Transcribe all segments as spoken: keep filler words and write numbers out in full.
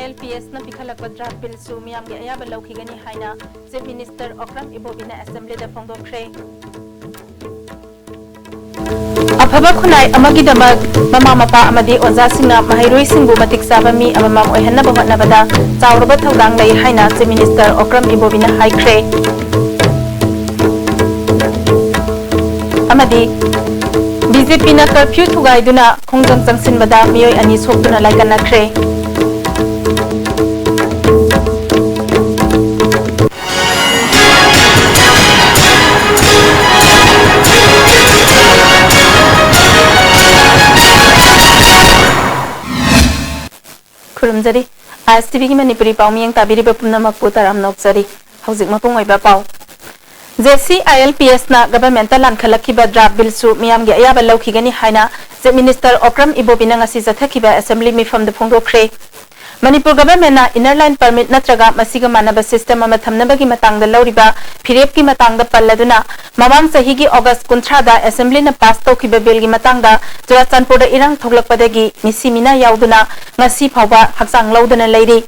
L P ꯑꯦꯁꯅ ꯄꯤꯈꯠꯂꯛꯄ draft billꯁꯨ ꯃꯤꯌꯥꯝꯒꯤ ꯑꯌꯥꯕ ꯂꯧꯈꯤꯒꯅꯤ ꯍꯥꯏꯅ Chief Minister ꯑꯣꯀ꯭ꯔꯝ ꯏꯕꯣꯕꯤꯅ Assemblyꯗ ꯐꯣꯡꯗꯣꯛꯈ꯭ꯔꯦ꯫ ꯑꯐꯕ ꯈꯨꯟꯅꯥꯏ ꯑꯃꯒꯤꯗꯃꯛ ꯃꯃꯥ ꯃꯄꯥ ꯑꯃꯗꯤ ꯑꯣꯖꯥꯁꯤꯡꯅ ꯃꯍꯩꯔꯣꯏꯁꯤꯡꯕꯨ ꯃꯇꯤꯛ ꯆꯥꯕ ꯃꯤ ꯑꯃꯃꯝ ꯑꯣꯏꯍꯟꯅꯕ ꯍꯣꯠꯅꯕꯗ ꯆꯥꯎꯔꯕ ꯊꯧꯗꯥꯡ ꯂꯩ ꯍꯥꯏꯅ Chief Minister ꯑꯣꯀ꯭ꯔꯝ ꯏꯕꯣꯕꯤꯅ ꯍꯥꯏꯈ꯭ꯔꯦ꯫ ꯑꯃꯗꯤ ꯕꯤ ꯖꯦ ꯄꯤꯅ curfew ꯊꯨꯒꯥꯏꯗꯨꯅ ꯈꯣꯡꯖꯪ ꯆꯪꯁꯤꯟꯕꯗ ꯃꯤꯑꯣꯏ ꯑꯅꯤ ꯁꯣꯛꯇꯨꯅ ꯂꯥꯏꯀꯠꯅꯈ꯭ꯔꯦ꯫ ꯈꯨꯔꯨꯝꯖꯔꯤ꯫ ꯑꯥꯏ ꯑꯦꯁ ꯇꯤ ꯚꯤꯒꯤ ꯃꯅꯤꯄꯨꯔꯤ ꯄꯥꯎꯃꯤꯌꯦꯡ ꯇꯥꯕꯤꯔꯤꯕ ꯄꯨꯝꯅꯃꯛꯄꯨ ꯇꯔꯥꯝꯅ ꯑꯣꯛꯆꯔꯤ꯫ ꯍꯧꯖꯤꯛ ꯃꯄꯨꯡ ꯑꯣꯏꯕ ꯄꯥꯎ꯫ J C I L P ꯑꯦꯁꯅ governmentꯇ ꯂꯥꯟꯈꯠꯂꯛꯈꯤꯕ draft billꯁꯨ ꯃꯤꯌꯥꯝꯒꯤ ꯑꯌꯥꯕ ꯂꯧꯈꯤꯒꯅꯤ ꯍꯥꯏꯅ Chief Minister ꯑꯣꯀ꯭ꯔꯝ ꯏꯕꯣꯕꯤꯅ ꯉꯁꯤ ꯆꯠꯊꯈꯤꯕ Assembly ꯃꯤꯐꯝꯗ ꯐꯣꯡꯗꯣꯛꯈ꯭ꯔꯦ꯫ Manipur governmentꯅ Inner Line Permit ꯅꯠꯇ꯭ꯔꯒ ꯃꯁꯤꯒ ꯃꯥꯟꯅꯕ system ꯑꯃ ꯊꯝꯅꯕꯒꯤ ꯃꯇꯥꯡꯗ ꯂꯧꯔꯤꯕ ꯐꯤꯔꯦꯞꯀꯤ ꯃꯇꯥꯡꯗ ꯄꯜꯂꯗꯨꯅ, ꯃꯃꯥꯡ ꯆꯍꯤꯒꯤ August ꯀꯨꯟꯊ꯭ꯔꯥꯗ Assemblyꯅ pass ꯇꯧꯈꯤꯕ billꯒꯤ ꯃꯇꯥꯡꯗ ꯆꯨꯔꯥꯆꯥꯟꯄꯨꯔꯗ ꯏꯔꯥꯡ ꯊꯣꯛꯂꯛꯄꯗꯒꯤ ꯃꯤꯁꯤ ꯃꯤꯅꯥ ꯌꯥꯎꯗꯨꯅ ꯉꯁꯤ ꯐꯥꯎꯕ ꯍꯛꯆꯥꯡ ꯂꯧꯗꯅ ꯂꯩꯔꯤ꯫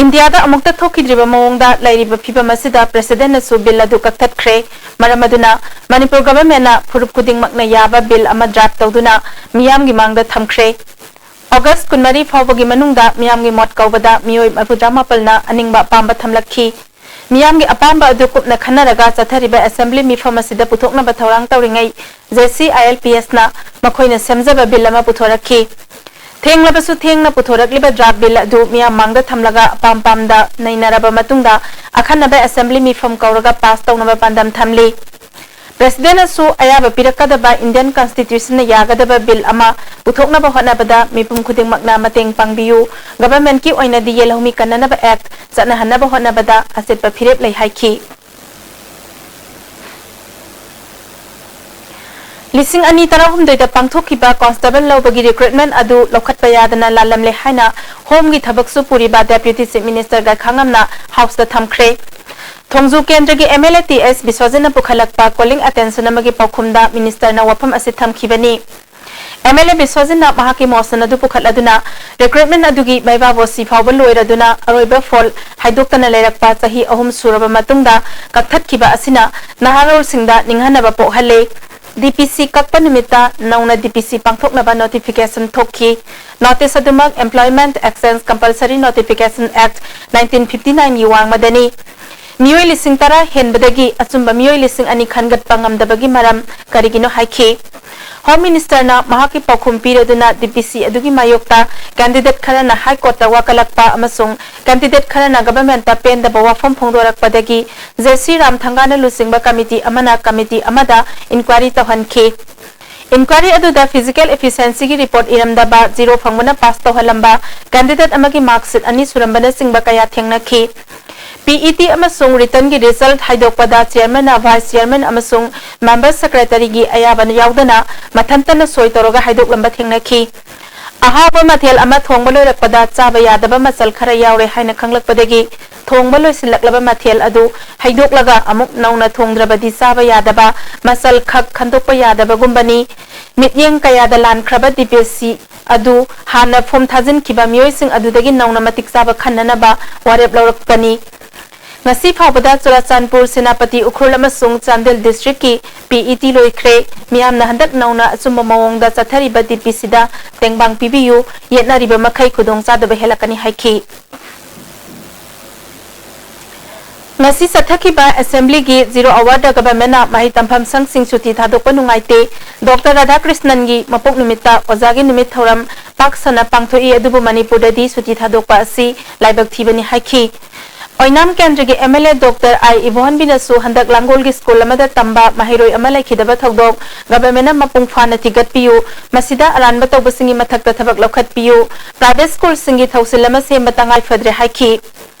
ꯏꯟꯗꯤꯌꯥꯗ ꯑꯃꯨꯛꯇ ꯊꯣꯛꯈꯤꯗ꯭ꯔꯤꯕ ꯃꯑꯣꯡꯗ ꯂꯩꯔꯤꯕ ꯐꯤꯕꯝ ꯑꯁꯤꯗ Presidentꯅꯁꯨ bill ꯑꯗꯨ ꯀꯛꯊꯠꯈ꯭ꯔꯦ꯫ ꯃꯔꯝ ꯑꯗꯨꯅ ꯃꯅꯤꯄꯨꯔ governmentꯅ ꯐꯨꯔꯨꯞ ꯈꯨꯗꯤꯡꯃꯛꯅ ꯌꯥꯕ bill ꯑꯃ draft ꯇꯧꯗꯨꯅ ꯃꯤꯌꯥꯝꯒꯤ ꯃꯥꯡꯗ ꯊꯝꯈ꯭ꯔꯦ꯫ August ꯀꯨꯟꯃꯔꯤ ꯐꯥꯎꯕꯒꯤ ꯃꯅꯨꯡꯗ ꯃꯤꯌꯥꯝꯒꯤ ꯃꯣꯠ ꯀꯧꯕꯗ ꯃꯤꯑꯣꯏ ꯃꯔꯤꯐꯨꯇꯔꯥꯃꯥꯄꯜꯅ ꯑꯅꯤꯡꯕ ꯑꯄꯥꯝꯕ ꯊꯝꯂꯛꯈꯤ꯫ ꯃꯤꯌꯥꯝꯒꯤ ꯑꯄꯥꯝꯕ ꯑꯗꯨ ꯀꯨꯞꯅ ꯈꯟꯅꯔꯒ ꯆꯠꯊꯔꯤꯕ Assembly ꯃꯤꯐꯝ ꯑꯁꯤꯗ ꯄꯨꯊꯣꯛꯅꯕ ꯊꯧꯔꯥꯡ ꯇꯧꯔꯤꯉꯩ, J C I L P ꯑꯦꯁꯅ ꯃꯈꯣꯏꯅ ꯁꯦꯝꯖꯕ bill ꯑꯃ ꯄꯨꯊꯣꯔꯛꯈꯤ꯫ ꯊꯦꯡꯂꯕꯁꯨ ꯊꯦꯡꯅ ꯄꯨꯊꯣꯔꯛꯂꯤꯕ draft bill ꯑꯗꯨ ꯃꯤꯌꯥꯝ ꯃꯥꯡꯗ ꯊꯝꯂꯒ ꯑꯄꯥꯝ ꯄꯥꯝꯗ ꯅꯩꯅꯔꯕ ꯃꯇꯨꯡꯗ ꯑꯈꯟꯅꯕ Assembly ꯃꯤꯐꯝ ꯀꯧꯔꯒ pass ꯇꯧꯅꯕ ꯄꯥꯟꯗꯝ ꯊꯝꯂꯤ꯫ Presidentꯅꯁꯨ ꯑꯌꯥꯕ ꯄꯤꯔꯛꯀꯗꯕ Indian Constitutionꯅ ꯌꯥꯒꯗꯕ bill ꯑꯃ ꯄꯨꯊꯣꯛꯅꯕ ꯍꯣꯠꯅꯕꯗ ꯃꯤꯄꯨꯝ ꯈꯨꯗꯤꯡꯃꯛꯅ ꯃꯇꯦꯡ ꯄꯥꯡꯕꯤꯌꯨ꯫ Governmentꯀꯤ ꯑꯣꯏꯅꯗꯤ ꯌꯦꯜꯍꯧꯃꯤ ꯀꯟꯅꯅꯕ Act ꯆꯠꯅꯍꯟꯅꯕ ꯍꯣꯠꯅꯕꯗ ꯑꯆꯦꯠꯄ ꯐꯤꯔꯦꯞ ꯂꯩ ꯍꯥꯏꯈꯤ꯫ ꯂꯤꯁꯤꯡ ꯑꯅꯤ ꯇꯔꯥꯍꯨꯝꯗꯣꯏꯗ ꯄꯥꯡꯊꯣꯛꯈꯤꯕ constable ꯂꯧꯕꯒꯤ recruitment ꯑꯗꯨ ꯂꯧꯈꯠꯄ ꯌꯥꯗꯅ ꯂꯥꯜꯂꯝꯂꯦ ꯍꯥꯏꯅ Homeꯒꯤ ꯊꯕꯛꯁꯨ ꯄꯨꯔꯤꯕ Deputy Chief Minister ꯒꯥꯏꯈꯥꯉꯝꯅ Houseꯇ ꯊꯝꯈ꯭ꯔꯦ꯫ ꯊꯣꯡꯖꯨ ꯀꯦꯟꯗ꯭ꯔꯒꯤ M L A T S ꯕꯤꯁ꯭ꯋꯖꯤꯠꯅ ꯄꯨꯈꯠꯂꯛꯄ calling attention ꯑꯃꯒꯤ ꯄꯥꯎꯈꯨꯝꯗ ministerꯅ ꯋꯥꯐꯝ ꯑꯁꯤ ꯊꯝꯈꯤꯕꯅꯤ꯫ ꯑꯦꯝ ꯑꯦꯜ ꯑꯦ ꯕꯤꯁ꯭ꯋꯖꯤꯠꯅ ꯃꯍꯥꯛꯀꯤ ꯃꯣꯁꯟ ꯑꯗꯨ ꯄꯨꯈꯠꯂꯗꯨꯅ, ꯔꯤꯀ꯭ꯔꯨꯠꯃꯦꯟ ꯑꯗꯨꯒꯤ ꯃꯩꯕꯥ ꯕꯣꯁꯤ ꯐꯥꯎꯕ ꯂꯣꯏꯔꯗꯨꯅ ꯑꯔꯣꯏꯕ ꯐꯣꯜ ꯍꯥꯏꯗꯣꯛꯇꯅ ꯂꯩꯔꯛꯄ ꯆꯍꯤ ꯑꯍꯨꯝ ꯁꯨꯔꯕ ꯃꯇꯨꯡꯗ ꯀꯛꯊꯠꯈꯤꯕ ꯑꯁꯤꯅ ꯅꯍꯥꯔꯣꯜꯁꯤꯡꯗ ꯅꯤꯡꯍꯟꯅꯕ ꯄꯣꯛꯍꯜꯂꯦ꯫ ꯗꯤ ꯄꯤ ꯁꯤ ꯀꯛꯄ ꯅꯨꯃꯤꯠꯇ ꯅꯧꯅ ꯗꯤ ꯄꯤ ꯁꯤ ꯄꯥꯡꯊꯣꯛꯅꯕ ꯅꯣꯇꯤꯐꯤꯀꯦꯁꯟ ꯊꯣꯛꯈꯤ꯫ ꯅꯣꯇꯤꯁ ꯑꯗꯨꯃꯛ Employment Exchange Compulsory Notification Act nineteen fifty nine ꯒꯤ ꯋꯥꯡꯃꯗꯅꯤ꯫ ꯃꯤꯑꯣꯏ ꯂꯤꯁꯤꯡ ꯇꯔꯥ ꯍꯦꯟꯕꯗꯒꯤ ꯑꯆꯨꯝꯕ ꯃꯤꯑꯣꯏ ꯂꯤꯁꯤꯡ ꯑꯅꯤ ꯈꯟꯒꯠꯄ ꯉꯝꯗꯕꯒꯤ ꯃꯔꯝ ꯀꯔꯤꯒꯤꯅꯣ ꯍꯥꯏꯈꯤ꯫ ꯍꯣꯝ ꯃꯤꯅꯤꯁꯇꯔꯅ ꯃꯍꯥꯛꯀꯤ ꯄꯥꯎꯈꯨꯝ ꯄꯤꯔꯗꯨꯅ ꯗꯤ ꯄꯤ ꯁꯤ ꯑꯗꯨꯒꯤ ꯃꯥꯌꯣꯛꯇ ꯀꯦꯟꯗꯤꯗꯦꯠ ꯈꯔꯅ ꯍꯥꯏ ꯀꯣꯔꯠꯇ ꯋꯥꯀꯠꯂꯛꯄ ꯑꯃꯁꯨꯡ ꯀꯦꯟꯗꯤꯗꯦꯠ ꯈꯔꯅ ꯒꯚꯔꯟꯃꯦꯟꯠꯇ ꯄꯦꯟꯗꯕ ꯋꯥꯐꯝ ꯐꯣꯡꯗꯣꯔꯛꯄꯗꯒꯤ ꯖꯦ ꯁꯤ ꯔꯥꯝ ꯊꯪꯒꯥꯅ ꯂꯨꯆꯤꯡꯕ ꯀꯃꯤꯇꯤ ꯑꯃꯅ ꯀꯃꯤꯇꯤ ꯑꯃꯗ ꯏꯟꯀ꯭ꯋꯥꯏꯔꯤ ꯇꯧꯍꯟꯈꯤ꯫ ꯏꯟꯀ꯭ꯋꯥꯏꯔꯤ ꯑꯗꯨꯗ ꯐꯤꯖꯤꯀꯦꯜ ꯏꯐꯤꯁꯤꯌꯦꯟꯁꯤꯒꯤ ꯔꯤꯄꯣꯔꯠ ꯏꯔꯝꯗꯕ, ꯖꯤꯔꯣ ꯐꯪꯕꯅ ꯄꯥꯁ ꯇꯧꯍꯜꯂꯝꯕ, ꯀꯦꯟꯗꯤꯗꯦꯠ ꯑꯃꯒꯤ ꯃꯥꯔꯛꯁꯤꯠ ꯑꯅꯤ ꯁꯨꯔꯝꯕꯅꯆꯤꯡꯕ ꯀꯌꯥ ꯊꯦꯡꯅꯈꯤ꯫ ꯄꯤ ꯏ ꯇꯤ ꯑꯃꯁꯨꯡ ꯔꯤꯇꯟꯒꯤ ꯔꯤꯖꯜꯠ ꯍꯥꯏꯗꯣꯛꯄꯗ ꯆꯤꯌꯔꯃꯦꯟꯅ ꯚꯥꯏꯁ ꯆꯤꯌꯔꯃꯦꯟ ꯑꯃꯁꯨꯡ ꯃꯦꯝꯕꯔ ꯁꯦꯀ꯭ꯔꯦꯇꯔꯤꯒꯤ ꯑꯌꯥꯕ ꯌꯥꯎꯗꯅ ꯃꯊꯟꯇꯅ ꯁꯣꯏ ꯇꯧꯔꯒ ꯍꯥꯏꯗꯣꯛꯂꯝꯕ ꯊꯦꯡꯅꯈꯤ꯫ ꯑꯍꯥꯎꯕ ꯃꯊꯦꯜ ꯑꯃ ꯊꯣꯡꯕ ꯂꯣꯏꯔꯛꯄꯗ ꯆꯥꯕ ꯌꯥꯗꯕ ꯃꯆꯜ ꯈꯔ ꯌꯥꯎꯔꯦ ꯍꯥꯏꯅ ꯈꯪꯂꯛꯄꯗꯒꯤ ꯊꯣꯡꯕ ꯂꯣꯏꯁꯤꯜꯂꯛꯂꯕ ꯃꯊꯦꯜ ꯑꯗꯨ ꯍꯩꯗꯣꯛꯂꯒ ꯑꯃꯨꯛ ꯅꯧꯅ ꯊꯣꯡꯗ꯭ꯔꯕꯗꯤ ꯆꯥꯕ ꯌꯥꯗꯕ ꯃꯆꯜ ꯈꯛ ꯈꯟꯗꯣꯛꯄ ꯌꯥꯗꯕꯒꯨꯝꯕꯅꯤ꯫ ꯃꯤꯠꯌꯦꯡ ꯀꯌꯥꯗ ꯂꯥꯟꯈ꯭ꯔꯕ ꯗꯤ ꯄꯤ ꯁꯤ ꯑꯗꯨ ꯍꯥꯟꯅ ꯐꯣꯝ ꯊꯥꯖꯤꯟꯈꯤꯕ ꯃꯤꯑꯣꯏꯁꯤꯡ ꯑꯗꯨꯗꯒꯤ ꯅꯧꯅ ꯃꯇꯤꯛ ꯆꯥꯕ ꯈꯟꯅꯅꯕ ꯋꯥꯔꯦꯞ ꯂꯧꯔꯛꯄꯅꯤ꯫ ꯉꯁꯤ ꯐꯥꯎꯕꯗ ꯆꯨꯔꯥꯆꯥꯟꯄꯨꯔ, ꯁꯦꯅꯥꯄꯇꯤ, ꯎꯈ꯭ꯔꯨꯜ ꯑꯃꯁꯨꯡ ꯆꯥꯟꯗꯦꯜ ꯗꯤꯁꯇ꯭ꯔꯤꯛꯀꯤ ꯄꯤ ꯏ ꯇꯤ ꯂꯣꯏꯈ꯭ꯔꯦ꯫ ꯃꯤꯌꯥꯝꯅ ꯍꯟꯗꯛ ꯅꯧꯅ ꯑꯆꯨꯝꯕ ꯃꯑꯣꯡꯗ ꯆꯠꯊꯔꯤꯕ ꯗꯤ ꯄꯤ ꯁꯤꯗ ꯇꯦꯡꯕꯥꯡ ꯄꯤꯕꯤꯌꯨ, ꯌꯦꯠꯅꯔꯤꯕ ꯃꯈꯩ ꯈꯨꯗꯣꯡꯆꯥꯗꯕ ꯍꯦꯜꯂꯛꯀꯅꯤ ꯍꯥꯏꯈꯤ꯫ ꯉꯁꯤ ꯆꯠꯊꯈꯤꯕ ꯑꯦꯁꯦꯝꯕ꯭ꯂꯤꯒꯤ ꯖꯤꯔꯣ ꯑꯋꯥꯔꯗ ꯒꯚꯔꯟꯃꯦꯟꯠꯅ ꯃꯍꯩ ꯇꯝꯐꯝ ꯁꯪꯁꯤꯡ ꯁꯨꯇꯤ ꯊꯥꯗꯣꯛꯄ ꯅꯨꯡꯉꯥꯏꯇꯦ꯫ ꯗꯣꯛꯇꯔ ꯔꯥꯙꯥꯀ꯭ꯔꯤꯁꯅꯟꯒꯤ ꯃꯄꯣꯛ ꯅꯨꯃꯤꯠꯇ ꯑꯣꯖꯥꯒꯤ ꯅꯨꯃꯤꯠ ꯊꯧꯔꯝ ꯄꯥꯛ ꯁꯟꯅ ꯄꯥꯡꯊꯣꯛꯏ, ꯑꯗꯨꯕꯨ ꯃꯅꯤꯄꯨꯔꯗꯗꯤ ꯁꯨꯇꯤ ꯊꯥꯗꯣꯛꯄ ꯑꯁꯤ ꯂꯥꯏꯕꯛ ꯊꯤꯕꯅꯤ ꯍꯥꯏꯈꯤ꯫ ꯑꯣꯏꯅꯥꯝ ꯀꯦꯟꯗ꯭ꯔꯒꯤ ꯑꯦꯝ ꯑꯦꯜ ꯑꯦ ꯗꯣꯛꯇꯔ ꯑꯥꯏ ꯏꯕꯣꯍꯟꯕꯤꯅꯁꯨ ꯍꯟꯗꯛ ꯂꯥꯡꯒꯣꯜꯒꯤ ꯁ꯭ꯀꯨꯜ ꯑꯃꯗ ꯇꯝꯕ ꯃꯍꯩꯔꯣꯏ ꯑꯃ ꯂꯩꯈꯤꯗꯕ ꯊꯧꯗꯣꯛ ꯒꯚꯔꯟꯃꯦꯟꯠꯅ ꯃꯄꯨꯡ ꯐꯥꯅ ꯊꯤꯒꯠꯄꯤꯌꯨ, ꯃꯁꯤꯗ ꯑꯔꯥꯟꯕ ꯇꯧꯕꯁꯤꯡꯒꯤ ꯃꯊꯛꯇ ꯊꯕꯛ ꯂꯧꯈꯠꯄꯤꯌꯨ, ꯄ꯭ꯔꯥꯏꯚꯦꯠ ꯁ꯭ꯀꯨꯜꯁꯤꯡꯒꯤ ꯊꯧꯁꯤꯜ ꯑꯃ ꯁꯦꯝꯕ ꯇꯉꯥꯏ ꯐꯗ꯭ꯔꯦ ꯍꯥꯏꯈꯤ꯫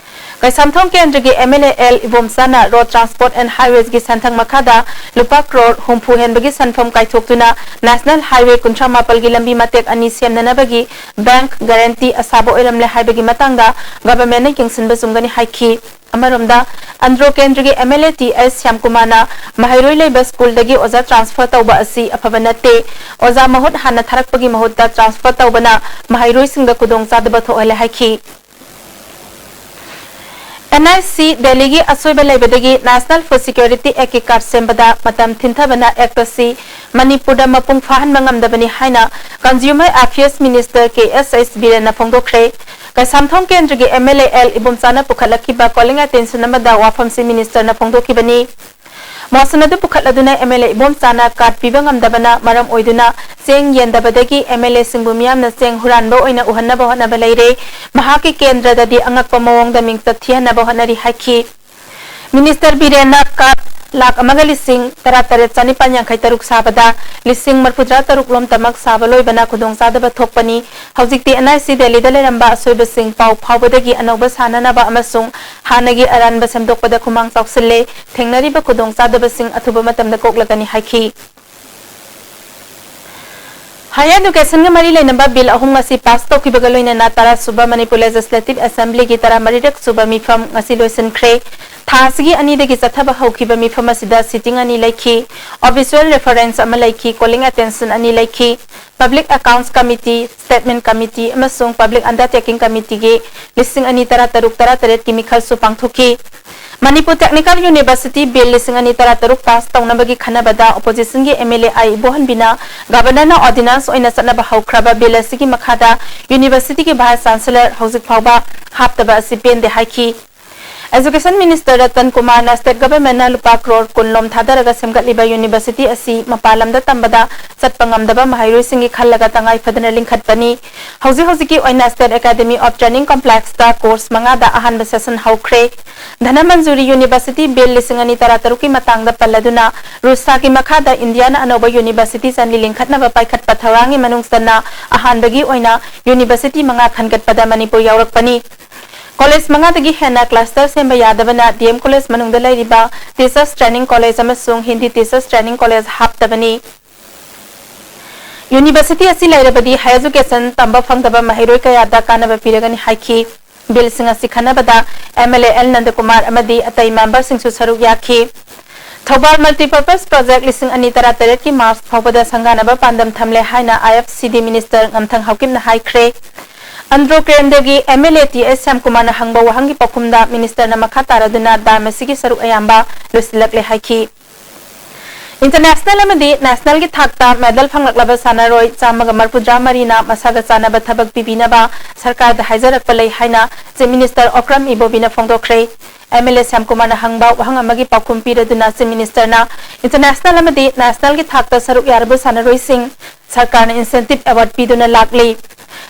ꯀꯩꯁꯥꯝꯊꯣꯡ ꯀꯦꯟꯗ꯭ꯔꯒꯤ M L A L ꯏꯕꯣꯝꯆꯥꯅ Road Transport and Highways ꯒꯤ ꯁꯦꯟꯊꯪ ꯃꯈꯥꯗ ꯂꯨꯄꯥ ꯀ꯭ꯔꯣꯔ ꯍꯨꯝꯐꯨ ꯍꯦꯟꯕꯒꯤ ꯁꯦꯟꯐꯝ ꯀꯥꯏꯊꯣꯛꯇꯨꯅ National Highway ꯀꯨꯟꯊ꯭ꯔꯥ ꯃꯥꯄꯜꯒꯤ ꯂꯝꯕꯤ ꯃꯇꯦꯛ ꯑꯅꯤ ꯁꯦꯝꯅꯅꯕꯒꯤ bank guarantee ꯑꯁꯥꯕ ꯑꯣꯏꯔꯝꯂꯦ ꯍꯥꯏꯕꯒꯤ ꯃꯇꯥꯡꯗ government ꯅ ꯌꯦꯡꯁꯤꯟꯕ ꯆꯨꯝꯒꯅꯤ ꯍꯥꯏꯈꯤ꯫ ꯑꯃꯔꯣꯝꯗ, ꯑꯟꯗ꯭ꯔꯣ ꯀꯦꯟꯗ꯭ꯔꯒꯤ M L A T S ꯁ꯭ꯌꯥꯝꯀꯨꯃꯥꯔꯅ ꯃꯍꯩꯔꯣꯏ ꯂꯩꯕ ꯁ꯭ꯀꯨꯜꯗꯒꯤ ꯑꯣꯖꯥ transfer ꯇꯧꯕ ꯑꯁꯤ ꯑꯐꯕ ꯅꯠꯇꯦ꯫ ꯑꯣꯖꯥ ꯃꯍꯨꯠ ꯍꯥꯟꯅ ꯊꯥꯔꯛꯄꯒꯤ ꯃꯍꯨꯠꯇ transfer ꯇꯧꯕꯅ ꯃꯍꯩꯔꯣꯏꯁꯤꯡꯗ ꯈꯨꯗꯣꯡꯆꯥꯗꯕ ꯊꯣꯛꯍꯜꯂꯦ ꯍꯥꯏꯈꯤ꯫ N I C ꯗꯦꯜꯂꯤꯒꯤ ꯑꯁꯣꯏꯕ ꯂꯩꯕꯗꯒꯤ National Food Security Act ꯀꯤ card ꯁꯦꯝꯕꯗ ꯃꯇꯝ ꯊꯤꯟꯊꯕꯅ act ꯑꯁꯤ ꯃꯅꯤꯄꯨꯔꯗ ꯃꯄꯨꯡ ꯐꯥꯍꯟꯕ ꯉꯝꯗꯕꯅꯤ ꯍꯥꯏꯅ Consumer Affairs Minister K S H ꯕꯤꯔꯦꯟꯅ ꯐꯣꯡꯗꯣꯛꯈ꯭ꯔꯦ꯫ Keishamthong ꯀꯦꯟꯗ꯭ꯔꯒꯤ M L A L ꯏꯕꯣꯝꯆꯥꯅ ꯄꯨꯈꯠꯂꯛꯈꯤꯕ calling attention ꯑꯃꯗ ꯋꯥꯐꯝꯁꯤ minister ꯅ ꯐꯣꯡꯗꯣꯛꯈꯤꯕꯅꯤ꯫ ꯃꯣꯁꯟ ꯑꯗꯨ ꯄꯨꯈꯠꯂꯗꯨꯅ M L A ꯏꯕꯣꯝꯆꯥꯅ card ꯄꯤꯕ ꯉꯝꯗꯕꯅ ꯃꯔꯝ ꯑꯣꯏꯗꯨꯅ ꯆꯦꯡ ꯌꯦꯟꯗꯕꯗꯒꯤ M L A ꯁꯤꯡꯕꯨ ꯃꯤꯌꯥꯝꯅ ꯆꯦꯡ ꯍꯨꯔꯥꯟꯕ ꯑꯣꯏꯅ ꯎꯍꯟꯅꯕ ꯍꯣꯠꯅꯕ ꯂꯩꯔꯦ꯫ ꯃꯍꯥꯛꯀꯤ ꯀꯦꯟꯗ꯭ꯔꯗꯗꯤ ꯑꯉꯛꯄ ꯃꯑꯣꯡꯗ ꯃꯤꯡꯆꯠ ꯊꯤꯍꯟꯅꯕ ꯍꯣꯠꯅꯔꯤ ꯍꯥꯏꯈꯤ꯫ Minister ꯕꯤꯔꯦꯟꯅ card ꯂꯥꯈ ꯑꯃꯒ ꯂꯤꯁꯤꯡ ꯇꯔꯥꯇꯔꯦꯠ ꯆꯥꯅꯤꯄꯥꯟ ꯌꯥꯡꯈꯩ ꯇꯔꯨꯛ ꯁꯥꯕꯗ ꯂꯤꯁꯤꯡ ꯃꯔꯤꯐꯨꯇꯔꯥ ꯇꯔꯨꯛ ꯂꯣꯝꯇꯃꯛ ꯁꯥꯕ ꯂꯣꯏꯕꯅ ꯈꯨꯗꯣꯡꯆꯥꯗꯕ ꯊꯣꯛꯄꯅꯤ꯫ ꯍꯧꯖꯤꯛꯇꯤ N I C ꯗꯦꯜꯂꯤꯗ ꯂꯩꯔꯝꯕ ꯑꯁꯣꯏꯕꯁꯤꯡ ꯄꯥꯎ ꯐꯥꯎꯕꯗꯒꯤ ꯑꯅꯧꯕ ꯁꯥꯅꯅꯕ ꯑꯃꯁꯨꯡ ꯍꯥꯟꯅꯒꯤ ꯑꯔꯥꯟꯕ ꯁꯦꯝꯗꯣꯛꯄꯗ ꯈꯨꯃꯥꯡ ꯆꯥꯎꯁꯤꯜꯂꯦ꯫ ꯊꯦꯡꯅꯔꯤꯕ ꯈꯨꯗꯣꯡꯆꯥꯗꯕꯁꯤꯡ ꯑꯊꯨꯕ ꯃꯇꯝꯗ ꯀꯣꯛꯂꯒꯅꯤ ꯍꯥꯏꯈꯤ꯫ Higher Education ꯒ ꯃꯔꯤ ꯂꯩꯅꯕ bill ꯑꯍꯨꯝ ꯉꯁꯤ pass ꯇꯧꯈꯤꯕꯒ ꯂꯣꯏꯅꯅ ꯇꯔꯥ ꯁꯨꯕ Manipur Legislative Assembly ꯒꯤ ꯇꯔꯥꯃꯔꯤꯔꯛ ꯁꯨꯕ ꯃꯤꯐꯝ ꯉꯁꯤ ꯂꯣꯏꯁꯤꯟꯈ꯭ꯔꯦ꯫ ꯊꯥ ꯑꯁꯤꯒꯤ ꯑꯅꯤꯗꯒꯤ ꯆꯠꯊꯕ ꯍꯧꯈꯤꯕ ꯃꯤꯐꯝ ꯑꯁꯤꯗ sitting ꯑꯅꯤ ꯂꯩꯈꯤ, official reference ꯑꯃ ꯂꯩꯈꯤ, calling attention ꯑꯅꯤ ꯂꯩꯈꯤ꯫ Public Accounts Committee, Statement Committee ꯑꯃꯁꯨꯡ Public Undertaking Committee ꯒꯤ ꯂꯤꯁꯤꯡ ꯑꯅꯤ ꯇꯔꯥꯇꯔꯨꯛ ꯇꯔꯥꯇꯔꯦꯠꯀꯤ ꯃꯤꯈꯜꯁꯨ ꯄꯥꯡꯊꯣꯛꯈꯤ꯫ ꯃꯅꯤꯄꯨꯔ Technical University Bill ꯂꯤꯁꯤꯡ ꯑꯅꯤ ꯇꯔꯥꯇꯔꯨꯛ pass ꯇꯧꯅꯕꯒꯤ ꯈꯟꯅꯕꯗ opposition ꯒꯤ M L A I ꯏꯕꯣꯍꯟꯕꯤꯅ Governor ꯅ ordinance ꯑꯣꯏꯅ ꯆꯠꯅꯕ ꯍꯧꯈ꯭ꯔꯕ bill ꯑꯁꯤꯒꯤ ꯃꯈꯥꯗ university ꯒꯤ Vice Chancellor ꯍꯧꯖꯤꯛ ꯐꯥꯎꯕ ꯍꯥꯞꯇꯕ ꯑꯁꯤ ꯄꯦꯟꯗꯦ ꯍꯥꯏꯈꯤ꯫ Education Minister ꯔꯇꯟ ꯀꯨꯃꯥꯔꯅ state government ꯅ ꯂꯨꯄꯥ ꯀ꯭ꯔꯣꯔ ꯀꯨꯟ ꯂꯣꯝ ꯊꯥꯗꯔꯒ ꯁꯦꯝꯒꯠꯂꯤꯕ university ꯑꯁꯤ ꯃꯄꯥꯟ ꯂꯝꯗ ꯇꯝꯕꯗ ꯆꯠꯄ ꯉꯝꯗꯕ ꯃꯍꯩꯔꯣꯏꯁꯤꯡꯒꯤ ꯈꯜꯂꯒ ꯇꯉꯥꯏ ꯐꯗꯅ ꯂꯤꯡꯈꯠꯄꯅꯤ꯫ ꯍꯧꯖꯤꯛ ꯍꯧꯖꯤꯛꯀꯤ ꯑꯣꯏꯅ State Academy of Training Complex ꯇ course ꯃꯉꯥꯗ ꯑꯍꯥꯟꯕ session ꯍꯧꯈ꯭ꯔꯦ꯫ ꯙꯅꯃꯟꯖꯨꯔꯤ University Bill ꯂꯤꯁꯤꯡ ꯑꯅꯤ ꯇꯔꯥꯇꯔꯨꯛꯀꯤ ꯃꯇꯥꯡꯗ ꯄꯜꯂꯗꯨꯅ ꯔꯨꯁꯥꯒꯤ ꯃꯈꯥꯗ ꯏꯟꯗꯤꯌꯥꯅ ꯑꯅꯧꯕ university ꯆꯅꯤ ꯂꯤꯡꯈꯠꯅꯕ ꯄꯥꯏꯈꯠꯄ ꯊꯧꯔꯥꯡꯒꯤ ꯃꯅꯨꯡ ꯆꯟꯅ ꯑꯍꯥꯟꯕꯒꯤ ꯑꯣꯏꯅ university ꯃꯉꯥ ꯈꯟꯒꯠꯄꯗ ꯃꯅꯤꯄꯨꯔ ꯌꯥꯎꯔꯛꯄꯅꯤ꯫ ꯀꯣꯂꯦꯖ ꯃꯉꯥꯗꯒꯤ ꯍꯦꯟꯅ cluster ꯁꯦꯝꯕ ꯌꯥꯗꯕꯅ D M College ꯃꯅꯨꯡꯗ ꯂꯩꯔꯤꯕ Teachers Training College ꯑꯃꯁꯨꯡ Hindi Teachers Training College ꯍꯥꯞꯇꯕꯅꯤ꯫ University ꯑꯁꯤ ꯂꯩꯔꯕꯗꯤ higher education ꯇꯝꯕ ꯐꯪꯗꯕ ꯃꯍꯩꯔꯣꯏ ꯀꯌꯥꯗ ꯀꯥꯟꯅꯕ ꯄꯤꯔꯒꯅꯤ ꯍꯥꯏꯈꯤ꯫ Billꯁꯤꯡ ꯑꯁꯤ ꯈꯟꯅꯕꯗ M L A L ꯅꯟꯗꯀꯨꯃꯥꯔ ꯑꯃꯗꯤ ꯑꯇꯩ memberꯁꯤꯡꯁꯨ ꯁꯔꯨꯛ ꯌꯥꯈꯤ꯫ ꯊꯧꯕꯥꯜ Multipurpose Project ꯂꯤꯁꯤꯡ ꯑꯅꯤ ꯇꯔꯥꯇꯔꯦꯠꯀꯤ March ꯐꯥꯎꯕꯗ ꯁꯪꯒꯥꯅꯕ ꯄꯥꯟꯗꯝ ꯊꯝꯂꯦ ꯍꯥꯏꯅ I F C D Minister ꯉꯝꯊꯪ ꯍꯥꯎꯀꯤꯞꯅ ꯍꯥꯏꯈ꯭ꯔꯦ꯫ ꯑꯟꯗ꯭ꯔꯣ ꯀꯦꯟꯗ꯭ꯔꯒꯤ M L A T S ꯁ꯭ꯌꯥꯝꯀꯨꯃꯥꯔꯅ ꯍꯪꯕ ꯋꯥꯍꯪꯒꯤ ꯄꯥꯎꯈꯨꯝꯗ ministerꯅ ꯃꯈꯥ ꯇꯥꯔꯗꯨꯅ dam ꯑꯁꯤꯒꯤ ꯁꯔꯨꯛ ꯑꯌꯥꯝꯕ ꯂꯣꯏꯁꯤꯜꯂꯛꯂꯦ ꯍꯥꯏꯈꯤ꯫ International ꯑꯃꯗꯤ nationalꯒꯤ ꯊꯥꯛꯇ medal ꯐꯪꯂꯛꯂꯕ ꯁꯥꯟꯅꯔꯣꯏ ꯆꯥꯝꯃꯒ ꯃꯔꯤꯐꯨꯇꯔꯥ ꯃꯔꯤꯅ ꯃꯁꯥꯒ ꯆꯥꯟꯅꯕ ꯊꯕꯛ ꯄꯤꯕꯤꯅꯕ ꯁꯔꯀꯥꯔꯗ ꯍꯥꯏꯖꯔꯛꯄ ꯂꯩ ꯍꯥꯏꯅ Chief Minister Okram ꯏꯕꯣꯕꯤꯅ ꯐꯣꯡꯗꯣꯛꯈ꯭ꯔꯦ꯫ M L A ꯁ꯭ꯌꯥꯝꯀꯨꯃꯥꯔꯅ ꯍꯪꯕ ꯋꯥꯍꯪ ꯑꯃꯒꯤ ꯄꯥꯎꯈꯨꯝ ꯄꯤꯔꯗꯨꯅ Chief Ministerꯅ international ꯑꯃꯗꯤ nationalꯒꯤ ꯊꯥꯛꯇ ꯁꯔꯨꯛ ꯌꯥꯔꯕ ꯁꯥꯟꯅꯔꯣꯏꯁꯤꯡ ꯁꯔꯀꯥꯔꯅ incentive award ꯄꯤꯗꯨꯅ ꯂꯥꯛꯂꯤ꯫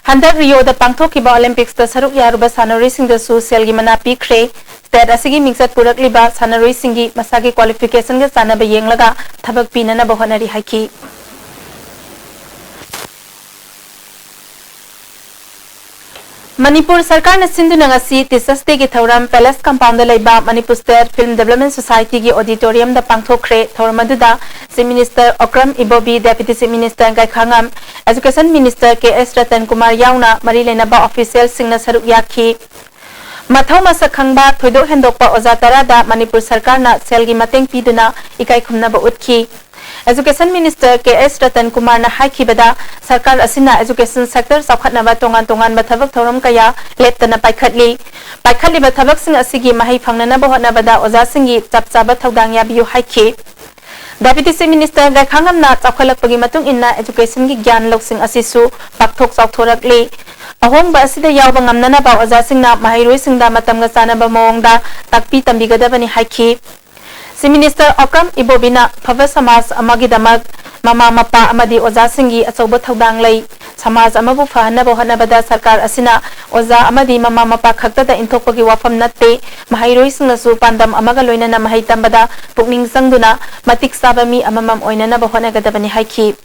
ꯍꯟꯗꯛ ꯔꯤꯑꯣꯗ ꯄꯥꯡꯊꯣꯛꯈꯤꯕ Olympicꯁꯇ ꯁꯔꯨꯛ ꯌꯥꯔꯨꯕ ꯁꯥꯟꯅꯔꯣꯏꯁꯤꯡꯗꯁꯨ ꯁꯦꯜꯒꯤ ꯃꯅꯥ ꯄꯤꯈ꯭ꯔꯦ꯫ State ꯑꯁꯤꯒꯤ ꯃꯤꯡꯆꯠ ꯄꯨꯔꯛꯂꯤꯕ ꯁꯥꯟꯅꯔꯣꯏꯁꯤꯡꯒꯤ ꯃꯁꯥꯒꯤ qualificationꯒ ꯆꯥꯟꯅꯕ ꯌꯦꯡꯂꯒ ꯊꯕꯛ ꯄꯤꯅꯅꯕ ꯍꯣꯠꯅꯔꯤ ꯍꯥꯏꯈꯤ꯫ ꯃꯅꯤꯄꯨꯔ ꯁꯔꯀꯥꯔꯅ ꯁꯤꯟꯗꯨꯅ ꯉꯁꯤ Teachers Dayꯒꯤ ꯊꯧꯔꯝ Palace Compoundꯗ ꯂꯩꯕ Manipur State Film Development Societyꯒꯤ auditoriumꯗ ꯄꯥꯡꯊꯣꯛꯈ꯭ꯔꯦ꯫ ꯊꯧꯔꯝ ꯑꯗꯨꯗ Chief Minister ꯑꯣꯀ꯭ꯔꯝ ꯏꯕꯣꯕꯤ, Deputy Chief Minister ꯒꯥꯏꯈꯥꯉꯝ, Education Minister K S Ratan Kumar ꯌꯥꯎꯅ ꯃꯔꯤ ꯂꯩꯅꯕ officialꯁꯤꯡꯅ ꯁꯔꯨꯛ ꯌꯥꯈꯤ꯫ ꯃꯊꯧ ꯃꯁꯛ ꯈꯪꯕ ꯊꯣꯏꯗꯣꯛ ꯍꯦꯟꯗꯣꯛꯄ ꯑꯣꯖꯥ ꯇꯔꯥꯗ ꯃꯅꯤꯄꯨꯔ ꯁꯔꯀꯥꯔꯅ ꯁꯦꯜꯒꯤ ꯃꯇꯦꯡ ꯄꯤꯗꯨꯅ ꯏꯀꯥꯏ ꯈꯨꯝꯅꯕ ꯎꯠꯈꯤ꯫ Education Minister K S Ratan ꯀꯨꯃꯥꯔꯅ ꯍꯥꯏꯈꯤꯕꯗ, ꯁꯔꯀꯥꯔ ꯑꯁꯤꯅ education sector ꯆꯥꯎꯈꯠꯅꯕ ꯇꯣꯉꯥꯟ ꯇꯣꯉꯥꯟꯕ ꯊꯕꯛ ꯊꯧꯔꯝ ꯀꯌꯥ ꯂꯦꯞꯇꯅ ꯄꯥꯏꯈꯠꯂꯤ꯫ ꯄꯥꯏꯈꯠꯂꯤꯕ ꯊꯕꯛꯁꯤꯡ ꯑꯁꯤꯒꯤ ꯃꯍꯩ ꯐꯪꯅꯅꯕ ꯍꯣꯠꯅꯕꯗ ꯑꯣꯖꯥꯁꯤꯡꯒꯤ ꯆꯞ ꯆꯥꯕ ꯊꯧꯗꯥꯡ ꯌꯥꯕꯤꯌꯨ ꯍꯥꯏꯈꯤ꯫ Deputy Chief Minister ꯒꯥꯏꯈꯥꯉꯝꯅ ꯆꯥꯎꯈꯠꯂꯛꯄꯒꯤ ꯃꯇꯨꯡ ꯏꯟꯅ educationꯒꯤ ꯒ꯭ꯌꯥꯟ ꯂꯧꯁꯤꯡ ꯑꯁꯤꯁꯨ ꯄꯥꯛꯊꯣꯛ ꯆꯥꯎꯊꯣꯔꯛꯂꯤ꯫ ꯑꯍꯣꯡꯕ ꯑꯁꯤꯗ ꯌꯥꯎꯕ ꯉꯝꯅꯅꯕ ꯑꯣꯖꯥꯁꯤꯡꯅ ꯃꯍꯩꯔꯣꯏꯁꯤꯡꯗ ꯃꯇꯝꯒ ꯆꯥꯟꯅꯕ ꯃꯑꯣꯡꯗ ꯇꯥꯛꯄꯤ ꯇꯝꯕꯤꯒꯗꯕꯅꯤ ꯍꯥꯏꯈꯤ꯫ Chief Minister ꯑꯣꯀ꯭ꯔꯝ ꯏꯕꯣꯕꯤꯅ ꯐꯕ ꯁꯃꯥꯖ ꯑꯃꯒꯤꯗꯃꯛ ꯃꯃꯥ ꯃꯄꯥ ꯑꯃꯗꯤ ꯑꯣꯖꯥꯁꯤꯡꯒꯤ ꯑꯆꯧꯕ ꯊꯧꯗꯥꯡ ꯂꯩ꯫ ꯁꯃꯥꯖ ꯑꯃꯕꯨ ꯐꯍꯟꯅꯕ ꯍꯣꯠꯅꯕꯗ ꯁꯔꯀꯥꯔ ꯑꯁꯤꯅ ꯑꯣꯖꯥ ꯑꯃꯗꯤ ꯃꯃꯥ ꯃꯄꯥ ꯈꯛꯇꯗ ꯏꯟꯊꯣꯛꯄꯒꯤ ꯋꯥꯐꯝ ꯅꯠꯇꯦ꯫ ꯃꯍꯩꯔꯣꯏꯁꯤꯡꯅꯁꯨ ꯄꯥꯟꯗꯝ ꯑꯃꯒ ꯂꯣꯏꯅꯅ ꯃꯍꯩ ꯇꯝꯕꯗ ꯄꯨꯛꯅꯤꯡ ꯆꯪꯗꯨꯅ ꯃꯇꯤꯛ ꯆꯥꯕ ꯃꯤ ꯑꯃꯃꯝ ꯑꯣꯏꯅꯅꯕ ꯍꯣꯠꯅꯒꯗꯕꯅꯤ ꯍꯥꯏꯈꯤ꯫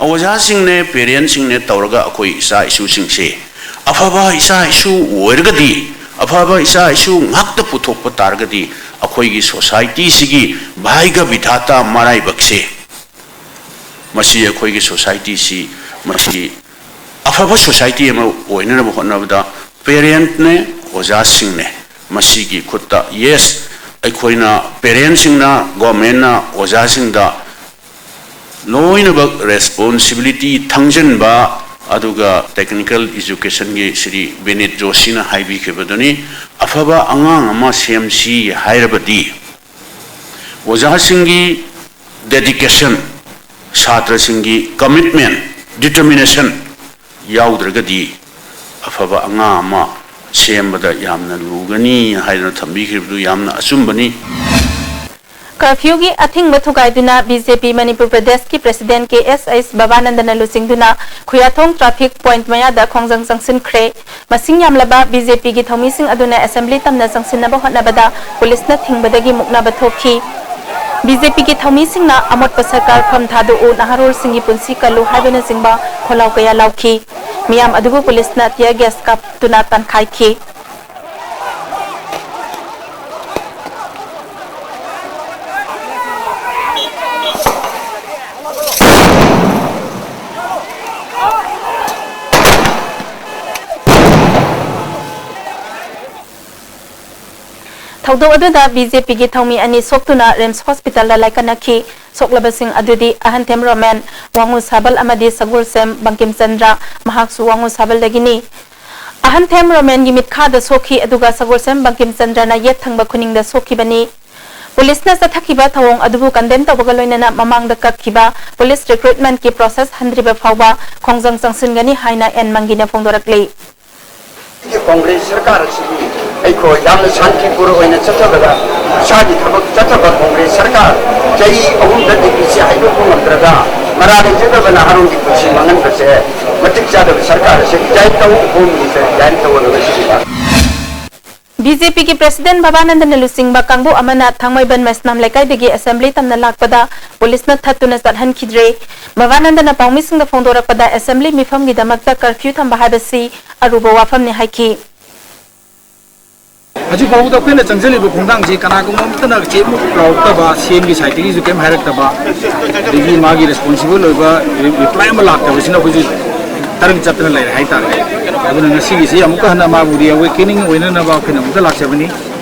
ꯑꯣꯖꯥꯁꯤꯡꯅꯦ, parentꯁꯤꯡꯅꯦ ꯇꯧꯔꯒ ꯑꯩꯈꯣꯏ ꯏꯆꯥ ꯏꯁꯨꯁꯤꯡꯁꯦ ꯑꯐꯕ ꯏꯆꯥ ꯏꯁꯨ ꯑꯣꯏꯔꯒꯗꯤ ꯑꯐꯕ ꯏꯆꯥ ꯏꯁꯨ ꯉꯥꯛꯇ ꯄꯨꯊꯣꯛꯄ ꯇꯥꯔꯒꯗꯤ ꯑꯩꯈꯣꯏꯒꯤ ꯁꯣꯁꯥꯏꯇꯤꯁꯤꯒꯤ ꯚꯥꯏꯒ ꯕꯤꯙꯥꯇꯥ ꯃꯔꯥꯏꯕꯛꯁꯦ, ꯃꯁꯤ ꯑꯩꯈꯣꯏꯒꯤ ꯁꯣꯁꯥꯏꯇꯤꯁꯤ, ꯃꯁꯤ ꯑꯐꯕ ꯁꯣꯁꯥꯏꯇꯤ ꯑꯃ ꯑꯣꯏꯅꯅꯕ ꯍꯣꯠꯅꯕꯗ ꯄꯦꯔꯦꯟꯠꯅꯦ, ꯑꯣꯖꯥꯁꯤꯡꯅꯦ, ꯃꯁꯤꯒꯤ ꯈꯨꯠꯇ꯫ ꯌꯦꯁ, ꯑꯩꯈꯣꯏꯅ ꯄꯦꯔꯦꯟꯠꯁꯤꯡꯅ, ꯒꯣꯔꯃꯦꯟꯅ ꯑꯣꯖꯥꯁꯤꯡꯗ ꯂꯣꯏꯅꯃꯛ ꯔꯦꯁꯄꯣꯟꯁꯤꯕꯤꯂꯤꯇꯤ ꯊꯪꯖꯤꯟꯕ, ꯑꯗꯨꯒ ꯇꯦꯛꯅꯤꯀꯦꯜ ꯏꯖꯨꯀꯦꯁꯟꯒꯤ ꯁ꯭ꯔꯤ ꯕꯤꯅꯤꯠ ꯖꯣꯁꯤꯅ ꯍꯥꯏꯕꯤꯈꯤꯕꯗꯨꯅꯤ, ꯑꯐꯕ ꯑꯉꯥꯡ ꯑꯃ ꯁꯦꯝꯁꯤ ꯍꯥꯏꯔꯕꯗꯤ ꯑꯣꯖꯥꯁꯤꯡꯒꯤ ꯗꯦꯗꯤꯀꯦꯁꯟ, ꯁꯥꯇ꯭ꯔꯁꯤꯡꯒꯤ ꯀꯃꯤꯠꯃꯦꯟ, ꯗꯤꯇꯔꯃꯤꯅꯦꯁꯟ ꯌꯥꯎꯗ꯭ꯔꯒꯗꯤ ꯑꯐꯕ ꯑꯉꯥꯡ ꯑꯃ ꯁꯦꯝꯕꯗ ꯌꯥꯝꯅ ꯂꯨꯒꯅꯤ ꯍꯥꯏꯗꯅ ꯊꯝꯕꯤꯈꯤꯕꯗꯨ ꯌꯥꯝꯅ ꯑꯆꯨꯝꯕꯅꯤ꯫ ꯀꯔꯐ꯭ꯌꯨꯒꯤ ꯑꯊꯤꯡꯕ ꯊꯨꯒꯥꯏꯗꯨꯅ ꯕꯤ ꯖꯦ ꯄꯤ ꯃꯅꯤꯄꯨꯔ ꯄ꯭ꯔꯗꯦꯁꯀꯤ ꯄ꯭ꯔꯁꯤꯗꯦꯟꯠ ꯀꯦ ꯑꯦꯁ ꯑꯩꯆ ꯕꯕꯥꯅꯟꯗꯅ ꯂꯨꯆꯤꯡꯗꯨꯅ ꯈꯨꯌꯥꯊꯣꯡ ꯇ꯭ꯔꯥꯐꯤꯛ ꯄꯣꯏꯟꯠ ꯃꯌꯥꯗ ꯈꯣꯡꯖꯪ ꯆꯪꯁꯤꯟꯈ꯭ꯔꯦ꯫ ꯃꯁꯤꯡ ꯌꯥꯝꯂꯕ ꯕꯤ ꯖꯦ ꯄꯤꯒꯤ ꯊꯧꯃꯤꯁꯤꯡ ꯑꯗꯨꯅ ꯑꯦꯁꯦꯝꯕ꯭ꯂꯤ ꯇꯝꯅ ꯆꯪꯁꯤꯟꯅꯕ ꯍꯣꯠꯅꯕꯗ ꯄꯨꯂꯤꯁꯅ ꯊꯤꯡꯕꯗꯒꯤ ꯃꯨꯛꯅꯕ ꯊꯣꯛꯈꯤ꯫ ꯕꯤ ꯖꯦ ꯄꯤꯒꯤ ꯊꯧꯃꯤꯁꯤꯡꯅ ꯑꯃꯣꯠꯄ ꯁꯔꯀꯥꯔ ꯐꯝ ꯊꯥꯗꯣꯛꯎ, ꯅꯍꯥꯔꯣꯜꯁꯤꯡꯒꯤ ꯄꯨꯟꯁꯤ ꯀꯜꯂꯨ ꯍꯥꯏꯕꯅꯆꯤꯡꯕ ꯈꯣꯜꯂꯥꯎ ꯀꯌꯥ ꯂꯥꯎꯈꯤ꯫ ꯃꯤꯌꯥꯝ ꯑꯗꯨꯕꯨ ꯄꯨꯂꯤꯁꯅ tear gas ꯀꯥꯞꯇꯨꯅ ꯇꯥꯟꯈꯥꯏꯈꯤ꯫ ꯊꯧꯗꯣꯛ ꯑꯗꯨꯗ ꯕꯤ ꯖꯦ ꯄꯤꯒꯤ ꯊꯧꯃꯤ ꯑꯅꯤ ꯁꯣꯛꯇꯨꯅ ꯔꯤꯝꯁ ꯍꯣꯁꯄꯤꯇꯥꯜꯗ ꯂꯥꯏꯀꯠꯅꯈꯤ꯫ ꯁꯣꯛꯂꯕꯁꯤꯡ ꯑꯗꯨꯗꯤ ꯑꯍꯟꯊꯦꯝ ꯔꯣꯃꯦꯟ, ꯋꯥꯉꯨ ꯁꯥꯕꯜ ꯑꯃꯗꯤ ꯁꯒꯣꯜꯁꯦꯝ ꯕꯪꯀꯤꯝ ꯆꯟꯗ꯭ꯔ, ꯃꯍꯥꯛꯁꯨ ꯋꯥꯉꯨ ꯁꯥꯕꯜꯗꯒꯤꯅꯤ꯫ ꯑꯍꯟꯊꯦꯝ ꯔꯣꯃꯦꯟꯒꯤ ꯃꯤꯠꯈꯥꯗ ꯁꯣꯛꯈꯤ, ꯑꯗꯨꯒ ꯁꯒꯣꯜꯁꯦꯝ ꯕꯪꯀꯤꯝ ꯆꯟꯗ꯭ꯔꯅ ꯌꯦꯠ ꯊꯪꯕ ꯈꯨꯅꯤꯡꯗ ꯁꯣꯛꯈꯤꯕꯅꯤ꯫ ꯄꯨꯂꯤꯁꯅ ꯆꯠꯊꯈꯤꯕ ꯊꯧꯑꯣꯡ ꯑꯗꯨꯕꯨ ꯀꯟꯗꯦꯝ ꯇꯧꯕꯒ ꯂꯣꯏꯅꯅ ꯃꯃꯥꯡꯗ ꯀꯛꯈꯤꯕ ꯄꯨꯂꯤꯁ ꯔꯤꯀ꯭ꯔꯨꯠꯃꯦꯟꯠꯀꯤ ꯄ꯭ꯔꯣꯁꯦꯁ ꯍꯟꯗ꯭ꯔꯤꯕ ꯐꯥꯎꯕ ꯈꯣꯡꯖꯪ ꯆꯪꯁꯤꯟꯒꯅꯤ ꯍꯥꯏꯅ ꯑꯦꯟ ꯃꯪꯒꯤꯅ ꯐꯣꯡꯗꯣꯔꯛꯂꯤ꯫ ꯀꯣꯡꯒ꯭ꯔꯦꯁ ꯁꯔꯀꯥꯔ ꯑꯁꯤꯒꯤ ꯑꯩꯈꯣꯏ ꯌꯥꯝꯅ ꯁꯥꯟꯇꯤꯄꯨꯔ ꯑꯣꯏꯅ ꯆꯠꯊꯕꯗ ꯏꯁꯥꯒꯤ ꯊꯕꯛ ꯆꯠꯊꯕ ꯀꯣꯡꯒ꯭ꯔꯦꯁ ꯁꯔꯀꯥꯔ ꯆꯍꯤ ꯑꯍꯨꯝꯗ ꯗꯤꯄꯤꯁꯤ ꯍꯥꯏꯗꯣꯛꯄ ꯉꯝꯗ꯭ꯔꯒ ꯃꯔꯥ ꯂꯩꯖꯗꯕ ꯅꯍꯥꯔꯣꯜꯒꯤ ꯄꯨꯟꯁꯤ ꯃꯥꯡꯍꯟꯕꯁꯦ ꯃꯇꯤꯛ ꯆꯥꯗꯕ ꯁꯔꯀꯥꯔ ꯑꯁꯤ ꯔꯤꯖꯥꯏꯟ ꯇꯧ, ꯍꯣꯝ ꯃꯤꯅꯤꯁꯇꯔ ꯔꯤꯖꯥꯏꯟ ꯇꯧꯍꯜꯂꯒ ꯁꯤꯒꯤ ꯕꯤ ꯖꯦ ꯄꯤꯒꯤ ꯄ꯭ꯔꯁꯤꯗꯦꯟꯠ ꯕꯕꯥꯅꯟꯗꯅ ꯂꯨꯆꯤꯡꯕ ꯀꯥꯡꯕꯨ ꯑꯃꯅ ꯊꯥꯡꯃꯩꯕꯟ ꯃꯩꯁꯅꯥꯝ ꯂꯩꯀꯥꯏꯗꯒꯤ ꯑꯦꯁꯦꯝꯕ꯭ꯂꯤ ꯇꯝꯅ ꯂꯥꯛꯄꯗ ꯄꯨꯂꯤꯁꯅ ꯊꯠꯇꯨꯅ ꯆꯠꯍꯟꯈꯤꯗ꯭ꯔꯦ꯫ ꯕꯕꯥꯅꯟꯗꯅ ꯄꯥꯎꯃꯤꯁꯤꯡꯗ ꯐꯣꯡꯗꯣꯔꯛꯄꯗ ꯑꯦꯁꯦꯝꯕ꯭ꯂꯤ ꯃꯤꯐꯝꯒꯤꯗꯃꯛꯇ ꯀꯔꯐ꯭ꯌꯨ ꯊꯝꯕ ꯍꯥꯏꯕꯁꯤ ꯑꯔꯨꯕ ꯋꯥꯐꯝꯅꯤ ꯍꯥꯏꯈꯤ꯫ ꯍꯧꯖꯤꯛ ꯐꯥꯎꯕꯗ ꯑꯩꯈꯣꯏꯅ ꯆꯪꯁꯤꯜꯂꯤꯕ ꯈꯣꯡꯊꯥꯡꯁꯤ ꯀꯅꯥꯒꯨꯝꯕ ꯑꯃꯠꯇꯅ ꯆꯦ ꯑꯃ ꯂꯥꯎꯔꯛꯇꯕ, ꯁꯤ ꯑꯦꯝꯒꯤ ꯁꯥꯏꯠꯇꯒꯤꯁꯨ ꯀꯔꯤꯝ ꯍꯥꯏꯔꯛꯇꯕ, ꯑꯗꯒꯤ ꯃꯥꯒꯤ ꯔꯦꯁꯄꯣꯟꯁꯤꯕꯜ ꯑꯣꯏꯕ ꯔꯤꯄ꯭ꯂꯥꯏ ꯑꯃ ꯂꯥꯛꯇꯕꯁꯤꯅ ꯑꯩꯈꯣꯏꯁꯨ ꯇꯔꯪ ꯆꯠꯇꯅ ꯂꯩꯔꯦ ꯍꯥꯏꯇꯥꯔꯦ꯫ ꯑꯗꯨꯅ ꯉꯁꯤꯒꯤꯁꯤ ꯑꯃꯨꯛꯀ ꯍꯟꯅ ꯃꯥꯕꯨ ꯔꯤꯑꯦꯋꯦꯀꯦꯅꯤꯡ ꯑꯣꯏꯅꯅꯕ ꯑꯩꯈꯣꯏꯅ ꯑꯃꯨꯛꯀ ꯂꯥꯛꯆꯕꯅꯤ꯫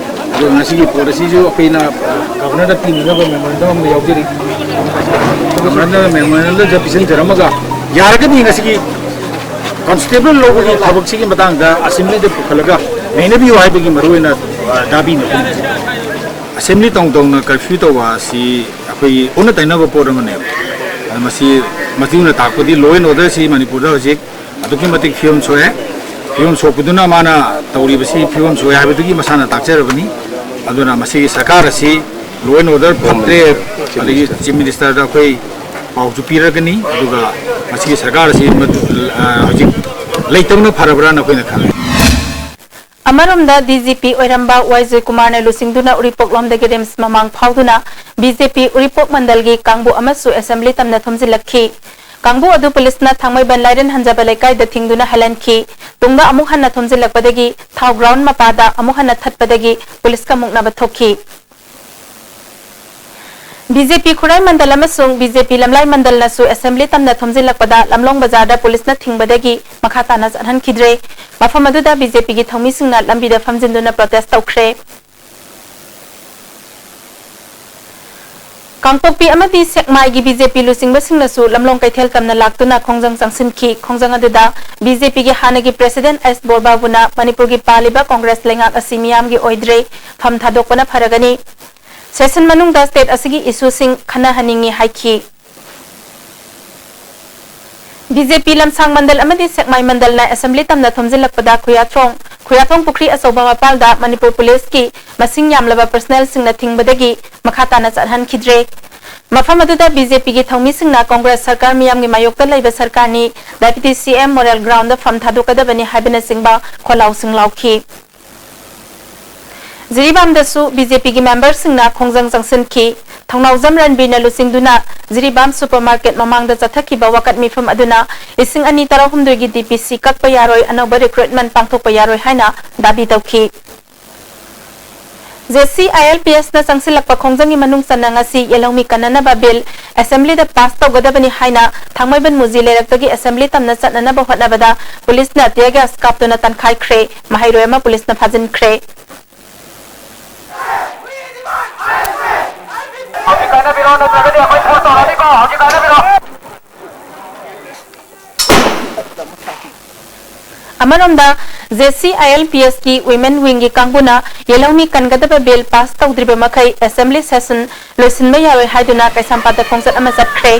ꯑꯗꯨꯒ ꯉꯁꯤꯒꯤ ꯄꯣꯠ ꯑꯁꯤꯁꯨ ꯑꯩꯈꯣꯏꯅ ꯒꯚꯔꯅꯔꯗ ꯄꯤꯅꯅꯕ ꯃꯦꯃꯣꯔꯦꯟꯗꯝ ꯑꯃ ꯌꯥꯎꯖꯔꯤ꯫ ꯒꯚꯔꯅꯔ ꯃꯦꯃꯣꯔꯦꯟꯗꯝꯗ ꯄꯤꯁꯤꯟꯖꯔꯝꯃꯒ, ꯌꯥꯔꯒꯗꯤ ꯉꯁꯤꯒꯤ ꯀꯟꯁꯇꯦꯕꯜ ꯂꯧꯕꯒꯤ ꯊꯕꯛꯁꯤꯒꯤ ꯃꯇꯥꯡꯗ ꯑꯁꯦꯝꯕ꯭ꯂꯤꯗ ꯄꯨꯈꯠꯂꯒ ꯅꯩꯅꯕꯤꯌꯨ ꯍꯥꯏꯕꯒꯤ ꯃꯔꯨꯑꯣꯏꯅ, ꯑ, ꯗꯥꯕꯤꯅꯤ꯫ ꯑꯁꯦꯝꯕ꯭ꯂꯤ ꯇꯧ ꯇꯧꯅ ꯀꯔꯐ꯭ꯌꯨ ꯇꯧꯕ ꯑꯁꯤ ꯑꯩꯈꯣꯏꯒꯤ ꯑꯣꯟꯅ ꯇꯩꯅꯕ ꯄꯣꯠ ꯑꯃꯅꯦꯕ꯫ ꯑꯗ ꯃꯁꯤ, ꯃꯁꯤꯅ ꯇꯥꯛꯄꯗꯤ law and order ꯁꯤ ꯃꯅꯤꯄꯨꯔꯗ ꯍꯧꯖꯤꯛ ꯑꯗꯨꯛꯀꯤ ꯃꯇꯤꯛ ꯐꯤꯕꯝ ꯁꯣꯛꯑꯦ꯫ ꯐꯤꯕꯝ ꯁꯣꯛꯄꯗꯨꯅ ꯃꯥꯅ ꯇꯧꯔꯤꯕꯁꯤ ꯐꯤꯕꯝ ꯁꯣꯛꯑꯦ ꯍꯥꯏꯕꯗꯨꯒꯤ ꯃꯁꯥꯅ ꯇꯥꯛꯆꯔꯕꯅꯤ꯫ ꯑꯗꯨꯅ ꯃꯁꯤꯒꯤ ꯁꯔꯀꯥꯔ ꯑꯁꯤ law and order ꯐꯠꯇ꯭ꯔꯦ, ꯑꯗꯒꯤ ꯆꯤꯐ ꯃꯤꯅꯤꯁꯇꯔꯗ ꯑꯩꯈꯣꯏ ꯄꯥꯎꯁꯨ ꯄꯤꯔꯒꯅꯤ꯫ ꯑꯗꯨꯒ ꯃꯁꯤꯒꯤ ꯁꯔꯀꯥꯔ ꯑꯁꯤ ꯃꯗꯨ, ꯑ, ꯍꯧꯖꯤꯛ ꯂꯩꯇꯕꯅ ꯐꯔꯕ꯭ꯔꯥꯅ ꯑꯩꯈꯣꯏꯅ ꯈꯜꯂꯤ꯫ ꯑꯃꯔꯣꯝꯗ, ꯗꯤꯖꯤꯄꯤ ꯑꯣꯏꯔꯝꯕ ꯋꯥꯏ ꯖꯣꯏꯀꯨꯃꯥꯔꯅ ꯂꯨꯆꯤꯡꯗꯨꯅ ꯎꯔꯤꯄꯣꯛꯂꯣꯝꯗꯒꯤ ꯔꯤꯝꯁ ꯃꯃꯥꯡ ꯐꯥꯎꯗꯨꯅ ꯕꯤꯖꯦꯄꯤ ꯎꯔꯤꯄꯣꯛ ꯃꯟꯗꯜꯒꯤ ꯀꯥꯡꯕꯨ ꯑꯃꯁꯨ ꯑꯦꯁꯦꯝꯕ꯭ꯂꯤ ꯇꯝꯅ ꯊꯣꯝꯖꯤꯜꯂꯛꯈꯤ꯫ ꯀꯥꯡꯕꯨ ꯑꯗꯨ ꯄꯨꯂꯤꯁꯅ ꯊꯥꯡꯃꯩꯕꯟ ꯂꯥꯏꯔꯦꯟ ꯍꯟꯖꯕ ꯂꯩꯀꯥꯏꯗ ꯊꯤꯡꯗꯨꯅ ꯍꯜꯍꯟꯈꯤ꯫ ꯇꯨꯡꯗ ꯑꯃꯨꯛ ꯍꯟꯅ ꯊꯣꯝꯖꯤꯜꯂꯛꯄꯗꯒꯤ ꯊꯥꯎ ꯒ꯭ꯔꯥꯎꯟ ꯃꯄꯥꯗ ꯑꯃꯨꯛ ꯍꯟꯅ ꯊꯠꯄꯗꯒꯤ ꯄꯨꯂꯤꯁꯀ ꯃꯨꯛꯅꯕ ꯊꯣꯛꯈꯤ꯫ ꯕꯤꯖꯦꯄꯤ ꯈꯨꯔꯥꯏ ꯃꯟꯗꯜ ꯑꯃꯁꯨꯡ ꯕꯤꯖꯦꯄꯤ ꯂꯝꯂꯥꯏ ꯃꯟꯗꯜꯅꯁꯨ ꯑꯦꯁꯦꯝꯕ꯭ꯂꯤ ꯇꯝꯅ ꯊꯣꯝꯖꯤꯜꯂꯛꯄꯗ ꯂꯝꯂꯣꯡ ꯕꯖꯥꯔꯗ ꯄꯨꯂꯤꯁꯅ ꯊꯤꯡꯕꯗꯒꯤ ꯃꯈꯥ ꯇꯥꯅ ꯆꯠꯍꯟꯈꯤꯗ꯭ꯔꯦ꯫ ꯃꯐꯝ ꯑꯗꯨꯗ ꯕꯤꯖꯦꯄꯤꯒꯤ ꯊꯧꯃꯤꯁꯤꯡꯅ ꯂꯝꯕꯤꯗ ꯐꯝꯖꯤꯟꯗꯨꯅ ꯄ꯭ꯔꯣꯇꯦꯁ ꯇꯧꯈ꯭ꯔꯦ꯫ ꯀꯥꯡꯄꯣꯛꯄꯤ ꯑꯃꯗꯤ ꯁꯦꯛꯃꯥꯏꯒꯤ ꯕꯤꯖꯦꯄꯤ ꯂꯨꯆꯤꯡꯕꯁꯤꯡꯅꯁꯨ ꯂꯝꯂꯣꯡ ꯀꯩꯊꯦꯜ ꯇꯝꯅ ꯂꯥꯛꯇꯨꯅ ꯈꯣꯡꯖꯪ ꯆꯪꯁꯤꯟꯈꯤ꯫ ꯈꯣꯡꯖꯪ ꯑꯗꯨꯗ ꯕꯤꯖꯦꯄꯤꯒꯤ ꯍꯥꯟꯅꯒꯤ ꯄ꯭ꯔꯦꯁꯤꯗꯦꯟ ꯑꯦꯁ ꯕꯣꯔꯕꯥꯕꯨꯅ ꯃꯅꯤꯄꯨꯔꯒꯤ ꯄꯥꯜꯂꯤꯕ ꯀꯣꯡꯒ꯭ꯔꯦꯁ ꯂꯩꯉꯥꯛ ꯑꯁꯤ ꯃꯤꯌꯥꯝꯒꯤ ꯑꯣꯏꯗ꯭ꯔꯦ, ꯐꯝ ꯊꯥꯗꯣꯛꯄꯅ ꯐꯔꯒꯅꯤ꯫ ꯁꯦꯁꯟ ꯃꯅꯨꯡꯗ ꯁ꯭ꯇꯦꯠ ꯑꯁꯤꯒꯤ ꯏꯁꯨꯁꯤꯡ ꯈꯟꯅꯍꯟꯅꯤꯡꯏ ꯍꯥꯏꯈꯤ꯫ ꯕꯤꯖꯦꯄꯤ ꯂꯝꯁꯥꯡ ꯃꯟꯗꯜ ꯑꯃꯗꯤ ꯁꯦꯛꯃꯥꯏ ꯃꯟꯗꯜꯅ ꯑꯦꯁꯦꯝꯕ꯭ꯂꯤ ꯇꯝꯅ ꯊꯣꯝꯖꯤꯜꯂꯛꯄꯗ ꯈꯨꯌꯥꯊꯣꯡ, ꯈꯨꯌꯥꯊꯣꯡ ꯄꯨꯈ꯭ꯔꯤ ꯑꯆꯧꯕ ꯃꯄꯥꯜꯗ ꯃꯅꯤꯄꯨꯔ ꯄꯨꯂꯤꯁꯀꯤ ꯃꯁꯤꯡ ꯌꯥꯝꯂꯕ ꯄꯔꯁꯅꯦꯜꯁꯤꯡꯅ ꯊꯤꯡꯕꯗꯒꯤ ꯃꯈꯥ ꯇꯥꯅ ꯆꯠꯍꯟꯈꯤꯗ꯭ꯔꯦ꯫ ꯃꯐꯝ ꯑꯗꯨꯗ ꯕꯤꯖꯦꯄꯤꯒꯤ ꯊꯧꯃꯤꯁꯤꯡꯅ ꯀꯣꯡꯒ꯭ꯔꯦꯁ ꯁꯔꯀꯥꯔ ꯃꯤꯌꯥꯝꯒꯤ ꯃꯥꯌꯣꯛꯇ ꯂꯩꯕ ꯁꯔꯀꯥꯔꯅꯤ, ꯗꯦꯄ꯭ꯌꯨꯇꯤ ꯁꯤ ꯑꯦꯝ ꯃꯣꯔꯦꯜ ꯒ꯭ꯔꯥꯎꯟꯗ ꯐꯝ ꯊꯥꯗꯣꯛꯀꯗꯕꯅꯤ ꯍꯥꯏꯕꯅꯆꯤꯡꯕ ꯈꯣꯜꯂꯥꯎꯁꯤꯡ ꯂꯥꯎꯈꯤ꯫ ꯖꯤꯔꯤꯕꯥꯝꯗꯁꯨ ꯕꯤꯖꯦꯄꯤꯒꯤ ꯃꯦꯝꯕꯔꯁꯤꯡꯅ ꯈꯣꯡꯖꯪ ꯆꯪꯁꯤꯟꯈꯤ꯫ ꯊꯧꯅꯥꯎꯖꯝ ꯔꯟꯕꯤꯔꯅ ꯂꯨꯆꯤꯡꯗꯨꯅ ꯖꯤꯔꯤꯕꯥꯝ ꯁꯨꯄꯔ ꯃꯥꯔꯀꯦꯠ ꯃꯃꯥꯡꯗ ꯆꯠꯊꯈꯤꯕ ꯋꯥꯀꯠ ꯃꯤꯐꯝ ꯑꯗꯨꯅ ꯂꯤꯁꯤꯡ ꯑꯅꯤ ꯇꯔꯥꯍꯨꯝꯗꯣꯏꯒꯤ ꯗꯤ ꯄꯤ ꯁꯤ ꯀꯛꯄ ꯌꯥꯔꯣꯏ, ꯑꯅꯧꯕ ꯔꯤꯀ꯭ꯔꯨꯠꯃꯦꯟ ꯄꯥꯡꯊꯣꯛꯄ ꯌꯥꯔꯣꯏ ꯍꯥꯏꯅ ꯗꯥꯕꯤ ꯇꯧꯈꯤ꯫ J C I L P ꯑꯦꯁꯅ ꯆꯪꯁꯤꯜꯂꯛꯄ ꯈꯣꯡꯖꯪꯒꯤ ꯃꯅꯨꯡ ꯆꯟꯅ ꯉꯁꯤ ꯌꯦꯜꯍꯧꯃꯤ ꯀꯟꯅꯅꯕ ꯕꯤꯜ ꯑꯦꯁꯦꯝꯕ꯭ꯂꯤꯗ ꯄꯥꯁ ꯇꯧꯒꯗꯕꯅꯤ ꯍꯥꯏꯅ ꯊꯥꯡꯃꯩꯕꯟ ꯃꯨꯖꯤ ꯂꯩꯔꯛꯇꯒꯤ ꯑꯦꯁꯦꯝꯕ꯭ꯂꯤ ꯇꯝꯅ ꯆꯠꯅꯅꯕ ꯍꯣꯠꯅꯕꯗ ꯄꯨꯂꯤꯁꯅ tear gas ꯀꯥꯞꯇꯨꯅ ꯇꯥꯟꯈꯥꯏꯈ꯭ꯔꯦ꯫ ꯃꯍꯩꯔꯣꯏ ꯑꯃ ꯄꯨꯂꯤꯁꯅ ꯐꯥꯖꯤꯟꯈ꯭ꯔꯦ꯫ ꯍꯧꯖꯤꯛ ꯀꯥꯟꯅꯕꯤꯔꯣ, ꯅꯠꯇ꯭ꯔꯒꯗꯤ ꯑꯩꯈꯣꯏ ꯐꯣꯟ ꯇꯧꯔꯅꯤꯀꯣ, ꯍꯧꯖꯤꯛ ꯀꯥꯟꯅꯕꯤꯔꯣ꯫ ꯑꯃꯔꯣꯝꯗ, J C I L P ꯑꯦꯁꯀꯤ women wingꯒꯤ ꯀꯥꯡꯕꯨꯅ ꯌꯦꯜꯍꯧꯃꯤ ꯀꯟꯒꯗꯕ ꯕꯤꯜ ꯄꯥꯁ ꯇꯧꯗ꯭ꯔꯤꯕ ꯃꯈꯩ ꯑꯦꯁꯦꯝꯕ꯭ꯂꯤ ꯁꯦꯁꯟ ꯂꯣꯏꯁꯤꯟꯕ ꯌꯥꯔꯣꯏ ꯍꯥꯏꯗꯨꯅ ꯀꯩꯁꯥꯝꯄꯥꯠꯇ ꯈꯣꯡꯆꯠ ꯑꯃ ꯆꯠꯈ꯭ꯔꯦ꯫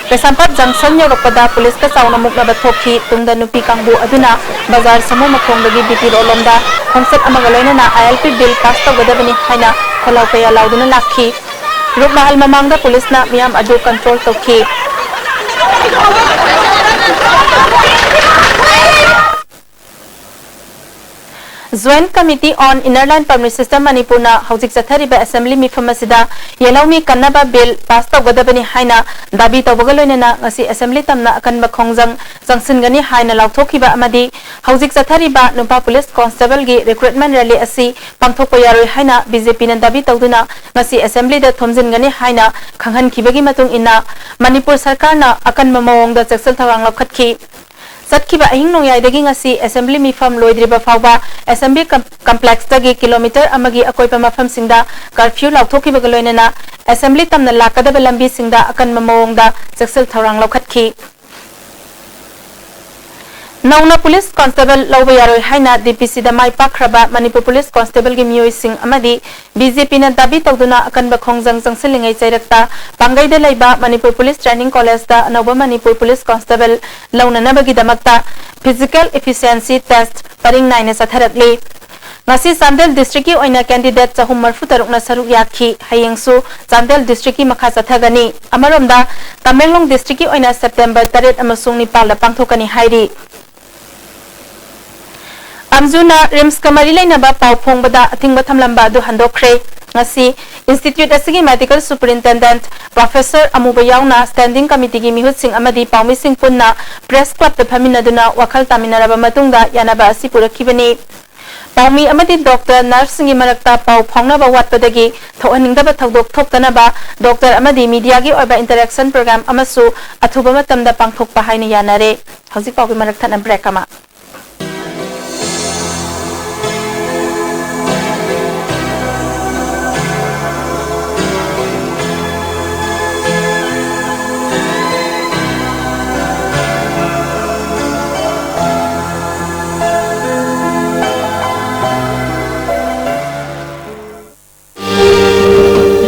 ꯀꯩꯁꯥꯝꯄꯥꯠ ꯖꯪꯁꯟ ꯌꯧꯔꯛꯄꯗ ꯄꯨꯂꯤꯁꯀ ꯆꯥꯎꯅ ꯃꯨꯛꯅꯕ ꯊꯣꯛꯈꯤ꯫ ꯇꯨꯡꯗ ꯅꯨꯄꯤ ꯀꯥꯡꯕꯨ ꯑꯗꯨꯅ ꯕꯖꯥꯔ ꯁꯃꯨ ꯃꯈꯣꯡꯗꯒꯤ ꯕꯤ ꯇꯤ ꯔꯣꯗꯂꯣꯝꯗ ꯈꯣꯡꯆꯠ ꯑꯃꯒ ꯂꯣꯏꯅꯅ ꯑꯥꯏ ꯑꯦꯜ ꯄꯤ ꯕꯤꯜ ꯄꯥꯁ ꯇꯧꯒꯗꯕꯅꯤ ꯍꯥꯏꯅ ꯈꯣꯜꯂꯥꯎ ꯀꯌꯥ ꯂꯥꯎꯗꯨꯅ ꯂꯥꯛꯈꯤ꯫ ꯔꯨꯛꯃꯍꯜ ꯃꯃꯥꯡꯗ ꯄꯨꯂꯤꯁꯅ ꯃꯤꯌꯥꯝ ꯑꯗꯨ ꯀꯟꯇ꯭ꯔꯣꯜ ꯇꯧꯈꯤ꯫ Joint Committee on Inner Line Permit System ꯃꯅꯤꯄꯨꯔꯅ ꯍꯧꯖꯤꯛ ꯆꯠꯊꯔꯤꯕ ꯑꯦꯁꯦꯝꯕ꯭ꯂꯤ ꯃꯤꯐꯝ ꯑꯁꯤꯗ ꯌꯦꯜꯍꯧꯃꯤ ꯀꯟꯅꯕ ꯕꯤꯜ ꯄꯥꯁ ꯇꯧꯒꯗꯕꯅꯤ ꯍꯥꯏꯅ ꯗꯥꯕꯤ ꯇꯧꯕꯒ ꯂꯣꯏꯅꯅ ꯉꯁꯤ ꯑꯦꯁꯦꯝꯕ꯭ꯂꯤ ꯇꯝꯅ ꯑꯀꯟꯕ ꯈꯣꯡꯖꯪ ꯆꯪꯁꯤꯟꯒꯅꯤ ꯍꯥꯏꯅ ꯂꯥꯎꯊꯣꯛꯈꯤꯕ ꯑꯃꯗꯤ ꯍꯧꯖꯤꯛ ꯆꯠꯊꯔꯤꯕ ꯅꯨꯄꯥ ꯄꯨꯂꯤꯁ ꯀꯣꯟꯁꯇꯦꯕꯜꯒꯤ recruitment rally ꯑꯁꯤ ꯄꯥꯡꯊꯣꯛꯄ ꯌꯥꯔꯣꯏ ꯍꯥꯏꯅ ꯕꯤ ꯖꯦ ꯄꯤꯅ ꯗꯥꯕꯤ ꯇꯧꯗꯨꯅ ꯉꯁꯤ ꯑꯦꯁꯦꯝꯕ꯭ꯂꯤꯗ ꯊꯣꯝꯖꯤꯟꯒꯅꯤ ꯍꯥꯏꯅ ꯈꯪꯍꯟꯈꯤꯕꯒꯤ ꯃꯇꯨꯡ ꯏꯟꯅ ꯃꯅꯤꯄꯨꯔ ꯁꯔꯀꯥꯔꯅ ꯑꯀꯟꯕ ꯃꯑꯣꯡꯗ ꯆꯦꯛꯁꯤꯜ ꯊꯧꯔꯥꯡ ꯂꯧꯈꯠꯈꯤ꯫ ꯆꯠꯈꯤꯕ ꯑꯍꯤꯡ ꯅꯣꯡꯌꯥꯏꯗꯒꯤ ꯉꯁꯤ ꯑꯦꯁꯦꯝꯕ꯭ꯂꯤ ꯃꯤꯐꯝ ꯂꯣꯏꯗ꯭ꯔꯤꯕ ꯐꯥꯎꯕ ꯑꯦꯁꯦꯝꯕ꯭ꯂꯤ ꯀꯝ-, ꯀꯝꯄ꯭ꯂꯦꯛꯁꯇꯒꯤ ꯀꯤꯂꯣꯃꯤꯇꯔ ꯑꯃꯒꯤ ꯑꯀꯣꯏꯕ ꯃꯐꯝꯁꯤꯡꯗ ꯀꯔꯐ꯭ꯌꯨ ꯂꯥꯎꯊꯣꯛꯈꯤꯕꯒ ꯂꯣꯏꯅꯅ ꯑꯦꯁꯦꯝꯕ꯭ꯂꯤ ꯇꯝꯅ ꯂꯥꯛꯀꯗꯕ ꯂꯝꯕꯤꯁꯤꯡꯗ ꯑꯀꯟꯕ ꯃꯑꯣꯡꯗ ꯆꯦꯛꯁꯤꯜ ꯊꯧꯔꯥꯡ ꯂꯧꯈꯠꯈꯤ꯫ ꯅꯧꯅ ꯄꯨꯂꯤꯁ ꯀꯣꯟꯁꯇꯦꯕꯜ ꯂꯧꯕ ꯌꯥꯔꯣꯏ ꯍꯥꯏꯅ ꯗꯤ ꯄꯤ ꯁꯤꯗ ꯃꯥꯏ ꯄꯥꯛꯈ꯭ꯔꯕ ꯃꯅꯤꯄꯨꯔ ꯄꯨꯂꯤꯁ ꯀꯣꯟꯁꯇꯦꯕꯜꯒꯤ ꯃꯤꯑꯣꯏꯁꯤꯡ ꯑꯃꯗꯤ ꯕꯤ ꯖꯦ ꯄꯤꯅ ꯗꯥꯕꯤ ꯇꯧꯗꯨꯅ ꯑꯀꯟꯕ ꯈꯣꯡꯖꯪ ꯆꯪꯁꯤꯜꯂꯤꯉꯩ ꯆꯩꯔꯛꯇ ꯄꯥꯡꯒꯩꯗ ꯂꯩꯕ ꯃꯅꯤꯄꯨꯔ ꯄꯨꯂꯤꯁ ꯇ꯭ꯔꯦꯅꯤꯡ ꯀꯣꯂꯦꯖꯇ ꯑꯅꯧꯕ ꯃꯅꯤꯄꯨꯔ ꯄꯨꯂꯤꯁ ꯀꯣꯟꯁꯇꯦꯕꯜ ꯂꯧꯅꯅꯕꯒꯤꯗꯃꯛꯇ physical efficiency test ꯄꯔꯤꯡ ꯅꯥꯏꯅ ꯆꯠꯊꯔꯛꯂꯤ꯫ ꯉꯁꯤ ꯆꯥꯟꯗꯦꯜ ꯗꯤꯁꯇ꯭ꯔꯤꯛꯀꯤ ꯑꯣꯏꯅ candidate ꯆꯍꯨꯝ ꯃꯔꯤꯐꯨ ꯇꯔꯨꯛꯅ ꯁꯔꯨꯛ ꯌꯥꯈꯤ꯫ ꯍꯌꯦꯡꯁꯨ ꯆꯥꯟꯗꯦꯜ ꯗꯤꯁꯇ꯭ꯔꯤꯛꯀꯤ ꯃꯈꯥ ꯆꯠꯊꯒꯅꯤ꯫ ꯑꯃꯔꯣꯝꯗ, ꯇꯃꯦꯡꯂꯣꯡ ꯗꯤꯁꯇ꯭ꯔꯤꯛꯀꯤ ꯑꯣꯏꯅ ꯁꯦꯞꯇꯦꯝꯕꯔ ꯇꯔꯦꯠ ꯑꯃꯁꯨꯡ ꯅꯤꯄꯥꯜꯗ ꯄꯥꯡꯊꯣꯛꯀꯅꯤ ꯍꯥꯏꯔꯤ꯫ ꯑꯝꯖꯨꯅ ꯔꯤꯝꯁꯀ ꯃꯔꯤ ꯂꯩꯅꯕ ꯄꯥꯎ ꯐꯣꯡꯕꯗ ꯑꯊꯤꯡꯕ ꯊꯝꯂꯝꯕ ꯑꯗꯨ ꯍꯟꯗꯣꯛꯈ꯭ꯔꯦ꯫ ꯉꯁꯤ ꯏꯟꯁꯇꯤꯇ꯭ꯌꯨꯠ ꯑꯁꯤꯒꯤ ꯃꯦꯗꯤꯀꯦꯜ ꯁꯨꯄꯔꯤꯟꯇꯦꯟꯗꯦꯟꯠ ꯄ꯭ꯔꯣꯐꯦꯁꯔ ꯑꯃꯨꯕ ꯌꯥꯎꯅ ꯁ꯭ꯇꯦꯟꯗꯤꯡ ꯀꯃꯤꯇꯤꯒꯤ ꯃꯤꯍꯨꯠꯁꯤꯡ ꯑꯃꯗꯤ ꯄꯥꯎꯃꯤꯁꯤꯡ ꯄꯨꯟꯅ ꯄ꯭ꯔꯦꯁ ꯀ꯭ꯂꯕꯇ ꯐꯝꯃꯤꯟꯅꯗꯨꯅ ꯋꯥꯈꯜ ꯇꯥꯃꯤꯟꯅꯔꯕ ꯃꯇꯨꯡꯗ ꯌꯥꯅꯕ ꯑꯁꯤ ꯄꯨꯔꯛꯈꯤꯕꯅꯤ꯫ ꯄꯥꯎꯃꯤ ꯑꯃꯗꯤ ꯗꯣꯛꯇꯔ, ꯅꯔꯁꯁꯤꯡꯒꯤ ꯃꯔꯛꯇ ꯄꯥꯎ ꯐꯥꯎꯅꯕ ꯋꯥꯠꯄꯗꯒꯤ ꯊꯣꯛꯍꯟꯅꯤꯡꯗꯕ ꯊꯧꯗꯣꯛ ꯊꯣꯛꯇꯅꯕ ꯗꯣꯛꯇꯔ ꯑꯃꯗꯤ ꯃꯤꯗꯤꯌꯥꯒꯤ ꯑꯣꯏꯕ interaction program ꯑꯃꯁꯨ ꯑꯊꯨꯕ ꯃꯇꯝꯗ ꯄꯥꯡꯊꯣꯛꯄ ꯍꯥꯏꯅ ꯌꯥꯅꯔꯦ꯫ ꯍꯧꯖꯤꯛ ꯄꯥꯎꯒꯤ ꯃꯔꯛ ꯊꯠꯅ break ꯑꯃ꯫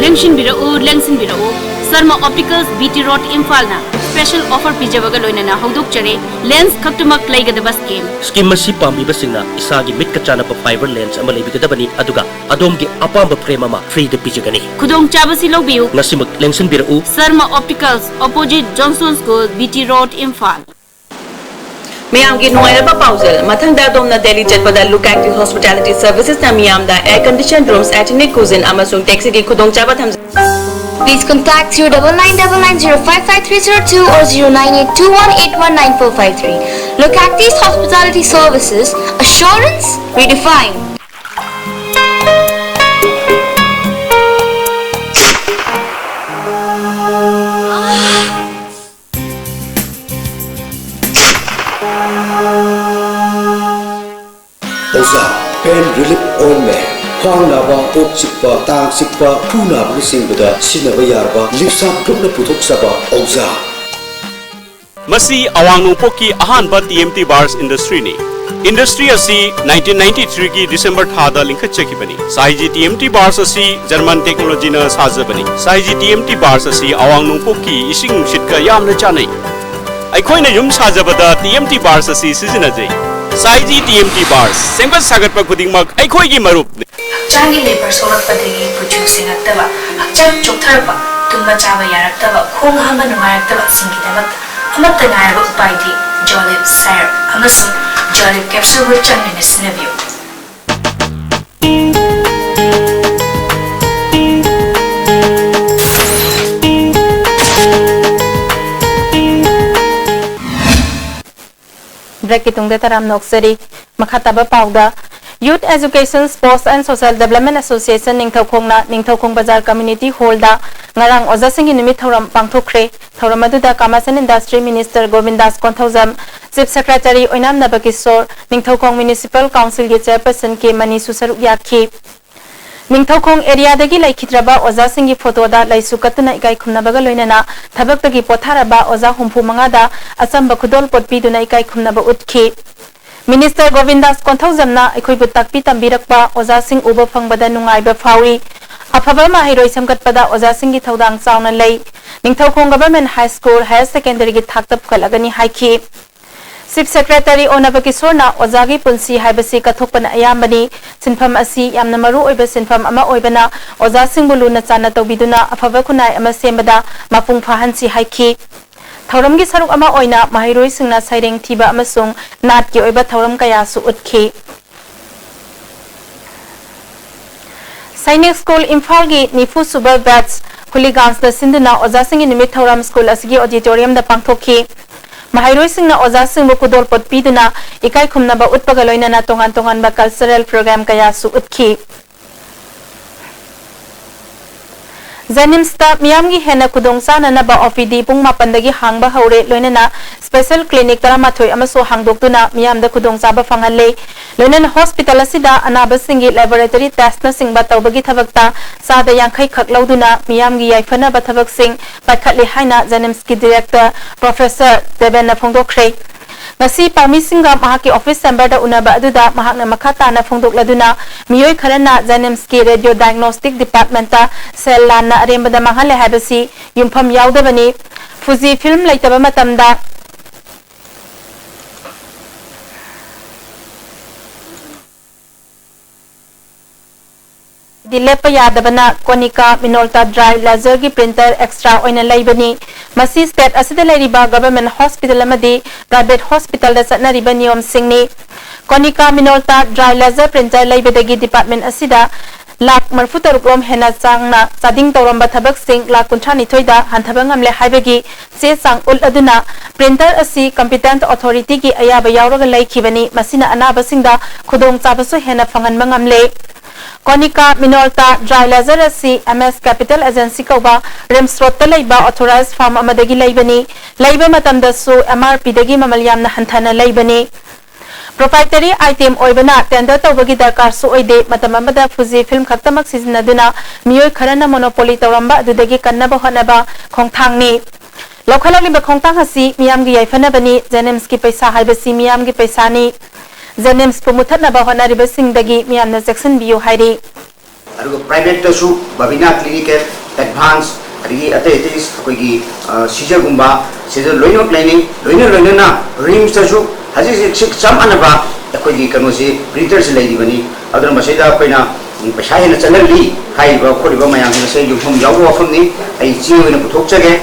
ꯂꯦꯡꯁꯤꯟꯕꯤꯔꯛꯎ, ꯂꯦꯡꯁꯤꯟꯕꯤꯔꯛꯎ꯫ Sharma opticals, B T road, ꯏꯝꯐꯥꯜꯅ special offer ꯄꯤꯖꯕꯒ ꯂꯣꯏꯅꯅ ꯍꯧꯗꯣꯛꯆꯔꯤ꯫ Lens ꯈꯛꯇꯃꯛ ꯂꯩꯒꯗꯕ scheme꯫ Scheme ꯑꯁꯤ ꯄꯥꯝꯕꯤꯕꯁꯤꯡꯅ ꯏꯁꯥꯒꯤ ꯃꯤꯠꯀ ꯆꯥꯟꯅꯕ fiber lens ꯑꯃ ꯂꯩꯕꯤꯒꯗꯕꯅꯤ, ꯑꯗꯨꯒ ꯑꯗꯣꯝꯒꯤ ꯑꯄꯥꯝꯕ frame ꯑꯃ free ꯗ ꯄꯤꯖꯒꯅꯤ꯫ ꯈꯨꯗꯣꯡꯆꯥꯕꯁꯤ ꯂꯧꯕꯤꯌꯨ꯫ ꯉꯁꯤꯃꯛ ꯂꯦꯡꯁꯤꯟꯕꯤꯔꯛꯎ꯫ Sharma opticals, opposite Johnson School, B T road, Imphal. ꯃꯌꯥꯝꯒꯤ ꯅꯨꯡꯉꯥꯏꯔꯕ ꯄꯥꯎꯖꯦꯜ꯫ ꯃꯊꯪꯗ ꯑꯗꯣꯝꯅ ꯗꯦꯜꯂꯤ ꯆꯠꯄꯗ Lucactive Hospitality Servicesꯅ ꯃꯤꯌꯥꯝꯗ air conditioned rooms, ethnic cuisine ꯑꯃꯁꯨꯡ taxiꯒꯤ ꯈꯨꯗꯣꯡꯆꯥꯕ ꯊꯝꯖꯩ꯫ Please contact zero double nine double nine zero five five three zero two or zero nine eight two one eight one nine four five three. Lucactive Hospitality Services, assurance redefined. ꯑꯣꯖꯥ, pain relief ointment, ꯈ꯭ꯋꯥꯡ ꯅꯥꯕ, ꯀꯣꯛ ꯆꯤꯛꯄ, ꯇꯥꯡ ꯆꯤꯛꯄ, ꯈꯨ ꯅꯥꯕꯅꯆꯤꯡꯕꯗ ꯁꯤꯖꯤꯟꯅꯕ ꯌꯥꯔꯕ ꯂꯤꯞꯁꯥꯞ ꯒ꯭ꯔꯨꯞꯅ ꯄꯨꯊꯣꯛꯆꯕ ꯑꯣꯖꯥ꯫ ꯃꯁꯤ ꯑꯋꯥꯡ ꯅꯣꯡꯄꯣꯛꯀꯤ ꯑꯍꯥꯟꯕ ꯇꯤ ꯑꯦꯝ ꯇꯤ ꯕꯥꯔꯁ ꯏꯟꯗꯁꯇ꯭ꯔꯤꯅꯤ꯫ ꯏꯟꯗꯁꯇ꯭ꯔꯤ ꯑꯁꯤ ꯅꯥꯏꯟꯇꯤꯟ ꯅꯥꯏꯟꯇꯤ ꯊ꯭ꯔꯤꯒꯤ ꯗꯤꯁꯦꯝꯕꯔ ꯊꯥꯗ ꯂꯤꯡꯈꯠꯆꯈꯤꯕꯅꯤ꯫ ꯁꯥꯏꯖꯤ ꯇꯤ ꯑꯦꯝ ꯇꯤ ꯕꯥꯔꯁ ꯑꯁꯤ ꯖꯔꯃꯟ ꯇꯦꯛꯅꯣꯂꯣꯖꯤꯅ ꯁꯥꯖꯕꯅꯤ꯫ ꯁꯥꯏꯖꯤ ꯇꯤ ꯑꯦꯝ ꯇꯤ ꯕꯥꯔꯁ ꯑꯁꯤ ꯑꯋꯥꯡ ꯅꯣꯡꯄꯣꯛꯀꯤ ꯏꯁꯤꯡ ꯅꯨꯡꯁꯤꯠꯀ ꯌꯥꯝꯅ ꯆꯥꯟꯅꯩ꯫ ꯑꯩꯈꯣꯏꯅ ꯌꯨꯝ ꯁꯥꯖꯕꯗ ꯇꯤ ꯑꯦꯝ ꯇꯤ ꯕꯥꯔꯁ ꯑꯁꯤ ꯁꯤꯖꯤꯟꯅꯖꯩ꯫ ꯁꯥꯏꯖꯤ ꯇꯤ ꯑꯦꯝ ꯇꯤ ꯕꯥꯔꯁ, ꯁꯦꯝꯒꯠ ꯁꯥꯒꯠꯄ ꯈꯨꯗꯤꯡꯃꯛ ꯑꯩꯈꯣꯏꯒꯤ ꯃꯔꯨꯞꯅꯤ꯫ ꯍꯛꯆꯥꯡꯒꯤ ꯂꯦꯕꯔ ꯁꯣꯛꯂꯛꯄꯗꯒꯤ ꯀꯨꯆꯨ ꯁꯦꯡꯉꯛꯇꯕ, ꯍꯛꯆꯥꯡ ꯆꯣꯛꯊꯔꯛꯄ, ꯇꯨꯝꯕ ꯆꯥꯕ ꯌꯥꯔꯛꯇꯕ, ꯈꯣꯡ ꯍꯥꯝꯕ ꯅꯨꯡꯉꯥꯏꯔꯛꯇꯕꯁꯤꯡꯒꯤꯗꯃꯛꯇ ꯑꯃꯠꯇ ꯉꯥꯏꯔꯕ ꯎꯄꯥꯏꯗꯤ ꯖꯣꯂꯤꯞ ꯁꯥꯏꯔꯞ ꯑꯃꯁꯨꯡ ꯖꯣꯂꯤꯞ ꯀꯦꯞꯁꯨꯜꯕꯨ ꯆꯥꯡ ꯅꯥꯏꯅ ꯁꯤꯖꯤꯟꯅꯕꯤꯌꯨ꯫ Breakꯀꯤ ꯇꯨꯡꯗ ꯇꯔꯥꯝꯅ ꯑꯣꯛꯆꯔꯤ꯫ ꯃꯈꯥ ꯇꯥꯕ ꯄꯥꯎꯗ Youth Education, Sports and Social Development Association ꯅꯤꯡꯊꯧꯈꯣꯡꯅ Ningthoukhong ꯕꯖꯥꯔ Community Hall ꯗ ꯉꯔꯥꯡ ꯑꯣꯖꯥꯁꯤꯡꯒꯤ ꯅꯨꯃꯤꯠ ꯊꯧꯔꯝ ꯄꯥꯡꯊꯣꯛꯈ꯭ꯔꯦ꯫ ꯊꯧꯔꯝ ꯑꯗꯨꯗ Commerce and Industry Minister ꯒꯣꯕꯤꯟꯗꯥꯁ Konthoujam, Chief Secretary Oinam ꯅꯕꯀꯤꯁꯣꯔ, Ningthoukhong Municipal Council ꯒꯤ Chairperson ꯀꯦ ꯃꯅꯤꯁꯨ ꯁꯔꯨꯛ ꯌꯥꯈꯤ꯫ ꯅꯤꯡꯊꯧꯈꯣꯡ area ꯗꯒꯤ ꯂꯩꯈꯤꯗ꯭ꯔꯕ ꯑꯣꯖꯥꯁꯤꯡꯒꯤ photo ꯗ ꯂꯩꯁꯨ ꯀꯠꯇꯨꯅ ꯏꯀꯥꯏ ꯈꯨꯝꯅꯕꯒ ꯂꯣꯏꯅꯅ ꯊꯕꯛꯇꯒꯤ ꯄꯣꯊꯥꯔꯕ ꯑꯣꯖꯥ ꯍꯨꯝꯐꯨ ꯃꯉꯥꯗ ꯑꯆꯝꯕ ꯈꯨꯗꯣꯜꯄꯣꯠ ꯄꯤꯗꯨꯅ ꯏꯀꯥꯏ ꯈꯨꯝꯅꯕ ꯎꯠꯈꯤ꯫ Minister ꯒꯣꯕꯤꯟꯗꯥꯁ ꯀꯣꯟꯊꯧꯖꯝꯅ ꯑꯩꯈꯣꯏꯕꯨ ꯇꯥꯛꯄꯤ ꯇꯝꯕꯤꯔꯛꯄ ꯑꯣꯖꯥꯁꯤꯡ ꯎꯕ ꯐꯪꯕꯗ ꯅꯨꯡꯉꯥꯏꯕ ꯐꯥꯎꯏ꯫ ꯑꯐꯕ ꯃꯍꯩꯔꯣꯏ ꯁꯦꯝꯒꯠꯄꯗ ꯑꯣꯖꯥꯁꯤꯡꯒꯤ ꯊꯧꯗꯥꯡ ꯆꯥꯎꯅ ꯂꯩ꯫ Ningthoukhong Government High School, Higher Secondary ꯒꯤ ꯊꯥꯛꯇ ꯄꯨꯈꯠꯂꯒꯅꯤ ꯍꯥꯏꯈꯤ꯫ Chief Secretary ꯑꯣꯅꯕ ꯀꯤꯁꯣꯔꯅ ꯑꯣꯖꯥꯒꯤ ꯄꯨꯟꯁꯤ ꯍꯥꯏꯕꯁꯤ ꯀꯠꯊꯣꯛꯄꯅ ꯑꯌꯥꯝꯕꯅꯤ꯫ ꯁꯤꯟꯐꯝ ꯑꯁꯤ ꯌꯥꯝꯅ ꯃꯔꯨ ꯑꯣꯏꯕ ꯁꯤꯟꯐꯝ ꯑꯃ ꯑꯣꯏꯕꯅ ꯑꯣꯖꯥꯁꯤꯡꯕꯨ ꯂꯨꯅ ꯆꯥꯟꯅ ꯇꯧꯕꯤꯗꯨꯅ ꯑꯐꯕ ꯈꯨꯟꯅꯥꯏ ꯑꯃ ꯁꯦꯝꯕꯗ ꯃꯄꯨꯡ ꯐꯥꯍꯟꯁꯤ ꯍꯥꯏꯈꯤ꯫ ꯊꯧꯔꯝꯒꯤ ꯁꯔꯨꯛ ꯑꯃ ꯑꯣꯏꯅ ꯃꯍꯩꯔꯣꯏꯁꯤꯡꯅ ꯁꯩꯔꯦꯡ ꯊꯤꯕ ꯑꯃꯁꯨꯡ ꯅꯥꯠꯀꯤ ꯑꯣꯏꯕ ꯊꯧꯔꯝ ꯀꯌꯥꯁꯨ ꯎꯠꯈꯤ꯫ ꯁꯩꯅꯤꯛ ꯁ꯭ꯀꯨꯜ ꯏꯝꯐꯥꯜꯒꯤ ꯅꯤꯐꯨ ꯁꯨꯕ batch ꯍꯨꯂꯤꯒꯥꯟꯁꯅ ꯁꯤꯟꯗꯨꯅ ꯑꯣꯖꯥꯁꯤꯡꯒꯤ ꯅꯨꯃꯤꯠ ꯊꯧꯔꯝ ꯁ꯭ꯀꯨꯜ ꯑꯁꯤꯒꯤ auditorium ꯗ ꯄꯥꯡꯊꯣꯛꯈꯤ꯫ ꯃꯍꯩꯔꯣꯏꯁꯤꯡꯅ ꯑꯣꯖꯥꯁꯤꯡꯕꯨ ꯈꯨꯗꯣꯜꯄꯣꯠ ꯄꯤꯗꯨꯅ ꯏꯀꯥꯏ ꯈꯨꯝꯅꯕ ꯎꯠꯄꯒ ꯂꯣꯏꯅꯅ ꯇꯣꯉꯥꯟ ꯇꯣꯉꯥꯟꯕ cultural program ꯀꯌꯥꯁꯨ ꯎꯠꯈꯤ꯫ JNIMS ꯇ ꯃꯤꯌꯥꯝꯒꯤ ꯍꯦꯟꯅ ꯈꯨꯗꯣꯡ ꯆꯥꯅꯅꯕ OPD ꯄꯨꯡ ꯃꯥꯄꯟꯗꯒꯤ ꯍꯥꯡꯕ ꯍꯧꯔꯦ, ꯂꯣꯏꯅꯅ special clinic ꯇꯔꯥꯃꯥꯊꯣꯏ ꯑꯃꯁꯨ ꯍꯥꯡꯗꯣꯛꯇꯨꯅ ꯃꯤꯌꯥꯝꯗ ꯈꯨꯗꯣꯡꯆꯥꯕ ꯐꯪꯍꯜꯂꯦ꯫ ꯂꯣꯏꯅꯅ hospital ꯑꯁꯤꯗ ꯑꯅꯥꯕꯁꯤꯡꯒꯤ laboratory test ꯅꯆꯤꯡꯕ ꯇꯧꯕꯒꯤ ꯊꯕꯛꯇ ꯆꯥꯗ ꯌꯥꯡꯈꯩ ꯈꯛ ꯂꯧꯗꯨꯅ ꯃꯤꯌꯥꯝꯒꯤ ꯌꯥꯏꯐꯅꯕ ꯊꯕꯛꯁꯤꯡ ꯄꯥꯏꯈꯠꯂꯤ ꯍꯥꯏꯅ JNIMS ꯀꯤ director Professor ꯗꯦꯕꯦꯟꯅ ꯐꯣꯡꯗꯣꯛꯈ꯭ꯔꯦ꯫ ꯉꯁꯤ ꯄꯥꯎꯃꯤꯁꯤꯡꯒ ꯃꯍꯥꯛꯀꯤ office chamber ꯗ ꯎꯅꯕ ꯑꯗꯨꯗ ꯃꯍꯥꯛꯅ ꯃꯈꯥ ꯇꯥꯅ ꯐꯣꯡꯗꯣꯛꯂꯗꯨꯅ, ꯃꯤꯑꯣꯏ ꯈꯔꯅ JNIMS ꯀꯤ radio diagnostic department ꯇ ꯁꯦꯜ ꯂꯥꯟꯅ ꯑꯔꯦꯝꯕꯗ ꯃꯥꯡꯍꯜꯂꯦ ꯍꯥꯏꯕꯁꯤ ꯌꯨꯝꯐꯝ ꯌꯥꯎꯗꯕꯅꯤ꯫ Fujifilm ꯂꯩꯇꯕ ꯃꯇꯝꯗ ꯗꯤ ꯂꯦꯞꯄ ꯌꯥꯗꯕꯅ Konica Minolta dry laser ꯒꯤ printer extra ꯑꯣꯏꯅ ꯂꯩꯕꯅꯤ꯫ ꯃꯁꯤ state ꯑꯁꯤꯗ ꯂꯩꯔꯤꯕ government hospital ꯑꯃꯗꯤ private hospital ꯗ ꯆꯠꯅꯔꯤꯕ ꯅꯤꯌꯣꯝꯁꯤꯡꯅꯤ꯫ Konica Minolta dry laser printer ꯂꯩꯕꯗꯒꯤ department ꯑꯁꯤꯗ ꯂꯥꯈ ꯃꯔꯤꯐꯨ ꯇꯔꯨꯛ ꯔꯣꯝ ꯍꯦꯟꯅ ꯆꯥꯡꯅ ꯆꯥꯗꯤꯡ ꯇꯧꯔꯝꯕ ꯊꯕꯛꯁꯤꯡ ꯂꯥꯈ ꯀꯨꯟꯊ꯭ꯔꯥ ꯅꯤꯊꯣꯏꯗ ꯍꯟꯊꯕ ꯉꯝꯂꯦ ꯍꯥꯏꯕꯒꯤ ꯆꯦ ꯆꯥꯡ ꯎꯠꯂꯗꯨꯅ, printer ꯑꯁꯤ competent authority ꯒꯤ ꯑꯌꯥꯕ ꯌꯥꯎꯔꯒ ꯂꯩꯈꯤꯕꯅꯤ꯫ ꯃꯁꯤꯅ ꯑꯅꯥꯕꯁꯤꯡꯗ ꯈꯨꯗꯣꯡꯆꯥꯕꯁꯨ ꯍꯦꯟꯅ ꯐꯪꯍꯟꯕ ꯉꯝꯂꯦ꯫ Konica Minolta dry laser ꯑꯁꯤ M S Capital Agency ꯀꯧꯕ RIMS Road ꯇ ꯂꯩꯕ authorized firm ꯑꯃꯗꯒꯤ ꯂꯩꯕꯅꯤ꯫ ꯂꯩꯕ ꯃꯇꯝꯗꯁꯨ M R P ꯗꯒꯤ ꯃꯃꯜ ꯌꯥꯝꯅ ꯍꯟꯊꯅ ꯂꯩꯕꯅꯤ꯫ Proprietary item ꯑꯣꯏꯕꯅ tender ꯇꯧꯕꯒꯤ ꯗꯔꯀꯥꯔꯁꯨ ꯑꯣꯏꯗꯦ꯫ ꯃꯇꯝ ꯑꯃꯗ Fujifilm ꯈꯛꯇꯃꯛ ꯁꯤꯖꯤꯟꯅꯗꯨꯅ ꯃꯤꯑꯣꯏ ꯈꯔꯅ monopoly ꯇꯧꯔꯝꯕ ꯑꯗꯨꯗꯒꯤ ꯀꯟꯅꯕ ꯍꯣꯠꯅꯕ ꯈꯣꯡꯊꯥꯡꯅꯤ꯫ ꯂꯧꯈꯠꯂꯛꯂꯤꯕ ꯈꯣꯡꯊꯥꯡ ꯑꯁꯤ ꯃꯤꯌꯥꯝꯒꯤ ꯌꯥꯏꯐꯅꯕꯅꯤ꯫ JNIMS ꯀꯤ ꯄꯩꯁꯥ ꯍꯥꯏꯕꯁꯤ ꯃꯤꯌꯥꯝꯒꯤ ꯄꯩꯁꯥꯅꯤ꯫ JNIMS ꯄꯨ ꯃꯨꯊꯠꯅꯕ ꯍꯣꯠꯅꯔꯤꯕꯁꯤꯡꯗꯒꯤ ꯃꯤꯌꯥꯝꯅ ꯆꯦꯛꯁꯤꯟꯕꯤꯌꯨ ꯍꯥꯏꯔꯤ꯫ ꯑꯗꯨꯒ private ꯇꯁꯨ Bhavina Clinicare Advance, ꯑꯗꯒꯤ ꯑꯇꯩ ꯑꯇꯩ ꯑꯩꯈꯣꯏꯒꯤ, ꯑ, ꯁꯤꯖꯒꯨꯝꯕ, ꯁꯤꯗ ꯂꯣꯏꯅꯃꯛ ꯂꯩꯅꯩ꯫ ꯂꯣꯏꯅ ꯂꯣꯏꯅꯅ RIMS ꯇꯁꯨ ꯍꯧꯖꯤꯛ ꯍꯧꯖꯤꯛ ꯆꯞ ꯃꯥꯟꯅꯕ ꯑꯩꯈꯣꯏꯒꯤ ꯀꯩꯅꯣꯁꯤ, printer ꯁꯤ ꯂꯩꯔꯤꯕꯅꯤ꯫ ꯑꯗꯨꯅ ꯃꯁꯤꯗ ꯑꯩꯈꯣꯏꯅ, ꯎꯝ, ꯄꯩꯁꯥ ꯍꯦꯟꯅ ꯆꯠꯍꯜꯂꯤ ꯍꯥꯏꯔꯤꯕ ꯈꯣꯠꯂꯤꯕ ꯃꯌꯥꯝꯁꯤꯡ ꯑꯁꯦ ꯌꯨꯝꯐꯝ ꯌꯥꯎꯕ ꯋꯥꯐꯝꯅꯤ꯫ ꯑꯩ ꯏꯆꯦ ꯑꯣꯏꯅ ꯄꯨꯊꯣꯛꯆꯒꯦ꯫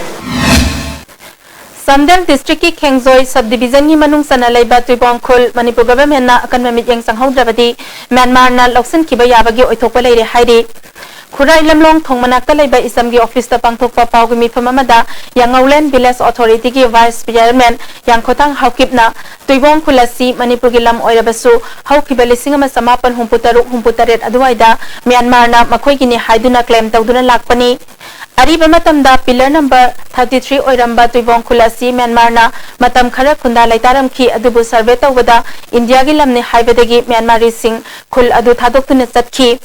ꯆꯥꯟꯗꯦꯜ district ꯀꯤ ꯈꯦꯡꯖꯣꯏ sub division ꯒꯤ ꯃꯅꯨꯡ ꯆꯟꯅ ꯂꯩꯕ ꯇꯨꯏꯕꯣꯡ ꯈꯨꯜ ꯃꯅꯤꯄꯨꯔ government ꯅ ꯑꯀꯟꯕ ꯃꯤꯠꯌꯦꯡ ꯆꯪꯍꯧꯗ꯭ꯔꯕꯗꯤ ꯃ꯭ꯌꯥꯟꯃꯥꯔꯅ ꯂꯧꯁꯤꯟꯈꯤꯕ ꯌꯥꯕꯒꯤ ꯑꯣꯏꯊꯣꯛꯄ ꯂꯩꯔꯦ ꯍꯥꯏꯔꯤ꯫ ꯈꯨꯔꯥꯏ ꯂꯝꯂꯣꯡ ꯊꯣꯡ ꯃꯅꯥꯛꯇ ꯂꯩꯕ ꯏꯆꯝꯒꯤ office ꯇ ꯄꯥꯡꯊꯣꯛꯄ ꯄꯥꯎꯒꯤ ꯃꯤꯐꯝ ꯑꯃꯗ ꯌꯥꯉꯧꯂꯦꯟ village authority ꯒꯤ vice chairman ꯌꯥꯡꯈꯣꯊꯥꯡ ꯍꯥꯎꯀꯤꯞꯅ ꯇꯨꯏꯕꯣꯡ ꯈꯨꯜ ꯑꯁꯤ ꯃꯅꯤꯄꯨꯔꯒꯤ ꯂꯝ ꯑꯣꯏꯔꯕꯁꯨ ꯍꯧꯈꯤꯕ ꯂꯤꯁꯤꯡ ꯑꯃ ꯆꯃꯥꯄꯟ ꯍꯨꯝꯐꯨ ꯇꯔꯨꯛ ꯍꯨꯝꯐꯨ ꯇꯔꯦꯠ ꯑꯗꯨꯋꯥꯏꯗ ꯃ꯭ꯌꯥꯟꯃꯥꯔꯅ ꯃꯈꯣꯏꯒꯤꯅꯤ ꯍꯥꯏꯗꯨꯅ claim ꯇꯧꯗꯨꯅ ꯂꯥꯛꯄꯅꯤ꯫ ꯑꯔꯤꯕ ꯃꯇꯝꯗ pillar number thirty three ꯑꯣꯏꯔꯝꯕ ꯇꯨꯏꯕꯣꯡ ꯈꯨꯜ ꯑꯁꯤ ꯃ꯭ꯌꯥꯟꯃꯥꯔꯅ ꯃꯇꯝ ꯈꯔ ꯈꯨꯟꯗꯥ ꯂꯩꯇꯥꯔꯝꯈꯤ, ꯑꯗꯨꯕꯨ survey ꯇꯧꯕꯗ ꯏꯟꯗꯤꯌꯥꯒꯤ ꯂꯝꯅꯤ ꯍꯥꯏꯕꯗꯒꯤ ꯃ꯭ꯌꯥꯟꯃꯥꯔꯤꯁꯤꯡ ꯈꯨꯜ ꯑꯗꯨ ꯊꯥꯗꯣꯛꯇꯨꯅ ꯆꯠꯈꯤ꯫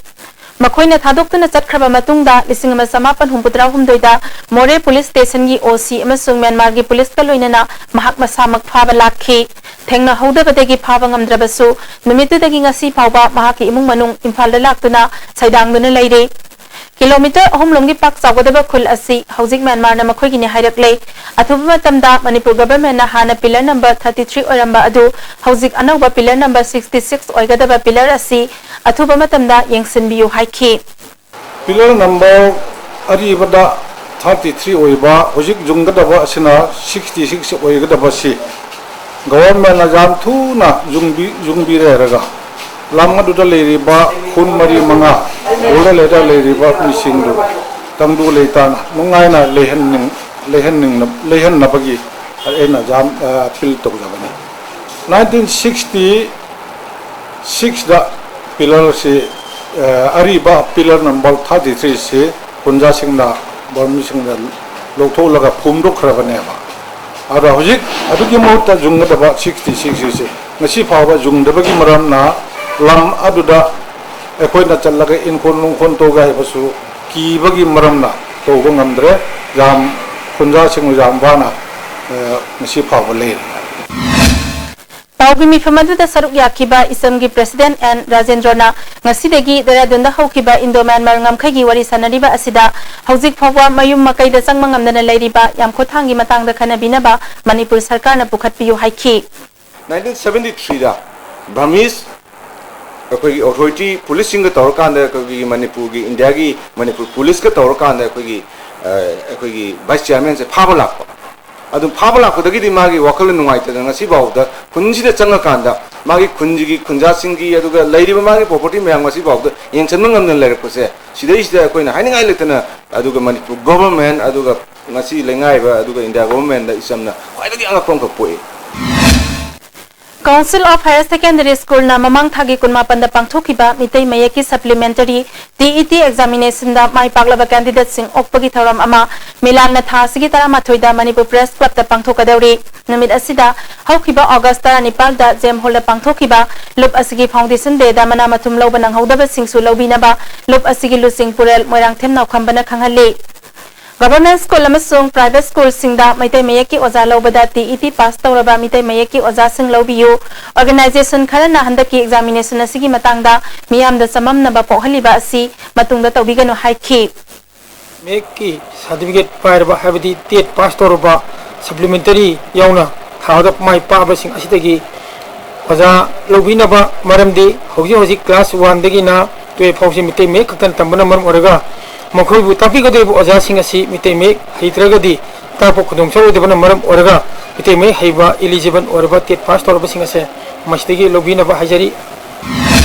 ꯃꯈꯣꯏꯅ ꯊꯥꯗꯣꯛꯇꯨꯅ ꯆꯠꯈ꯭ꯔꯕ ꯃꯇꯨꯡꯗ ꯂꯤꯁꯤꯡ ꯑꯃ ꯆꯃꯥꯄꯟ ꯍꯨꯝꯐꯨꯇꯔꯥꯍꯨꯝꯗꯣꯏꯗ ꯃꯣꯔꯦ police station ꯒꯤ O C ꯑꯃꯁꯨꯡ ꯃ꯭ꯌꯥꯟꯃꯥꯔꯒꯤ police ꯀ ꯂꯣꯏꯅꯅ ꯃꯍꯥꯛ ꯃꯁꯥꯃꯛ ꯐꯥꯕ ꯂꯥꯛꯈꯤ꯫ ꯊꯦꯡꯅꯍꯧꯗꯕꯗꯒꯤ ꯐꯥꯕ ꯉꯝꯗ꯭ꯔꯕꯁꯨ ꯅꯨꯃꯤꯠꯇꯨꯗꯒꯤ ꯉꯁꯤ ꯐꯥꯎꯕ ꯃꯍꯥꯛꯀꯤ ꯏꯃꯨꯡ ꯃꯅꯨꯡ ꯏꯝꯐꯥꯜꯗ ꯂꯥꯛꯇꯨꯅ ꯁꯩꯗꯥꯡꯗꯨꯅ ꯂꯩꯔꯤ꯫ Kilometre ꯑꯍꯨꯝ ꯂꯣꯝꯒꯤ ꯄꯥꯛ ꯆꯥꯎꯒꯗꯕ ꯈꯨꯜ ꯑꯁꯤ ꯍꯧꯖꯤꯛ ꯃ꯭ꯌꯥꯟꯃꯥꯔꯅ ꯃꯈꯣꯏꯒꯤꯅꯤ ꯍꯥꯏꯔꯛꯂꯦ꯫ ꯑꯊꯨꯕ ꯃꯇꯝꯗ ꯃꯅꯤꯄꯨꯔ government ꯅ ꯍꯥꯟꯅ pillar number thirty three ꯑꯣꯏꯔꯝꯕ ꯑꯗꯨ ꯍꯧꯖꯤꯛ ꯑꯅꯧꯕ pillar number sixty six ꯑꯣꯏꯒꯗꯕ pillar ꯑꯁꯤ ꯑꯊꯨꯕ ꯃꯇꯝꯗ ꯌꯦꯡꯁꯤꯟꯕꯤꯌꯨ ꯍꯥꯏꯈꯤ꯫ Pillar number ꯑꯔꯤꯕꯗ thirty three ꯑꯣꯏꯕ, ꯍꯧꯖꯤꯛ ꯌꯨꯡꯒꯗꯕ ꯑꯁꯤꯅ sixty six ꯑꯣꯏꯒꯗꯕꯁꯤ government ꯅ ꯌꯥꯝ ꯊꯨꯅ ꯌꯨꯡꯕꯤ-, ꯌꯨꯡꯕꯤꯔꯦ ꯍꯥꯏꯔꯒ ꯂꯝ ꯑꯗꯨꯗ ꯂꯩꯔꯤꯕ ꯈꯨꯟ ꯃꯔꯤ ꯃꯉꯥ, ꯈꯨꯜꯗ ꯂꯩꯔꯤꯕ ꯃꯤꯁꯤꯡꯗꯨ ꯇꯪꯗꯨ ꯂꯩꯇꯥꯅ ꯅꯨꯡꯉꯥꯏꯅ ꯂꯩꯍꯟꯅꯤꯡ ꯂꯩꯍꯟꯅꯤꯡꯅ ꯂꯩꯍꯟꯅꯕꯒꯤ ꯑꯩꯅ ꯌꯥꯝ ꯑꯄꯤꯜ ꯇꯧꯖꯕꯅꯤ꯫ ꯅꯥꯏꯟꯇꯤꯟ ꯁꯤꯛꯁꯇꯤ ꯁꯤꯛꯁꯇ ꯄꯤꯂꯔꯁꯤ, ꯑꯔꯤꯕ ꯄꯤꯂꯔ ꯅꯝꯕꯔ ꯊꯥꯔꯇꯤ ꯊ꯭ꯔꯤꯁꯤ ꯈꯨꯟꯖꯥꯁꯤꯡꯅ, ꯕꯔꯃꯤꯁꯤꯡꯅ ꯂꯧꯊꯣꯛꯂꯒ ꯐꯨꯝꯗꯣꯛꯈ꯭ꯔꯕꯅꯦꯕ꯫ ꯑꯗꯣ ꯍꯧꯖꯤꯛ ꯑꯗꯨꯒꯤ ꯃꯍꯨꯠꯇ ꯌꯨꯡꯒꯗꯕ ꯁꯤꯛꯁꯇꯤ ꯁꯤꯛꯁ ꯑꯁꯤ ꯉꯁꯤ ꯐꯥꯎꯕ ꯌꯨꯡꯗꯕꯒꯤ ꯃꯔꯝꯅ ꯂꯝ ꯑꯗꯨꯗ ꯑꯩꯈꯣꯏꯅ ꯆꯠꯂꯒ ꯏꯪꯈꯣꯜ ꯅꯨꯡꯈꯣꯜ ꯇꯧꯒꯦ ꯍꯥꯏꯕꯁꯨ ꯀꯤꯕꯒꯤ ꯃꯔꯝꯅ ꯇꯧꯕ ꯉꯝꯗ꯭ꯔꯦ꯫ ꯌꯥꯝ ꯈꯨꯟꯖꯥꯁꯤꯡ ꯌꯥꯝ ꯋꯥꯅ, ꯑ, ꯉꯁꯤ ꯐꯥꯎꯕ ꯂꯩꯔꯤ꯫ ꯄꯥꯎꯒꯤ ꯃꯤꯐꯝ ꯑꯗꯨꯗ ꯁꯔꯨꯛ ꯌꯥꯈꯤꯕ ꯏꯁꯝꯒꯤ ꯄ꯭ꯔꯦꯁꯤꯗꯦꯟꯠ ꯑꯦꯟ ꯔꯥꯖꯦꯟꯗ꯭ꯔꯣꯅ ꯉꯁꯤꯗꯒꯤ ꯗꯦꯔꯥꯗꯨꯟꯗ ꯍꯧꯈꯤꯕ ꯏꯟꯗꯣ ꯃ꯭ꯌꯥꯟꯃꯥꯔ ꯉꯝꯈꯩꯒꯤ ꯋꯥꯔꯤ ꯁꯥꯟꯅꯔꯤꯕ ꯑꯁꯤꯗ ꯍꯧꯖꯤꯛ ꯐꯥꯎꯕ ꯃꯌꯨꯝ ꯃꯀꯩꯗ ꯆꯪꯕ ꯉꯝꯗꯅ ꯂꯩꯔꯤꯕ ꯌꯥꯝꯈꯣꯊꯥꯡꯒꯤ ꯃꯇꯥꯡꯗ ꯈꯟꯅꯕꯤꯅꯕ ꯃꯅꯤꯄꯨꯔ ꯁꯔꯀꯥꯔꯅ ꯄꯨꯈꯠꯄꯤꯌꯨ ꯍꯥꯏꯈꯤ꯫ ꯅꯥꯏꯟꯇꯤꯟ ꯁꯚꯦꯟꯇꯤ ꯊ꯭ꯔꯤꯗ ꯕꯔꯃꯤꯁ ꯑꯩꯈꯣꯏꯒꯤ ꯑꯣꯊꯣꯔꯤꯇꯤ ꯄꯨꯂꯤꯁꯁꯤꯡꯒ ꯇꯧꯔꯀꯥꯟꯗ ꯑꯩꯈꯣꯏꯒꯤ ꯃꯅꯤꯄꯨꯔꯒꯤ, ꯏꯟꯗꯤꯌꯥꯒꯤ ꯃꯅꯤꯄꯨꯔ ꯄꯨꯂꯤꯁꯀ ꯇꯧꯔꯀꯥꯟꯗ ꯑꯩꯈꯣꯏꯒꯤ, ꯑ, ꯑꯩꯈꯣꯏꯒꯤ ꯚꯥꯏꯁ ꯆꯤꯌꯥꯔꯃꯦꯟꯁꯦ ꯐꯥꯕ ꯂꯥꯛꯄ꯫ ꯑꯗꯨ ꯐꯥꯕ ꯂꯥꯛꯄꯗꯒꯤꯗꯤ ꯃꯥꯒꯤ ꯋꯥꯈꯜ ꯅꯨꯡꯉꯥꯏꯇꯗꯅ ꯉꯁꯤ ꯐꯥꯎꯕꯗ ꯈꯨꯟꯁꯤꯗ ꯆꯪꯉꯀꯥꯟꯗ ꯃꯥꯒꯤ ꯈꯨꯟꯁꯤꯒꯤ ꯈꯨꯟꯖꯥꯁꯤꯡꯒꯤ ꯑꯗꯨꯒ ꯂꯩꯔꯤꯕ ꯃꯥꯒꯤ ꯄ꯭ꯔꯣꯄꯔꯇꯤ ꯃꯌꯥꯝ ꯉꯁꯤ ꯐꯥꯎꯕꯗ ꯌꯦꯡꯁꯤꯟꯕ ꯉꯝꯗꯅ ꯂꯩꯔꯛꯄꯁꯦ, ꯁꯤꯗꯩꯁꯤꯗ ꯑꯩꯈꯣꯏꯅ ꯍꯥꯏꯅꯤꯡꯉꯥꯏ ꯂꯩꯇꯅ, ꯑꯗꯨꯒ ꯃꯅꯤꯄꯨꯔ ꯒꯣꯚꯔꯟꯃꯦꯟꯠ, ꯑꯗꯨꯒ ꯉꯁꯤ ꯂꯩꯉꯥꯏꯕ, ꯑꯗꯨꯒ ꯏꯟꯗꯤꯌꯥ ꯒꯣꯚꯔꯟꯃꯦꯟꯠꯗ ꯏꯆꯝꯅ ꯈ꯭ꯋꯥꯏꯗꯒꯤ ꯑꯉꯛꯄ ꯑꯃꯈꯛ ꯄꯣꯛꯏ꯫ Council of Higher Secondary Schoolꯅ ꯃꯃꯥꯡ ꯊꯥꯒꯤ ꯀꯨꯟꯃꯥꯄꯟꯗ ꯄꯥꯡꯊꯣꯛꯈꯤꯕ ꯃꯤꯇꯩ ꯃꯌꯦꯛꯀꯤ supplementary ꯇꯤ ꯏ ꯇꯤ examinationꯗ ꯃꯥꯏ ꯄꯥꯛꯂꯕ candidateꯁꯤꯡ ꯑꯣꯛꯄꯒꯤ ꯊꯧꯔꯝ ꯑꯃ ꯃꯤꯂꯥꯟꯅ ꯊꯥ ꯑꯁꯤꯒꯤ ꯇꯔꯥꯃꯥꯊꯣꯏꯗ ꯃꯅꯤꯄꯨꯔ Press Clubꯇ ꯄꯥꯡꯊꯣꯛꯀꯗꯧꯔꯤ꯫ ꯅꯨꯃꯤꯠ ꯑꯁꯤꯗ ꯍꯧꯈꯤꯕ August ꯇꯔꯥꯅꯤꯄꯥꯜꯗ ꯖꯦꯝ ꯍꯣꯜꯗ ꯄꯥꯡꯊꯣꯛꯈꯤꯕ ꯂꯨꯞ ꯑꯁꯤꯒꯤ foundation dayꯗ ꯃꯅꯥ ꯃꯊꯨꯝ ꯂꯧꯕ ꯅꯪꯍꯧꯗꯕꯁꯤꯡꯁꯨ ꯂꯧꯕꯤꯅꯕ ꯂꯨꯞ ꯑꯁꯤꯒꯤ ꯂꯨꯆꯤꯡ ꯄꯨꯔꯦꯜ ꯃꯣꯏꯔꯥꯡꯊꯦꯝ ꯅꯥꯎꯈꯝꯕꯅ ꯈꯪꯍꯜꯂꯤ꯫ Government school ꯑꯃꯁꯨꯡ private schoolꯁꯤꯡꯗ ꯃꯩꯇꯩ ꯃꯌꯦꯛꯀꯤ ꯑꯣꯖꯥ ꯂꯧꯕꯗ ꯇꯤ ꯏ ꯇꯤ pass ꯇꯧꯔꯕ ꯃꯤꯇꯩ ꯃꯌꯦꯛꯀꯤ ꯑꯣꯖꯥꯁꯤꯡ ꯂꯧꯕꯤꯌꯨ꯫ Organization ꯈꯔꯅ ꯍꯟꯗꯛꯀꯤ examination ꯑꯁꯤꯒꯤ ꯃꯇꯥꯡꯗ ꯃꯤꯌꯥꯝꯗ ꯆꯃꯝꯅꯕ ꯄꯣꯛꯍꯜꯂꯤꯕ ꯑꯁꯤ ꯃꯇꯨꯡꯗ ꯇꯧꯕꯤꯒꯅꯨ ꯍꯥꯏꯈꯤ꯫ ꯃꯌꯦꯛꯀꯤ certificate ꯄꯥꯏꯔꯕ, ꯍꯥꯏꯕꯗꯤ ꯇꯦꯠ pass ꯇꯧꯔꯕ, supplementary ꯌꯥꯎꯅ ꯊꯥꯕꯗ ꯃꯥꯏ ꯄꯥꯛꯑꯕꯁꯤꯡ ꯑꯁꯤꯗꯒꯤ ꯑꯣꯖꯥ ꯂꯧꯕꯤꯅꯕ, ꯃꯔꯝꯗꯤ ꯍꯧꯖꯤꯛ ꯍꯧꯖꯤꯛ class oneꯗꯒꯤꯅ twelve ꯐꯥꯎꯁꯤ ꯃꯤꯇꯩ ꯃꯌꯦꯛ ꯈꯛꯇꯅ ꯇꯝꯕꯅ ꯃꯔꯝ ꯑꯣꯏꯔꯒ ꯃꯈꯣꯏꯕꯨ ꯇꯥꯛꯄꯤꯒꯗꯧꯔꯤꯕ ꯑꯣꯖꯥꯁꯤꯡ ꯑꯁꯤ ꯃꯤꯇꯩ ꯃꯌꯦꯛ ꯍꯩꯇ꯭ꯔꯒꯗꯤ ꯇꯥꯛꯄ ꯈꯨꯗꯣꯡ ꯆꯥꯔꯣꯏꯗꯕꯅ ꯃꯔꯝ ꯑꯣꯏꯔꯒ ꯃꯤꯇꯩ ꯃꯌꯦꯛ ꯍꯩꯕ, eligible ꯑꯣꯏꯔꯕ, ꯇꯦꯠ pass ꯇꯧꯔꯕꯁꯤꯡ ꯑꯁꯦ ꯃꯁꯤꯗꯒꯤ ꯂꯧꯕꯤꯅꯕ ꯍꯥꯏꯖꯔꯤ꯫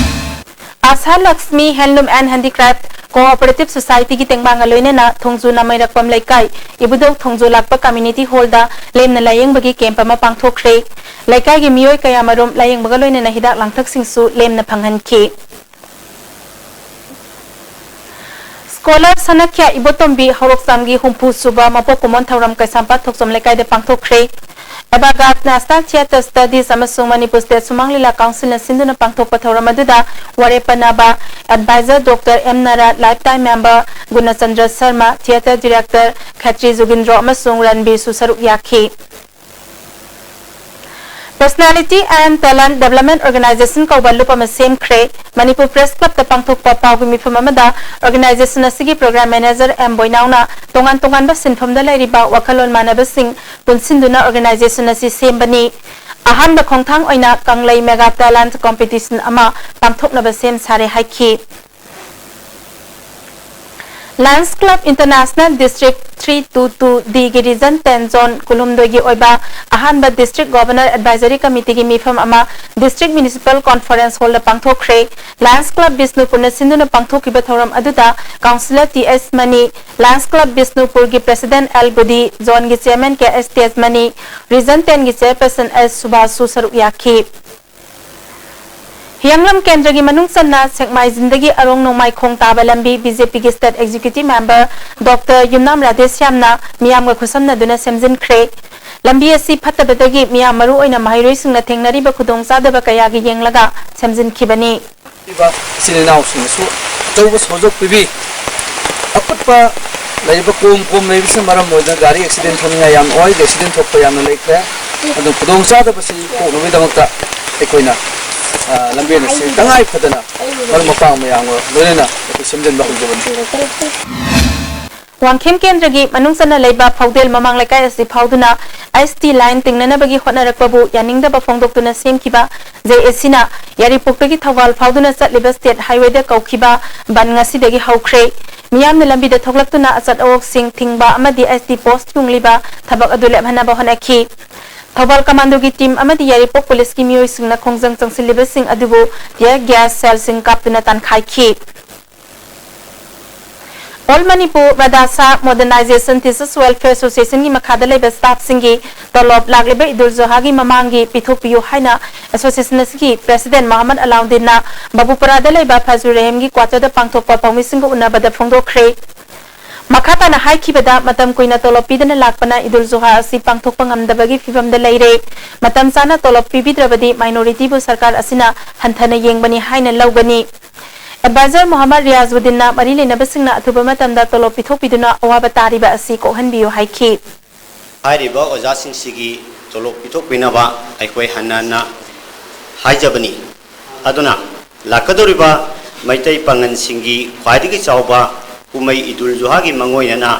ꯑꯁꯥ Lakshmi Handloom and Handicraft Cooperative Society ꯒꯤ ꯇꯦꯡꯕꯥꯡꯒ ꯂꯣꯏꯅꯅ ꯊꯣꯡꯖꯨ ꯅꯥꯃꯩꯔꯛꯄꯝ ꯂꯩꯀꯥꯏ ꯏꯕꯨꯙꯧ ꯊꯣꯡꯖꯨ ꯂꯥꯛꯄ community hall ꯗ ꯂꯦꯝꯅ ꯂꯥꯌꯦꯡꯕꯒꯤ camp ꯑꯃ ꯄꯥꯡꯊꯣꯛꯈ꯭ꯔꯦ꯫ ꯂꯩꯀꯥꯏꯒꯤ ꯃꯤꯑꯣꯏ ꯀꯌꯥꯃꯔꯨꯝ ꯂꯥꯌꯦꯡꯕꯒ ꯂꯣꯏꯅꯅ ꯍꯤꯗꯥꯛ ꯂꯥꯡꯊꯛꯁꯤꯡꯁꯨ ꯂꯦꯝꯅ ꯐꯪꯍꯟꯈꯤ꯫ Scholar ꯁꯅꯈ꯭ꯌꯥ ꯏꯕꯣꯇꯣꯝꯕꯤ ꯍꯧꯔꯣꯛꯆꯥꯝꯒꯤ ꯍꯨꯝꯐꯨ ꯁꯨꯕ ꯃꯄꯣꯛ ꯀꯨꯝꯑꯣꯟ ꯊꯧꯔꯝ ꯀꯩꯁꯥꯝꯄꯥꯠ ꯊꯣꯛꯆꯣꯝ ꯂꯩꯀꯥꯏꯗ ꯄꯥꯡꯊꯣꯛꯈ꯭ꯔꯦ꯫ ꯑꯦꯕꯥꯒꯥꯠ National Theatre Studies ꯑꯃꯁꯨꯡ ꯃꯅꯤꯄꯨꯔ State ꯁꯨꯃꯥꯡ ꯂꯤꯂꯥ council ꯅ ꯁꯤꯟꯗꯨꯅ ꯄꯥꯡꯊꯣꯛꯄ ꯊꯧꯔꯝ ꯑꯗꯨꯗ ꯋꯥꯔꯦꯞ ꯄꯟꯅꯕ advisor Doctor M ꯅꯥꯔꯥ, lifetime member ꯒꯨꯅꯆꯟꯗ꯭ꯔ Sharma, theatre director ꯈꯦꯇ꯭ꯔꯤ ꯖꯨꯒꯤꯟꯗ꯭ꯔꯣ ꯑꯃꯁꯨꯡ ꯔꯟꯕꯤꯔꯁꯨ ꯁꯔꯨꯛ ꯌꯥꯈꯤ꯫ Personality and Talent Development Organization ꯀꯧꯕ ꯂꯨꯞ ꯑꯃ ꯁꯦꯝꯈ꯭ꯔꯦ꯫ ꯃꯅꯤꯄꯨꯔ Press Club ꯇ ꯄꯥꯡꯊꯣꯛꯄ ꯄꯥꯎꯒꯤ ꯃꯤꯐꯝ ꯑꯃꯗ organization ꯑꯁꯤꯒꯤ program manager M ꯕꯣꯏꯅꯥꯎꯅ ꯇꯣꯉꯥꯟ ꯇꯣꯉꯥꯟꯕ ꯁꯤꯟꯐꯝꯗ ꯂꯩꯔꯤꯕ ꯋꯥꯈꯜꯂꯣꯟ ꯃꯥꯟꯅꯕꯁꯤꯡ ꯄꯨꯟꯁꯤꯟꯗꯨꯅ organization ꯑꯁꯤ ꯁꯦꯝꯕꯅꯤ꯫ ꯑꯍꯥꯟꯕ ꯈꯣꯡꯊꯥꯡ ꯑꯣꯏꯅ ꯀꯪꯂꯩ Mega Talent Competition ꯑꯃ ꯄꯥꯡꯊꯣꯛꯅꯕ ꯁꯦꯝ ꯁꯥꯔꯦ ꯍꯥꯏꯈꯤ꯫ Lions Club International District three two two D ꯒꯤ Region ten Zone ꯀꯨꯟꯍꯨꯝꯗꯣꯏꯒꯤ ꯑꯣꯏꯕ ꯑꯍꯥꯟꯕ District Governor Advisory Committee ꯒꯤ ꯃꯤꯐꯝ ꯑꯃ District Municipal Conference Hall ꯗ ꯄꯥꯡꯊꯣꯛꯈ꯭ꯔꯦ꯫ Lions Club ꯕꯤꯁꯅꯨꯄꯨꯔꯅ ꯁꯤꯟꯗꯨꯅ ꯄꯥꯡꯊꯣꯛꯈꯤꯕ ꯊꯧꯔꯝ ꯑꯗꯨꯗ Councillor T S Mani, Lions Club ꯕꯤꯁꯅꯨꯄꯨꯔꯒꯤ President ꯑꯦꯜ ꯒꯨꯗꯤ, Zone ꯒꯤ Chairman K S Tejmani, Region ten ꯒꯤ Chairperson ꯑꯦꯁ ꯁꯨꯚꯥꯁꯁꯨ ꯁꯔꯨꯛ ꯌꯥꯈꯤ꯫ ꯍꯤꯌꯥꯡꯂꯝ ꯀꯦꯟꯗ꯭ꯔꯒꯤ ꯃꯅꯨꯡ ꯆꯟꯅ ꯁꯦꯛꯃꯥꯏꯖꯤꯟꯗꯒꯤ ꯑꯔꯣꯡ ꯅꯣꯡꯃꯥꯏꯈꯣꯡ ꯇꯥꯕ ꯂꯝꯕꯤ ꯕꯤ ꯖꯦ ꯄꯤꯒꯤ State Executive Member Doctor ꯌꯨꯝꯅꯥꯝ ꯔꯥꯙꯦꯁ꯭ꯌꯥꯝꯅ ꯃꯤꯌꯥꯝꯒ ꯈꯨꯠꯁꯝꯅꯗꯨꯅ ꯁꯦꯝꯖꯤꯟꯈ꯭ꯔꯦ꯫ ꯂꯝꯕꯤ ꯑꯁꯤ ꯐꯠꯇꯕꯗꯒꯤ ꯃꯤꯌꯥꯝ, ꯃꯔꯨꯑꯣꯏꯅ ꯃꯍꯩꯔꯣꯏꯁꯤꯡꯅ ꯊꯦꯡꯅꯔꯤꯕ ꯈꯨꯗꯣꯡꯆꯥꯗꯕ ꯀꯌꯥꯒꯤ ꯌꯦꯡꯂꯒ ꯁꯦꯝꯖꯤꯟꯈꯤꯕꯅꯤ꯫ ꯏꯆꯤꯜ ꯏꯅꯥꯎꯁꯤꯡꯅꯁꯨ ꯑꯆꯧꯕ ꯁꯍꯣꯖꯣꯛ ꯄꯤꯕꯤ꯫ ꯑꯀꯨꯠꯄ ꯂꯩꯔꯤꯕ ꯀꯣꯝ ꯀꯣꯝ ꯂꯩꯕꯁꯤꯅ ꯃꯔꯝ ꯑꯣꯏꯗꯨꯅ ꯒꯥꯔꯤ accident ꯊꯣꯛꯅꯤꯡꯉꯥꯏ ꯌꯥꯝ ꯑꯣꯏ꯫ Accident ꯊꯣꯛꯄ ꯌꯥꯝꯅ ꯂꯩꯈ꯭ꯔꯦ꯫ ꯑꯗꯨ ꯈꯨꯗꯣꯡꯆꯥꯗꯕꯁꯤ ꯀꯣꯛꯅꯕꯒꯤꯗꯃꯛꯇ ꯑꯩꯈꯣꯏꯅ, ꯑ, ꯂꯝꯕꯦꯟ ꯑꯁꯤ ꯇꯉꯥꯏ ꯐꯗꯅ ꯃꯔꯨꯞ ꯃꯄꯥꯡ ꯃꯌꯥꯝꯒ ꯂꯣꯏꯅꯅ ꯑꯩꯈꯣꯏ ꯁꯦꯝꯖꯤꯟꯕ ꯍꯧꯖꯕꯅꯤ꯫ ꯋꯥꯡꯈꯦꯝ ꯀꯦꯟꯗ꯭ꯔꯒꯤ ꯃꯅꯨꯡ ꯆꯟꯅ ꯂꯩꯕ ꯐꯥꯎꯗꯦꯜ ꯃꯃꯥꯡ ꯂꯩꯀꯥꯏ ꯑꯁꯤ ꯐꯥꯎꯗꯨꯅ ꯑꯥꯏ ꯑꯦꯁ ꯇꯤ line ꯇꯤꯡꯅꯅꯕꯒꯤ ꯍꯣꯠꯅꯔꯛꯄꯕꯨ ꯌꯥꯅꯤꯡꯗꯕ ꯐꯣꯡꯗꯣꯛꯇꯨꯅ ꯁꯦꯝꯈꯤꯕ ꯖꯦ ꯑꯦ ꯁꯤꯅ ꯌꯥꯏꯔꯤꯄꯣꯛꯇꯒꯤ ꯊꯧꯕꯥꯜ ꯐꯥꯎꯗꯨꯅ ꯆꯠꯂꯤꯕ State Highway ꯗ ꯀꯧꯈꯤꯕ ꯕꯟ ꯉꯁꯤꯗꯒꯤ ꯍꯧꯈ꯭ꯔꯦ꯫ ꯃꯤꯌꯥꯝꯅ ꯂꯝꯕꯤꯗ ꯊꯣꯛꯂꯛꯇꯨꯅ ꯑꯆꯠ ꯑꯋꯣꯛꯁꯤꯡ ꯊꯤꯡꯕ ꯑꯃꯗꯤ ꯑꯥꯏ ꯑꯦꯁ ꯇꯤ post ꯌꯨꯡꯂꯤꯕ ꯊꯕꯛ ꯑꯗꯨ ꯂꯦꯞꯍꯟꯅꯕ ꯍꯣꯠꯅꯈꯤ꯫ ꯊꯧꯕꯥꯜ ꯀꯃꯥꯟꯗꯣꯒꯤ ꯇꯤꯝ ꯑꯃꯗꯤ ꯌꯥꯏꯔꯤꯄꯣꯛ ꯄꯨꯂꯤꯁꯀꯤ ꯃꯤꯑꯣꯏꯁꯤꯡꯅ ꯈꯣꯡꯖꯪ ꯆꯪꯁꯤꯜꯂꯤꯕꯁꯤꯡ ꯑꯗꯨꯕꯨ tear gas shellꯁꯤꯡ ꯀꯥꯞꯇꯨꯅ ꯇꯥꯟꯈꯥꯏꯈꯤ꯫ All Manipur Radhasa Modernization Teachers Welfare Associationꯒꯤ ꯃꯈꯥꯗ ꯂꯩꯕ staffꯁꯤꯡꯒꯤ ꯇꯣꯂꯣꯞ ꯂꯥꯛꯂꯤꯕ ꯏꯗꯨꯜ ꯖꯨꯍꯥꯒꯤ ꯃꯃꯥꯡꯒꯤ ꯄꯤꯊꯣꯛꯄꯤꯌꯨ ꯍꯥꯏꯅ association ꯑꯁꯤꯒꯤ president ꯃꯣꯍꯝꯃꯗ ꯑꯂꯥꯎꯗꯤꯟꯅ ꯕꯕꯨꯄꯨꯔꯥꯗ ꯂꯩꯕ ꯐꯖꯨ ꯔꯦꯍꯤꯝꯒꯤ quarterꯗ ꯄꯥꯡꯊꯣꯛꯄ ꯄꯥꯎꯃꯤꯁꯤꯡꯒ ꯎꯅꯕꯗ ꯐꯣꯡꯗꯣꯛꯈ꯭ꯔꯦ꯫ ꯃꯈꯥ ꯇꯥꯅ ꯍꯥꯏꯈꯤꯕꯗ, ꯃꯇꯝ ꯀꯨꯏꯅ ꯇꯣꯂꯣꯞ ꯄꯤꯗꯅ ꯂꯥꯛꯄꯅ ꯏꯗꯨꯜ ꯖꯨꯍꯥ ꯑꯁꯤ ꯄꯥꯡꯊꯣꯛꯄ ꯉꯝꯗꯕꯒꯤ ꯐꯤꯚꯝꯗ ꯂꯩꯔꯦ꯫ ꯃꯇꯝ ꯆꯥꯅ ꯇꯣꯂꯣꯞ ꯄꯤꯕꯤꯗ꯭ꯔꯕꯗꯤ minorityꯕꯨ ꯁꯔꯀꯥꯔ ꯑꯁꯤꯅ ꯍꯟꯊꯅ ꯌꯦꯡꯕꯅꯤ ꯍꯥꯏꯅ ꯂꯧꯒꯅꯤ꯫ Advisor ꯃꯣꯍꯝꯃꯗ ꯔꯤꯌꯥꯖꯎꯗꯤꯟꯅ ꯃꯔꯤ ꯂꯩꯅꯕꯁꯤꯡꯅ ꯑꯊꯨꯕ ꯃꯇꯝꯗ ꯇꯣꯂꯣꯞ ꯄꯤꯊꯣꯛꯄꯤꯗꯨꯅ ꯑꯋꯥꯕ ꯇꯥꯔꯤꯕ ꯑꯁꯤ ꯀꯣꯛꯍꯟꯕꯤꯌꯨ ꯍꯥꯏꯈꯤ꯫ ꯍꯥꯏꯔꯤꯕ ꯑꯣꯖꯥꯁꯤꯡꯁꯤꯒꯤ ꯇꯣꯂꯣꯞ ꯄꯤꯊꯣꯛꯄꯤꯅꯕ ꯑꯩꯈꯣꯏ ꯍꯟꯅ ꯍꯟꯅ ꯍꯥꯏꯖꯕꯅꯤ꯫ ꯑꯗꯨꯅ ꯂꯥꯛꯀꯗꯧꯔꯤꯕ ꯃꯩꯇꯩ ꯄꯥꯉꯜꯁꯤꯡꯒꯤ ꯈ꯭ꯋꯥꯏꯗꯒꯤ ꯆꯥꯎꯕ ꯀꯨꯝꯍꯩ ꯏꯗꯨꯜ ꯖꯨꯍꯥꯒꯤ ꯃꯥꯡꯑꯣꯏꯅꯅ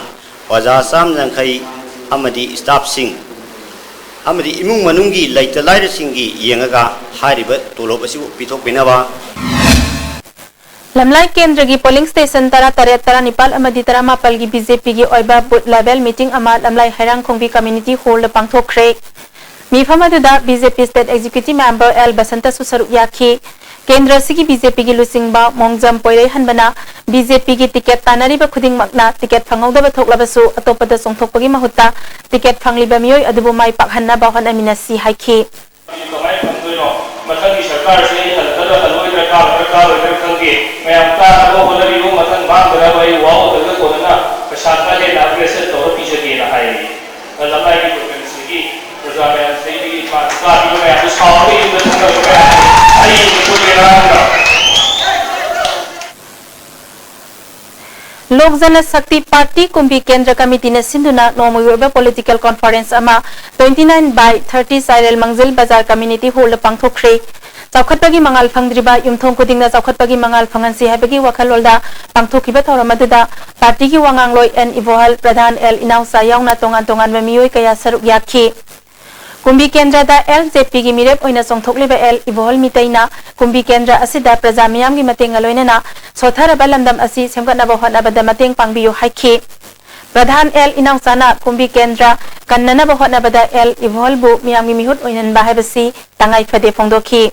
ꯑꯣꯖꯥ ꯆꯥꯝ ꯌꯥꯡꯈꯩ ꯑꯃꯗꯤ staffꯁꯤꯡ ꯑꯃꯗꯤ ꯏꯃꯨꯡ ꯃꯅꯨꯡꯒꯤ ꯂꯩꯇ ꯂꯥꯏꯔꯁꯤꯡꯒꯤ ꯌꯦꯡꯉꯒ ꯍꯥꯏꯔꯤꯕ ꯇꯣꯂꯣꯞ ꯑꯁꯤꯕꯨ ꯄꯤꯊꯣꯛꯄꯤꯅꯕ꯫ ꯂꯝꯂꯥꯏ ꯀꯦꯟꯗ꯭ꯔꯒꯤ polling station ꯇꯔꯥꯇꯔꯦꯠ, ꯇꯔꯥꯅꯤꯄꯥꯜ ꯑꯃꯗꯤ ꯇꯔꯥꯃꯥꯄꯜꯒꯤ BJPꯒꯤ ꯑꯣꯏꯕ booth level meeting ꯑꯃ ꯂꯝꯂꯥꯏ ꯍꯩꯔꯥꯡꯈꯣꯡꯕꯤ community hallꯗ ꯄꯥꯡꯊꯣꯛꯈ꯭ꯔꯦ꯫ ꯃꯤꯐꯝ ꯑꯗꯨꯗ BJP state executive member L ꯕꯁꯟꯇꯁꯨ ꯁꯔꯨꯛ ꯌꯥꯈꯤ꯫ ꯀꯦꯟꯗ꯭ꯔ ꯑꯁꯤꯒꯤ BJPꯒꯤ ꯂꯨꯆꯤꯡꯕ ꯃꯣꯡꯖꯝ ꯄꯣꯏꯔꯩꯍꯟꯕꯅ BJPꯒꯤ ticket ꯇꯥꯟꯅꯔꯤꯕ ꯈꯨꯗꯤꯡꯃꯛꯅ ticket ꯐꯪꯍꯧꯗꯕ ꯊꯣꯛꯂꯕꯁꯨ ꯑꯇꯣꯞꯄꯗ ꯆꯣꯡꯊꯣꯛꯄꯒꯤ ꯃꯍꯨꯠꯇ ticket ꯐꯪꯂꯤꯕ ꯃꯤꯑꯣꯏ ꯑꯗꯨꯕꯨ ꯃꯥꯏ ꯄꯥꯛꯍꯟꯅꯕ ꯍꯣꯠꯅꯃꯤꯟꯅꯁꯤ ꯍꯥꯏꯈꯤ꯫ ꯀꯃꯥꯏꯅ ꯐꯪꯗꯣꯏꯅꯣ? ꯃꯊꯪꯒꯤ ꯁꯔꯀꯥꯔꯁꯦ ꯑꯩ ꯍꯜꯂꯛꯀꯗ꯭ꯔꯥ ꯍꯜꯂꯣꯏꯗ꯭ꯔꯥ, ꯀꯥꯒꯗ꯭ꯔꯥ ꯀꯥꯔꯣꯏꯗ꯭ꯔꯥ ꯈꯪꯗꯦ꯫ ꯃꯌꯥꯝ ꯀꯥꯅꯕ ꯍꯣꯠꯅꯕꯤꯌꯨ, ꯃꯊꯪ ꯃꯥꯡꯗꯅꯕ꯫ ꯑꯩ ꯋꯥꯍꯧꯗ꯭ꯔꯒ ꯀꯣꯟꯅꯅ ꯄꯩꯁꯥ ꯈꯔ ꯍꯦꯟꯅ upgrade ꯇꯧꯔ ꯄꯤꯖꯒꯦꯅ ꯍꯥꯏꯔꯤ꯫ ꯂꯝꯂꯥꯏꯒꯤ ꯄ꯭ꯔꯣꯕ꯭ꯂꯦꯝꯁꯤꯗꯒꯤ ꯄ꯭ꯔꯖꯥ ꯃꯌꯥꯝꯁꯤꯗꯒꯤ ꯃꯥ ꯀꯥꯈꯤꯕ ꯃꯌꯥꯝꯗꯨ ꯁꯥꯎꯔꯒ ꯌꯨꯝꯗ ꯊꯣꯛꯅꯕ ꯃꯌꯥꯝ ꯑꯩ ꯌꯨꯝꯗ ꯊꯣꯛꯑꯦ ꯉꯔꯥꯡꯗ꯫ ꯂꯣꯛ ꯖꯅ ꯁꯛꯇꯤ ꯄꯥꯔꯇꯤ ꯀꯨꯝꯕꯤ ꯀꯦꯟꯗ꯭ꯔ ꯀꯃꯤꯇꯤꯅ ꯁꯤꯟꯗꯨꯅ ꯅꯣꯡꯃꯒꯤ ꯑꯣꯏꯕ political conference ꯑꯃ twenty nine by thirty ꯆꯥꯏꯔꯦꯜ ꯃꯥꯡꯖꯤꯜ ꯕꯖꯥꯔ community hallꯗ ꯄꯥꯡꯊꯣꯛꯈ꯭ꯔꯦ꯫ ꯆꯥꯎꯈꯠꯄꯒꯤ ꯃꯉꯥꯜ ꯐꯪꯗ꯭ꯔꯤꯕ ꯌꯨꯝꯊꯣꯡ ꯈꯨꯗꯤꯡꯅ ꯆꯥꯎꯈꯠꯄꯒꯤ ꯃꯉꯥꯜ ꯐꯪꯍꯟꯁꯤ ꯍꯥꯏꯕꯒꯤ ꯋꯥꯈꯜꯂꯣꯟꯗ ꯄꯥꯡꯊꯣꯛꯈꯤꯕ ꯊꯧꯔꯝ ꯑꯗꯨꯗ ꯄꯥꯔꯇꯤꯒꯤ ꯋꯥꯉꯥꯡꯂꯣꯏ ꯑꯦꯟ ꯏꯕꯣꯍꯜ, ꯄ꯭ꯔꯙꯥꯟ ꯑꯦꯜ ꯏꯅꯥꯎꯆꯥ ꯌꯥꯎꯅ ꯇꯣꯉꯥꯟ ꯇꯣꯉꯥꯟꯕ ꯃꯤꯑꯣꯏ ꯀꯌꯥ ꯁꯔꯨꯛ ꯌꯥꯈꯤ꯫ ꯀꯨꯝꯕꯤ ꯀꯦꯟꯗ꯭ꯔꯗ ꯑꯦꯜ ꯖꯦ ꯄꯤꯒꯤ ꯃꯤꯔꯦꯞ ꯑꯣꯏꯅ ꯆꯣꯡꯊꯣꯛꯂꯤꯕ ꯑꯦꯜ ꯏꯕꯣꯍꯜ ꯃꯤꯇꯩꯅ ꯀꯨꯝꯕꯤ ꯀꯦꯟꯗ꯭ꯔ ꯑꯁꯤꯗ ꯄ꯭ꯔꯖꯥ ꯃꯤꯌꯥꯝꯒꯤ ꯃꯇꯦꯡꯒ ꯂꯣꯏꯅꯅ ꯁꯣꯠꯊꯔꯕ ꯂꯝꯗꯝ ꯑꯁꯤ ꯁꯦꯝꯒꯠꯅꯕ ꯍꯣꯠꯅꯕꯗ ꯃꯇꯦꯡ ꯄꯥꯡꯕꯤꯌꯨ ꯍꯥꯏꯈꯤ꯫ ꯄ꯭ꯔꯙꯥꯟ ꯑꯦꯜ ꯏꯅꯥꯎꯆꯥꯅ ꯀꯨꯝꯕꯤ ꯀꯦꯟꯗ꯭ꯔ ꯀꯟꯅꯅꯕ ꯍꯣꯠꯅꯕꯗ ꯑꯦꯜ ꯏꯕꯣꯜꯕꯨ ꯃꯤꯌꯥꯝꯒꯤ ꯃꯤꯍꯨꯠ ꯑꯣꯏꯍꯟꯕ ꯍꯥꯏꯕꯁꯤ ꯇꯉꯥꯏ ꯐꯗꯦ ꯐꯣꯡꯗꯣꯛꯈꯤ꯫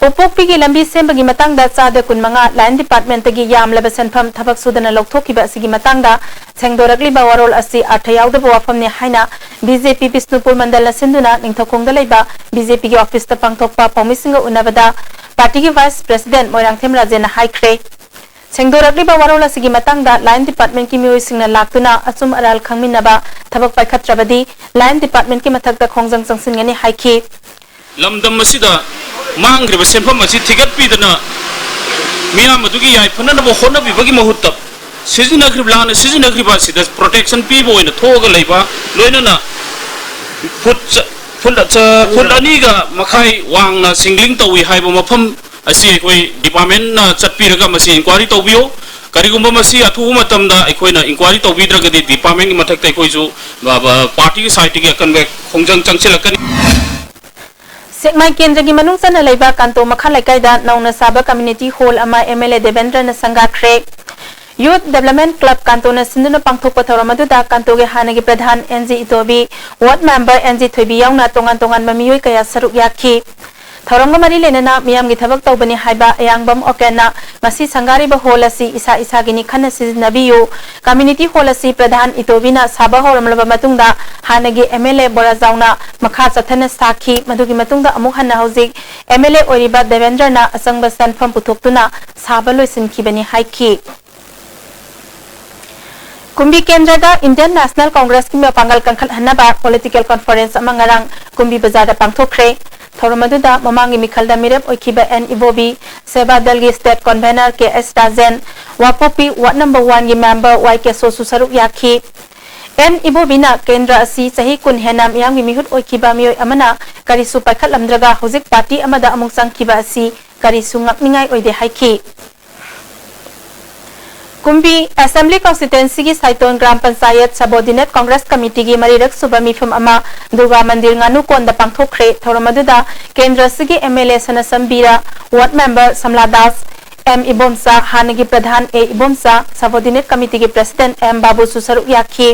ꯎꯄꯣꯛꯄꯤꯒꯤ ꯂꯝꯕꯤ ꯁꯦꯝꯕꯒꯤ ꯃꯇꯥꯡꯗ ꯆꯥꯗ ꯀꯨꯟꯃꯉꯥ ꯂꯥꯏꯟ ꯗꯤꯄꯥꯔꯠꯃꯦꯟꯠꯇꯒꯤ ꯌꯥꯝꯂꯕ ꯁꯦꯟꯐꯝ ꯊꯕꯛ ꯁꯨꯗꯅ ꯂꯧꯊꯣꯛꯈꯤꯕ ꯑꯁꯤꯒꯤ ꯃꯇꯥꯡꯗ ꯁꯦꯡꯗꯣꯔꯛꯂꯤꯕ ꯋꯥꯔꯣꯜ ꯑꯁꯤ ꯑꯔꯊ ꯌꯥꯎꯗꯕ ꯋꯥꯐꯝꯅꯤ ꯍꯥꯏꯅ ꯕꯤꯖꯦꯄꯤ ꯕꯤꯁꯅꯨꯄꯨꯔ ꯃꯟꯗꯜꯅ ꯁꯤꯟꯗꯨꯅ ꯅꯤꯡꯊꯧꯈꯣꯡꯗ ꯂꯩꯕ ꯕꯤꯖꯦꯄꯤꯒꯤ ꯑꯣꯐꯤꯁꯇ ꯄꯥꯡꯊꯣꯛꯄ ꯄꯥꯎꯃꯤꯁꯤꯡꯒ ꯎꯅꯕꯗ ꯄꯥꯔꯇꯤꯒꯤ ꯚꯥꯏꯁ ꯄ꯭ꯔꯦꯁꯤꯗꯦꯟꯠ ꯃꯣꯏꯔꯥꯡꯊꯦꯝ ꯔꯥꯖꯦꯟꯅ ꯍꯥꯏꯈ꯭ꯔꯦ꯫ ꯁꯦꯡꯗꯣꯔꯛꯂꯤꯕ ꯋꯥꯔꯣꯜ ꯑꯁꯤꯒꯤ ꯃꯇꯥꯡꯗ ꯂꯥꯏꯟ ꯗꯤꯄꯥꯔꯠꯃꯦꯟꯠꯀꯤ ꯃꯤꯑꯣꯏꯁꯤꯡꯅ ꯂꯥꯛꯇꯨꯅ ꯑꯆꯨꯝ ꯑꯔꯥꯜ ꯈꯪꯃꯤꯟꯅꯕ ꯊꯕꯛ ꯄꯥꯏꯈꯠꯇ꯭ꯔꯕꯗꯤ ꯂꯥꯏꯟ ꯗꯤꯄꯥꯔꯠꯃꯦꯟꯠꯀꯤ ꯃꯊꯛꯇ ꯈꯣꯡꯖꯪ ꯆꯪꯁꯤꯟꯒꯅꯤ ꯍꯥꯏꯈꯤ꯫ ꯂꯝꯗꯝ ꯑꯁꯤꯗ ꯃꯥꯡꯈ꯭ꯔꯤꯕ ꯁꯦꯟꯐꯝ ꯑꯁꯤ ꯊꯤꯒꯠꯄꯤꯗꯅ ꯃꯤꯌꯥꯝ ꯑꯗꯨꯒꯤ ꯌꯥꯏꯐꯅꯅꯕ ꯍꯣꯠꯅꯕꯤꯕꯒꯤ ꯃꯍꯨꯠꯇ ꯁꯤꯖꯤꯟꯅꯈ꯭ꯔꯤꯕ, ꯂꯥꯟꯅ ꯁꯤꯖꯤꯟꯅꯈ꯭ꯔꯤꯕ ꯑꯁꯤꯗ ꯄ꯭ꯔꯣꯇꯦꯛꯁꯟ ꯄꯤꯕ ꯑꯣꯏꯅ ꯊꯣꯛꯑꯒ ꯂꯩꯕ, ꯂꯣꯏꯅꯅ ꯐꯨꯠ ꯆ-, ꯐꯨꯠ ꯆ-, ꯐꯨꯠ ꯑꯅꯤꯒ ꯃꯈꯥꯏ ꯋꯥꯡꯅ ꯁꯤꯡꯒ꯭ꯂꯤꯡ ꯇꯧꯏ ꯍꯥꯏꯕ ꯃꯐꯝ ꯑꯁꯤ ꯑꯩꯈꯣꯏ ꯗꯤꯄꯥꯔꯠꯃꯦꯟꯅ ꯆꯠꯄꯤꯔꯒ ꯃꯁꯤ ꯏꯟꯀ꯭ꯋꯥꯏꯔꯤ ꯇꯧꯕꯤꯌꯨ꯫ ꯀꯔꯤꯒꯨꯝꯕ ꯃꯁꯤ ꯑꯊꯨꯕ ꯃꯇꯝꯗ ꯑꯩꯈꯣꯏꯅ ꯏꯟꯀ꯭ꯋꯥꯏꯔꯤ ꯇꯧꯕꯤꯗ꯭ꯔꯒꯗꯤ ꯗꯤꯄꯥꯔꯠꯃꯦꯟꯒꯤ ꯃꯊꯛꯇ ꯑꯩꯈꯣꯏꯁꯨ, ꯑ, ꯑ, ꯄꯥꯔꯇꯤꯒꯤ ꯁꯥꯏꯠꯇꯒꯤ ꯑꯀꯟꯕ ꯈꯣꯡꯖꯪ ꯆꯪꯁꯤꯜꯂꯛꯀꯅꯤ꯫ ꯁꯦꯛꯃꯥꯏ ꯀꯦꯟꯗ꯭ꯔꯒꯤ ꯃꯅꯨꯡ ꯆꯟꯅ ꯂꯩꯕ ꯀꯥꯟꯇꯣ ꯃꯈꯥ ꯂꯩꯀꯥꯏꯗ ꯅꯧꯅ ꯁꯥꯕ ꯀꯝꯃ꯭ꯌꯨꯅꯤꯇꯤ ꯍꯣꯜ ꯑꯃ ꯑꯦꯝ ꯑꯦꯜ ꯑꯦ ꯗꯦꯕꯦꯟꯗ꯭ꯔꯅ ꯁꯪꯒꯥꯈ꯭ꯔꯦ꯫ ꯌꯨꯊ ꯗꯦꯕꯂꯞꯃꯦꯟꯠ ꯀ꯭ꯂꯕ ꯀꯥꯟꯇꯣꯅ ꯁꯤꯟꯗꯨꯅ ꯄꯥꯡꯊꯣꯛꯄ ꯊꯧꯔꯝ ꯑꯗꯨꯗ ꯀꯥꯟꯇꯣꯒꯤ ꯍꯥꯟꯅꯒꯤ pradhan N G Itobi, ward member N G Thoibi ꯌꯥꯎꯅ ꯇꯣꯉꯥꯟ ꯇꯣꯉꯥꯟꯕ ꯃꯤꯑꯣꯏ ꯀꯌꯥ ꯁꯔꯨꯛ ꯌꯥꯈꯤ꯫ ꯊꯧꯔꯝꯒ ꯃꯔꯤ ꯂꯩꯅꯅ ꯃꯤꯌꯥꯝꯒꯤ ꯊꯕꯛ ꯇꯧꯕꯅꯤ ꯍꯥꯏꯕ ꯑꯌꯥꯡꯕꯝ ꯑꯣꯀꯦꯟꯅ ꯉꯁꯤ ꯁꯪꯒꯥꯔꯤꯕ ꯍꯣꯜ ꯑꯁꯤ ꯏꯁꯥ ꯏꯁꯥꯒꯤꯅꯤ ꯈꯟꯅ ꯁꯤꯖꯤꯟꯅꯕꯤꯌꯨ꯫ ꯀꯝꯃ꯭ꯌꯨꯅꯤꯇꯤ ꯍꯣꯜ ꯑꯁꯤ ꯄ꯭ꯔꯙꯥꯟ ꯏꯇꯣꯕꯤꯅ ꯁꯥꯕ ꯍꯧꯔꯝꯂꯕ ꯃꯇꯨꯡꯗ ꯍꯥꯟꯅꯒꯤ ꯑꯦꯝ ꯑꯦꯜ ꯑꯦ ꯕꯣꯔꯥꯖꯥꯎꯅ ꯃꯈꯥ ꯆꯠꯊꯅ ꯁꯥꯈꯤ꯫ ꯃꯗꯨꯒꯤ ꯃꯇꯨꯡꯗ ꯑꯃꯨꯛ ꯍꯟꯅ ꯍꯧꯖꯤꯛ ꯑꯦꯝ ꯑꯦꯜ ꯑꯦ ꯑꯣꯏꯔꯤꯕ ꯗꯦꯕꯦꯟꯗ꯭ꯔꯅ ꯑꯆꯪꯕ ꯁꯦꯟꯐꯝ ꯄꯨꯊꯣꯛꯇꯨꯅ ꯁꯥꯕ ꯂꯣꯏꯁꯤꯟꯈꯤꯕꯅꯤ ꯍꯥꯏꯈꯤ꯫ ꯀꯨꯝꯕꯤ ꯀꯦꯟꯗ꯭ꯔꯗ ꯏꯟꯗꯤꯌꯟ ꯅꯦꯁꯅꯦꯜ ꯀꯣꯡꯒ꯭ꯔꯦꯁꯀꯤ ꯃꯄꯥꯡꯒꯜ ꯀꯟꯈꯠꯍꯟꯅꯕ ꯄꯣꯂꯤꯇꯤꯀꯦꯜ ꯀꯣꯟꯐꯔꯦꯟꯁ ꯑꯃ ꯉꯔꯥꯡ ꯀꯨꯝꯕꯤ ꯕꯖꯥꯔꯗ ꯄꯥꯡꯊꯣꯛꯈ꯭ꯔꯦ꯫ ꯊꯧꯔꯝ ꯑꯗꯨꯗ ꯃꯃꯥꯡꯒꯤ ꯃꯤꯈꯜꯗ ꯃꯤꯔꯦꯞ ꯑꯣꯏꯈꯤꯕ ꯑꯦꯟ ꯏꯕꯣꯕꯤ, ꯁꯦꯕꯥ ꯗꯜꯒꯤ ꯁ꯭ꯇꯦꯠ ꯀꯣꯟꯚꯦꯅꯔ ꯀꯦ ꯑꯦꯁ ꯔꯥꯖꯦꯟ, ꯋꯥꯄꯣꯛꯄꯤ ꯋꯥꯔꯗ ꯅꯝꯕꯔ ꯋꯥꯟꯒꯤ ꯃꯦꯝꯕꯔ ꯋꯥꯏ ꯀꯦꯁꯣꯁꯨ ꯁꯔꯨꯛ ꯌꯥꯈꯤ꯫ ꯑꯦꯟ ꯏꯕꯣꯕꯤꯅ ꯀꯦꯟꯗ꯭ꯔ ꯑꯁꯤ ꯆꯍꯤ ꯀꯨꯟ ꯍꯦꯟꯅ ꯃꯤꯌꯥꯝꯒꯤ ꯃꯤꯍꯨꯠ ꯑꯣꯏꯈꯤꯕ ꯃꯤꯑꯣꯏ ꯑꯃꯅ ꯀꯔꯤꯁꯨ ꯄꯥꯏꯈꯠꯂꯝꯗ꯭ꯔꯒ ꯍꯧꯖꯤꯛ ꯄꯥꯔꯇꯤ ꯑꯃꯗ ꯑꯃꯨꯛ ꯆꯪꯈꯤꯕ ꯑꯁꯤ ꯀꯔꯤꯁꯨ ꯉꯛꯅꯤꯡꯉꯥꯏ ꯑꯣꯏꯗꯦ ꯍꯥꯏꯈꯤ꯫ ꯀꯨꯝꯕꯤ ꯑꯦꯁꯦꯝꯕ꯭ꯂꯤ ꯀꯟꯁꯇꯤꯇ꯭ꯋꯦꯟꯁꯤꯒꯤ ꯁꯥꯏꯇꯣꯟ ꯒ꯭ꯔꯥꯝ ꯄꯟꯆꯥꯌꯠ ꯁꯕꯑꯣꯔꯗꯤꯅꯦꯠ ꯀꯣꯡꯒ꯭ꯔꯦꯁ ꯀꯃꯤꯇꯤꯒꯤ ꯃꯔꯤꯔꯛ ꯁꯨꯕ ꯃꯤꯐꯝ ꯑꯃ ꯗꯨꯔꯒꯥ ꯃꯟꯗꯤꯔ ꯉꯥꯅꯨꯀꯣꯟꯗ ꯄꯥꯡꯊꯣꯛꯈ꯭ꯔꯦ꯫ ꯊꯧꯔꯝ ꯑꯗꯨꯗ ꯀꯦꯟꯗ꯭ꯔ ꯑꯁꯤꯒꯤ M L A Sanasam Bira, ward member Samla Das, M Ibomcha, ꯍꯥꯟꯅꯒꯤ ꯄ꯭ꯔꯙꯥꯟ ꯑꯦ ꯏꯕꯣꯝꯆꯥ, ꯁꯕꯑꯣꯔꯗꯤꯅꯦꯠ ꯀꯃꯤꯇꯤꯒꯤ ꯄ꯭ꯔꯁꯤꯗꯦꯟꯠ ꯑꯦꯝ ꯕꯥꯕꯨꯁꯨ ꯁꯔꯨꯛ ꯌꯥꯈꯤ꯫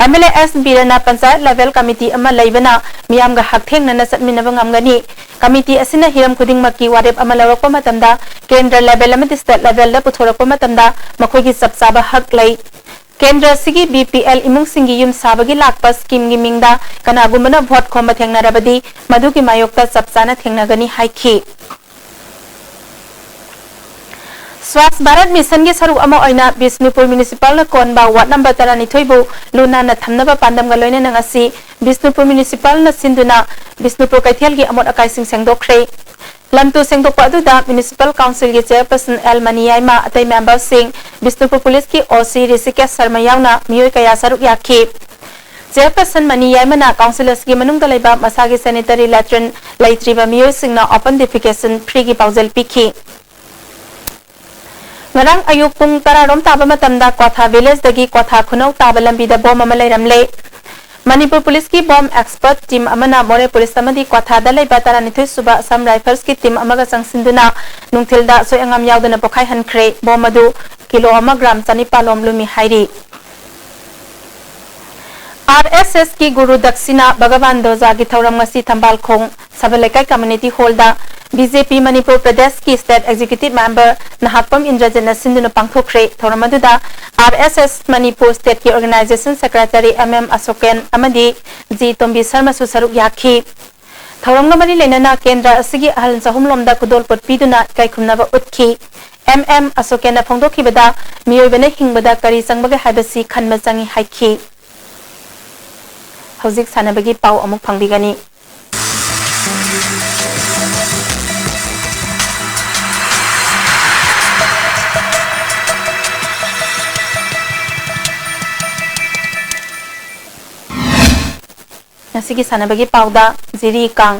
ꯑꯦꯝ ꯑꯦꯜ ꯑꯦ ꯑꯦꯁ ꯕꯤꯔꯅ ꯄꯟꯆꯥꯌꯠ ꯂꯦꯚꯦꯜ ꯀꯃꯤꯇꯤ ꯑꯃ ꯂꯩꯕꯅ ꯃꯤꯌꯥꯝꯒ ꯍꯛꯊꯦꯡꯅꯅ ꯆꯠꯃꯤꯟꯅꯕ ꯉꯝꯒꯅꯤ꯫ ꯀꯃꯤꯇꯤ ꯑꯁꯤꯅ ꯍꯤꯔꯝ ꯈꯨꯗꯤꯡꯃꯛꯀꯤ ꯋꯥꯔꯦꯞ ꯑꯃ ꯂꯧꯔꯛꯄ ꯃꯇꯝꯗ ꯀꯦꯟꯗ꯭ꯔ ꯂꯦꯚꯦꯜ ꯑꯃꯗꯤ ꯁ꯭ꯇꯦꯠ ꯂꯦꯚꯦꯜꯗ ꯄꯨꯊꯣꯔꯛꯄ ꯃꯇꯝꯗ ꯃꯈꯣꯏꯒꯤ ꯆꯞ ꯆꯥꯕ ꯍꯛ ꯂꯩ꯫ ꯀꯦꯟꯗ꯭ꯔ ꯑꯁꯤꯒꯤ ꯕꯤ ꯄꯤ ꯑꯦꯜ ꯏꯃꯨꯡꯁꯤꯡꯒꯤ ꯌꯨꯝ ꯁꯥꯕꯒꯤ ꯂꯥꯛꯄ ꯁ꯭ꯀꯤꯝꯒꯤ ꯃꯤꯡꯗ ꯀꯅꯥꯒꯨꯝꯕꯅ ꯚꯣꯠ ꯈꯣꯝꯕ ꯊꯦꯡꯅꯔꯕꯗꯤ ꯃꯗꯨꯒꯤ ꯃꯥꯌꯣꯛꯇ ꯆꯞ ꯆꯥꯅ ꯊꯦꯡꯅꯒꯅꯤ ꯍꯥꯏꯈꯤ꯫ ꯁ꯭ꯋꯥꯁ ꯚꯥꯔꯠ ꯃꯤꯁꯟꯒꯤ ꯁꯔꯨꯛ ꯑꯃ ꯑꯣꯏꯅ ꯕꯤꯁꯅꯨꯄꯨꯔ ꯃ꯭ꯌꯨꯅꯤꯁꯤꯄꯥꯜꯅ ꯀꯣꯟꯕ ꯋꯥꯔꯗ ꯅꯝꯕꯔ ꯇꯔꯥꯅꯤꯊꯣꯏꯕꯨ ꯂꯨ ꯅꯥꯟꯅ ꯊꯝꯅꯕ ꯄꯥꯟꯗꯝꯒ ꯂꯣꯏꯅꯅ ꯉꯁꯤ ꯕꯤꯁꯅꯨꯄꯨꯔ ꯃ꯭ꯌꯨꯅꯤꯁꯤꯄꯥꯜꯅ ꯁꯤꯟꯗꯨꯅ ꯕꯤꯁꯅꯨꯄꯨꯔ ꯀꯩꯊꯦꯜꯒꯤ ꯑꯃꯣꯠ ꯑꯀꯥꯏꯁꯤꯡ ꯁꯦꯡꯗꯣꯛꯈ꯭ꯔꯦ꯫ ꯂꯝ ꯇꯨ ꯁꯦꯡꯗꯣꯛꯄ ꯑꯗꯨꯗ ꯃ꯭ꯌꯨꯅꯤꯁꯤꯄꯥꯜ ꯀꯥꯎꯟꯁꯤꯜꯒꯤ ꯆꯦꯌꯔꯄꯔꯁꯟ ꯑꯦꯜ ꯃꯅꯤ ꯌꯥꯏꯃ, ꯑꯇꯩ ꯃꯦꯝꯕꯔꯁꯤꯡ, ꯕꯤꯁꯅꯨꯄꯨꯔ ꯄꯨꯂꯤꯁꯀꯤ ꯑꯣ ꯁꯤ ꯔꯤꯁꯤꯀꯦꯁ ꯁꯔꯃ ꯌꯥꯎꯅ ꯃꯤꯑꯣꯏ ꯀꯌꯥ ꯁꯔꯨꯛ ꯌꯥꯈꯤ꯫ ꯆꯦꯌꯔꯄꯔꯁꯟ ꯃꯅꯤ ꯌꯥꯏꯃꯅ ꯀꯥꯎꯟꯁꯤꯜ ꯑꯁꯤꯒꯤ ꯃꯅꯨꯡꯗ ꯂꯩꯕ ꯃꯁꯥꯒꯤ ꯁꯦꯅꯤꯇꯔꯤ ꯂꯦꯇ꯭ꯔꯤꯟ ꯂꯩꯇ꯭ꯔꯤꯕ ꯃꯤꯑꯣꯏꯁꯤꯡꯅ ꯑꯣꯄꯟ ꯗꯤꯐꯤꯀꯦꯁꯟ ꯐ꯭ꯔꯤꯒꯤ ꯄꯥꯎꯖꯦꯜ ꯄꯤꯈꯤ꯫ ꯉꯔꯥꯡ ꯑꯌꯨꯛ ꯄꯨꯡ ꯇꯔꯥꯔꯣꯝ ꯇꯥꯕ ꯃꯇꯝꯗ ꯀ꯭ꯋꯥꯊꯥ ꯚꯤꯂꯦꯖꯇꯒꯤ ꯀ꯭ꯋꯥꯊꯥ ꯈꯨꯅꯧ ꯇꯥꯕ ꯂꯝꯕꯤꯗ ꯕꯣꯝ ꯑꯃ ꯂꯩꯔꯝꯂꯦ꯫ ꯃꯅꯤꯄꯨꯔ ꯄꯨꯂꯤꯁꯀꯤ ꯕꯣꯝ ꯑꯦꯛꯁꯄꯔꯠ ꯇꯤꯝ ꯑꯃꯅ ꯃꯣꯔꯦ ꯄꯨꯂꯤꯁ ꯑꯃꯗꯤ ꯀ꯭ꯋꯥꯊꯥꯗ ꯂꯩꯕ ꯇꯔꯥꯅꯤꯊꯣꯏ ꯁꯨꯕ ꯑꯁꯥꯝ ꯔꯥꯏꯐꯜꯁꯀꯤ ꯇꯤꯝ ꯑꯃꯒ ꯆꯪꯁꯤꯟꯗꯨꯅ ꯅꯨꯡꯊꯤꯜꯗ ꯑꯁꯣꯏ ꯑꯉꯥꯝ ꯌꯥꯎꯗꯅ ꯄꯣꯈꯥꯏꯍꯟꯈ꯭ꯔꯦ꯫ ꯕꯣꯝ ꯑꯗꯨ ꯀꯤꯂꯣ ꯑꯃ ꯒ꯭ꯔꯥꯝ ꯆꯅꯤꯄꯥꯜ ꯂꯣꯝ ꯂꯨꯝꯃꯤ ꯍꯥꯏꯔꯤ꯫ ꯑꯥꯔ ꯑꯦꯁ ꯑꯦꯁꯀꯤ ꯒꯨꯔꯨ ꯗꯛꯁꯤꯅꯥ ꯚꯒꯕꯥꯟ ꯙꯣꯖꯥꯒꯤ ꯊꯧꯔꯝ ꯉꯁꯤ ꯊꯝꯕꯥꯜꯈꯣꯡ ꯁꯕ ꯂꯩꯀꯥꯏ ꯀꯝꯃ꯭ꯌꯨꯅꯤꯇꯤ ꯍꯣꯜꯗ ꯕꯤ ꯖꯦ ꯄꯤ ꯃꯅꯤꯄꯨꯔ ꯄ꯭ꯔꯗꯦꯁꯀꯤ ꯁ꯭ꯇꯦꯠ ꯑꯦꯛꯖꯤꯀ꯭ꯌꯨꯇꯤꯚ ꯃꯦꯝꯕꯔ ꯅꯍꯥꯛꯄꯝ ꯏꯟꯗ꯭ꯔꯖꯤꯠꯅ ꯁꯤꯟꯗꯨꯅ ꯄꯥꯡꯊꯣꯛꯈ꯭ꯔꯦ꯫ ꯊꯧꯔꯝ ꯑꯗꯨꯗ ꯑꯥꯔ ꯑꯦꯁ ꯑꯦꯁ ꯃꯅꯤꯄꯨꯔ ꯁ꯭ꯇꯦꯠꯀꯤ ꯑꯣꯔꯒꯅꯥꯏꯖꯦꯁꯟ ꯁꯦꯀ꯭ꯔꯦꯇꯔꯤ ꯑꯦꯝ ꯑꯦꯝ ꯑꯁꯣꯀꯦꯟ ꯑꯃꯗꯤ ꯖꯤ ꯇꯣꯝꯕꯤ ꯁꯔꯃꯁꯨ ꯁꯔꯨꯛ ꯌꯥꯈꯤ꯫ ꯊꯧꯔꯝꯒ ꯃꯔꯤ ꯂꯩꯅꯅ ꯀꯦꯟꯗ꯭ꯔ ꯑꯁꯤꯒꯤ ꯑꯍꯜ ꯆꯍꯨꯝ ꯂꯣꯝꯗ ꯈꯨꯗꯣꯜꯄꯣꯠ ꯄꯤꯗꯨꯅ ꯏꯀꯥꯏꯈꯨꯝꯅꯕ ꯎꯠꯈꯤ꯫ ꯑꯦꯝ ꯑꯦꯝ ꯑꯁꯣꯀꯦꯟꯅ ꯐꯣꯡꯗꯣꯛꯈꯤꯕꯗ ꯃꯤꯑꯣꯏꯕꯅ ꯍꯤꯡꯕꯗ ꯀꯔꯤ ꯆꯪꯕꯒꯦ ꯍꯥꯏꯕꯁꯤ ꯈꯟꯕ ꯆꯪꯏ ꯍꯥꯏꯈꯤ꯫ ꯍꯧꯖꯤꯛ ꯁꯥꯟꯅꯕꯒꯤ ꯄꯥꯎ ꯑꯃꯨꯛ ꯐꯪꯕꯤꯒꯅꯤ꯫ ꯉꯁꯤꯒꯤ ꯁꯥꯟꯅꯕꯒꯤ ꯄꯥꯎꯗ ꯖꯤꯔꯤ ꯀꯥꯡ꯫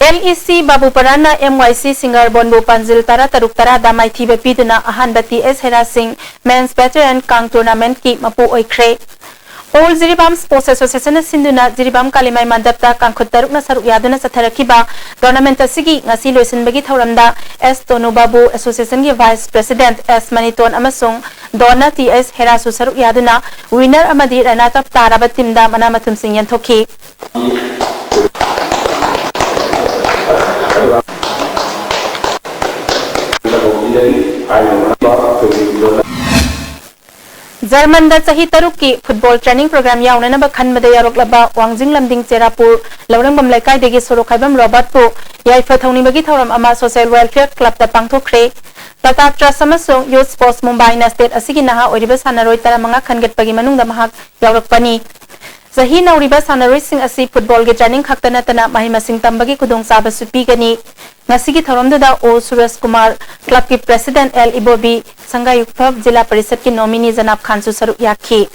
ꯑꯦꯜ ꯏ ꯁꯤ ꯕꯥꯕꯨꯄꯔꯥꯅ ꯑꯦꯝ ꯋꯥꯏ ꯁꯤ ꯁꯤꯡꯒꯔꯕꯣꯟꯕꯨ ꯄꯥꯟꯖꯤꯜ ꯇꯔꯥ ꯇꯔꯨꯛ ꯇꯔꯥꯗ ꯃꯥꯏꯊꯤꯕ ꯄꯤꯗꯨꯅ ꯑꯍꯥꯟꯕ ꯇꯤ ꯑꯦꯁ ꯍꯦꯔꯥꯁꯤꯡ ꯃꯦꯟꯁ ꯚꯦꯇꯔꯥꯟ ꯀꯥꯡ ꯇꯣꯔꯅꯥꯃꯦꯟꯠꯀꯤ ꯃꯄꯨ ꯑꯣꯏꯈ꯭ꯔꯦ꯫ All Jiribam Sports Association ꯅ ꯁꯤꯟꯗꯨꯅ ꯖꯤꯔꯤꯕꯥꯝ ꯀꯥꯂꯤꯃꯥꯏ ꯃꯟꯗꯞꯇ ꯀꯥꯡꯈꯨꯠ ꯇꯔꯨꯛꯅ ꯁꯔꯨꯛ ꯌꯥꯗꯨꯅ ꯆꯠꯊꯔꯛꯈꯤꯕ tournament ꯑꯁꯤꯒꯤ ꯉꯁꯤ ꯂꯣꯏꯁꯤꯟꯕꯒꯤ ꯊꯧꯔꯝꯗ ꯑꯦꯁ ꯇꯣꯅꯨ ꯕꯥꯕꯨ, association ꯒꯤ vice president ꯑꯦꯁ ꯃꯅꯤꯇꯣꯟ ꯑꯃꯁꯨꯡ ꯗꯣꯟꯅ ꯇꯤ ꯑꯦꯁ ꯍꯦꯔꯥꯁꯨ ꯁꯔꯨꯛ ꯌꯥꯗꯨꯅ winner ꯑꯃꯗꯤ runner up ꯇꯥꯔꯕ team ꯗ ꯃꯅꯥ ꯃꯊꯨꯝꯁꯤꯡ ꯌꯦꯟꯊꯣꯛꯈꯤ꯫ ꯖꯔꯃꯟꯗ ꯆꯍꯤ ꯇꯔꯨꯛꯀꯤ football training program ꯌꯥꯎꯅꯅꯕ ꯈꯟꯕꯗ ꯌꯥꯎꯔꯛꯂꯕ ꯋꯥꯡꯖꯤꯡ ꯂꯝꯗꯤꯡ ꯆꯦꯔꯥꯄꯨꯔ ꯂꯧꯔꯪꯕꯝ ꯂꯩꯀꯥꯏꯗꯒꯤ ꯁꯣꯔꯣꯛꯈꯥꯏꯕꯝ ꯔꯣꯕꯥꯔꯠꯄꯨ ꯌꯥꯏꯐ ꯊꯧꯅꯤꯕꯒꯤ ꯊꯧꯔꯝ ꯑꯃ Social Welfare Club ꯇ ꯄꯥꯡꯊꯣꯛꯈ꯭ꯔꯦ꯫ Tata Trust ꯑꯃꯁꯨꯡ Youth Sports Mumbai ꯅ state ꯑꯁꯤꯒꯤ ꯅꯍꯥ ꯑꯣꯏꯔꯤꯕ ꯁꯥꯟꯅꯔꯣꯏ ꯇꯔꯥꯃꯉꯥ ꯈꯟꯒꯠꯄꯒꯤ ꯃꯅꯨꯡꯗ ꯃꯍꯥꯛ ꯌꯥꯎꯔꯛꯄꯅꯤ꯫ ꯆꯍꯤ ꯅꯧꯔꯤꯕ ꯁꯥꯟꯅꯔꯣꯏꯁꯤꯡ ꯑꯁꯤ football ꯒꯤ training ꯈꯛꯇ ꯅꯠꯇꯅ ꯃꯍꯩ ꯃꯁꯤꯡ ꯇꯝꯕꯒꯤ ꯈꯨꯗꯣꯡꯆꯥꯕꯁꯨ ꯄꯤꯒꯅꯤ꯫ ꯉꯁꯤꯒꯤ ꯊꯧꯔꯝꯗꯨꯗ ꯑꯣ ꯁꯨꯔꯦꯁ ꯀꯨꯃꯥꯔ, club ꯀꯤ president ꯑꯦꯜ ꯏꯕꯣꯕꯤ, ꯁꯪꯒꯥꯌꯨꯝꯐꯝ ꯖꯤꯂꯥ ꯄꯔꯤꯁꯠꯀꯤ nominee ꯖꯅꯥꯕ ꯈꯥꯟꯁꯨ ꯁꯔꯨꯛ ꯌꯥꯈꯤ꯫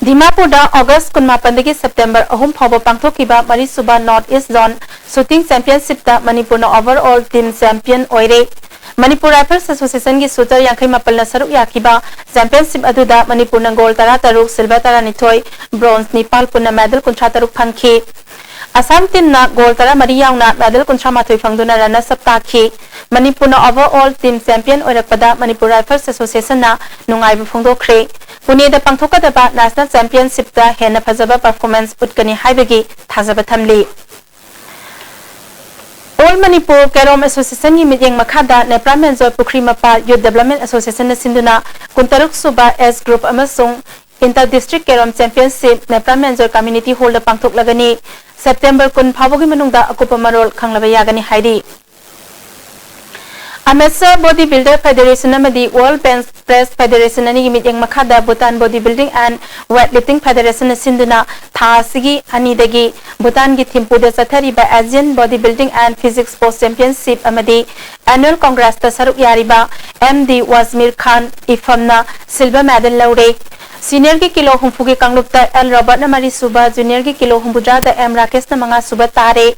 ꯗꯤꯃꯥꯄꯨꯔꯗ ꯑꯣꯒꯁ ꯀꯨꯟꯃꯥꯄꯟꯗꯒꯤ ꯁꯦꯞꯇꯦꯝꯕꯔ ꯑꯍꯨꯝ ꯐꯥꯎꯕ ꯄꯥꯡꯊꯣꯛꯈꯤꯕ ꯃꯔꯤꯁꯨꯕ North East Zone Shooting Championship ꯇ ꯃꯅꯤꯄꯨꯔꯅ overall team champion ꯑꯣꯏꯔꯦ꯫ ꯃꯅꯤꯄꯨꯔ Rifles Association ꯒꯤ shooter ꯌꯥꯡꯈꯩ ꯃꯥꯄꯜꯅ ꯁꯔꯨꯛ ꯌꯥꯈꯤꯕ championship ꯑꯗꯨꯗ ꯃꯅꯤꯄꯨꯔꯅ gold ꯇꯔꯥꯇꯔꯨꯛ, silver ꯇꯔꯥꯅꯤꯊꯣꯏ, bronze ꯅꯤꯄꯥꯜ, ꯄꯨꯟꯅ medal ꯀꯨꯟꯊ꯭ꯔꯥ ꯇꯔꯨꯛ ꯐꯪꯈꯤ꯫ ꯑꯁꯥꯝ team ꯅ gold ꯇꯔꯥꯃꯔꯤ ꯌꯥꯎꯅ medal ꯀꯨꯟꯊ꯭ꯔꯥ ꯃꯥꯊꯣꯏ ꯐꯪꯗꯨꯅ runners up ꯇꯥꯈꯤ꯫ ꯃꯅꯤꯄꯨꯔꯅ overall team champion ꯑꯣꯏꯔꯛꯄꯗ Manipur Rifles Association ꯅ ꯅꯨꯡꯉꯥꯏꯕ ꯐꯣꯡꯗꯣꯛꯈ꯭ꯔꯦ꯫ ꯄꯨꯅꯦꯗ ꯄꯥꯡꯊꯣꯛꯀꯗꯕ national championship ꯇ ꯍꯦꯟꯅ ꯐꯖꯕ performance ꯎꯠꯀꯅꯤ ꯍꯥꯏꯕꯒꯤ ꯊꯥꯖꯕ ꯊꯝꯂꯤ꯫ All Manipur Carrom Association ꯒꯤ ꯃꯤꯠꯌꯦꯡ ꯃꯈꯥꯗ ꯅꯦꯄ꯭ꯔꯥ ꯃꯦꯟꯖꯣꯔ ꯄꯨꯈ꯭ꯔꯤ ꯃꯄꯥ Youth Development Association ꯅ ꯁꯤꯟꯗꯨꯅ ꯀꯨꯟꯇꯔꯨꯛ ꯁꯨꯕ S group ꯑꯃꯁꯨꯡ Inter District Carrom Championship ꯅꯦꯄ꯭ꯔꯥ ꯃꯦꯟꯖꯣꯔ Community Hall ꯗ ꯄꯥꯡꯊꯣꯛꯂꯒꯅꯤ꯫ ꯁꯦꯞꯇꯦꯝꯕꯔ ꯀꯨꯟ ꯐꯥꯎꯕꯒꯤ ꯃꯅꯨꯡꯗ ꯑꯀꯨꯞꯄ ꯃꯔꯣꯜ ꯈꯪꯂꯕ ꯌꯥꯒꯅꯤ ꯍꯥꯏꯔꯤ꯫ Amateur Body Builder Federation ꯑꯃꯗꯤ World Bench Press Federation ꯑꯅꯤꯒꯤ ꯃꯤꯠꯌꯦꯡ ꯃꯈꯥꯗ Bhutan Body Building and Weight Lifting Federation ꯅ ꯁꯤꯟꯗꯨꯅ ꯊꯥ ꯑꯁꯤꯒꯤ ꯑꯅꯤꯗꯒꯤ ꯚꯨꯇꯥꯟꯒꯤ ꯊꯤꯝꯄꯨꯗ ꯆꯠꯊꯔꯤꯕ Asian Body Building and Physique Sports Championship ꯑꯃꯗꯤ Annual Congress ꯇ ꯁꯔꯨꯛ ꯌꯥꯔꯤꯕ ꯑꯦꯝ ꯗꯤ ꯋꯥꯖꯃꯤꯔ ꯈꯥꯟ ꯏꯐꯝꯅ silver medal ꯂꯧꯔꯦ꯫ Senior ꯒꯤ ꯀꯤꯂꯣ ꯍꯨꯝꯐꯨꯒꯤ ꯀꯥꯡꯂꯨꯞꯇ ꯑꯦꯜ ꯔꯣꯕꯔꯠꯅ ꯃꯔꯤꯁꯨꯕ, junior ꯒꯤ ꯀꯤꯂꯣ ꯍꯨꯝꯐꯨꯇꯔꯥꯗ ꯑꯦꯝ ꯔꯥꯀꯦꯁꯅ ꯃꯉꯥꯁꯨꯕ ꯇꯥꯔꯦ꯫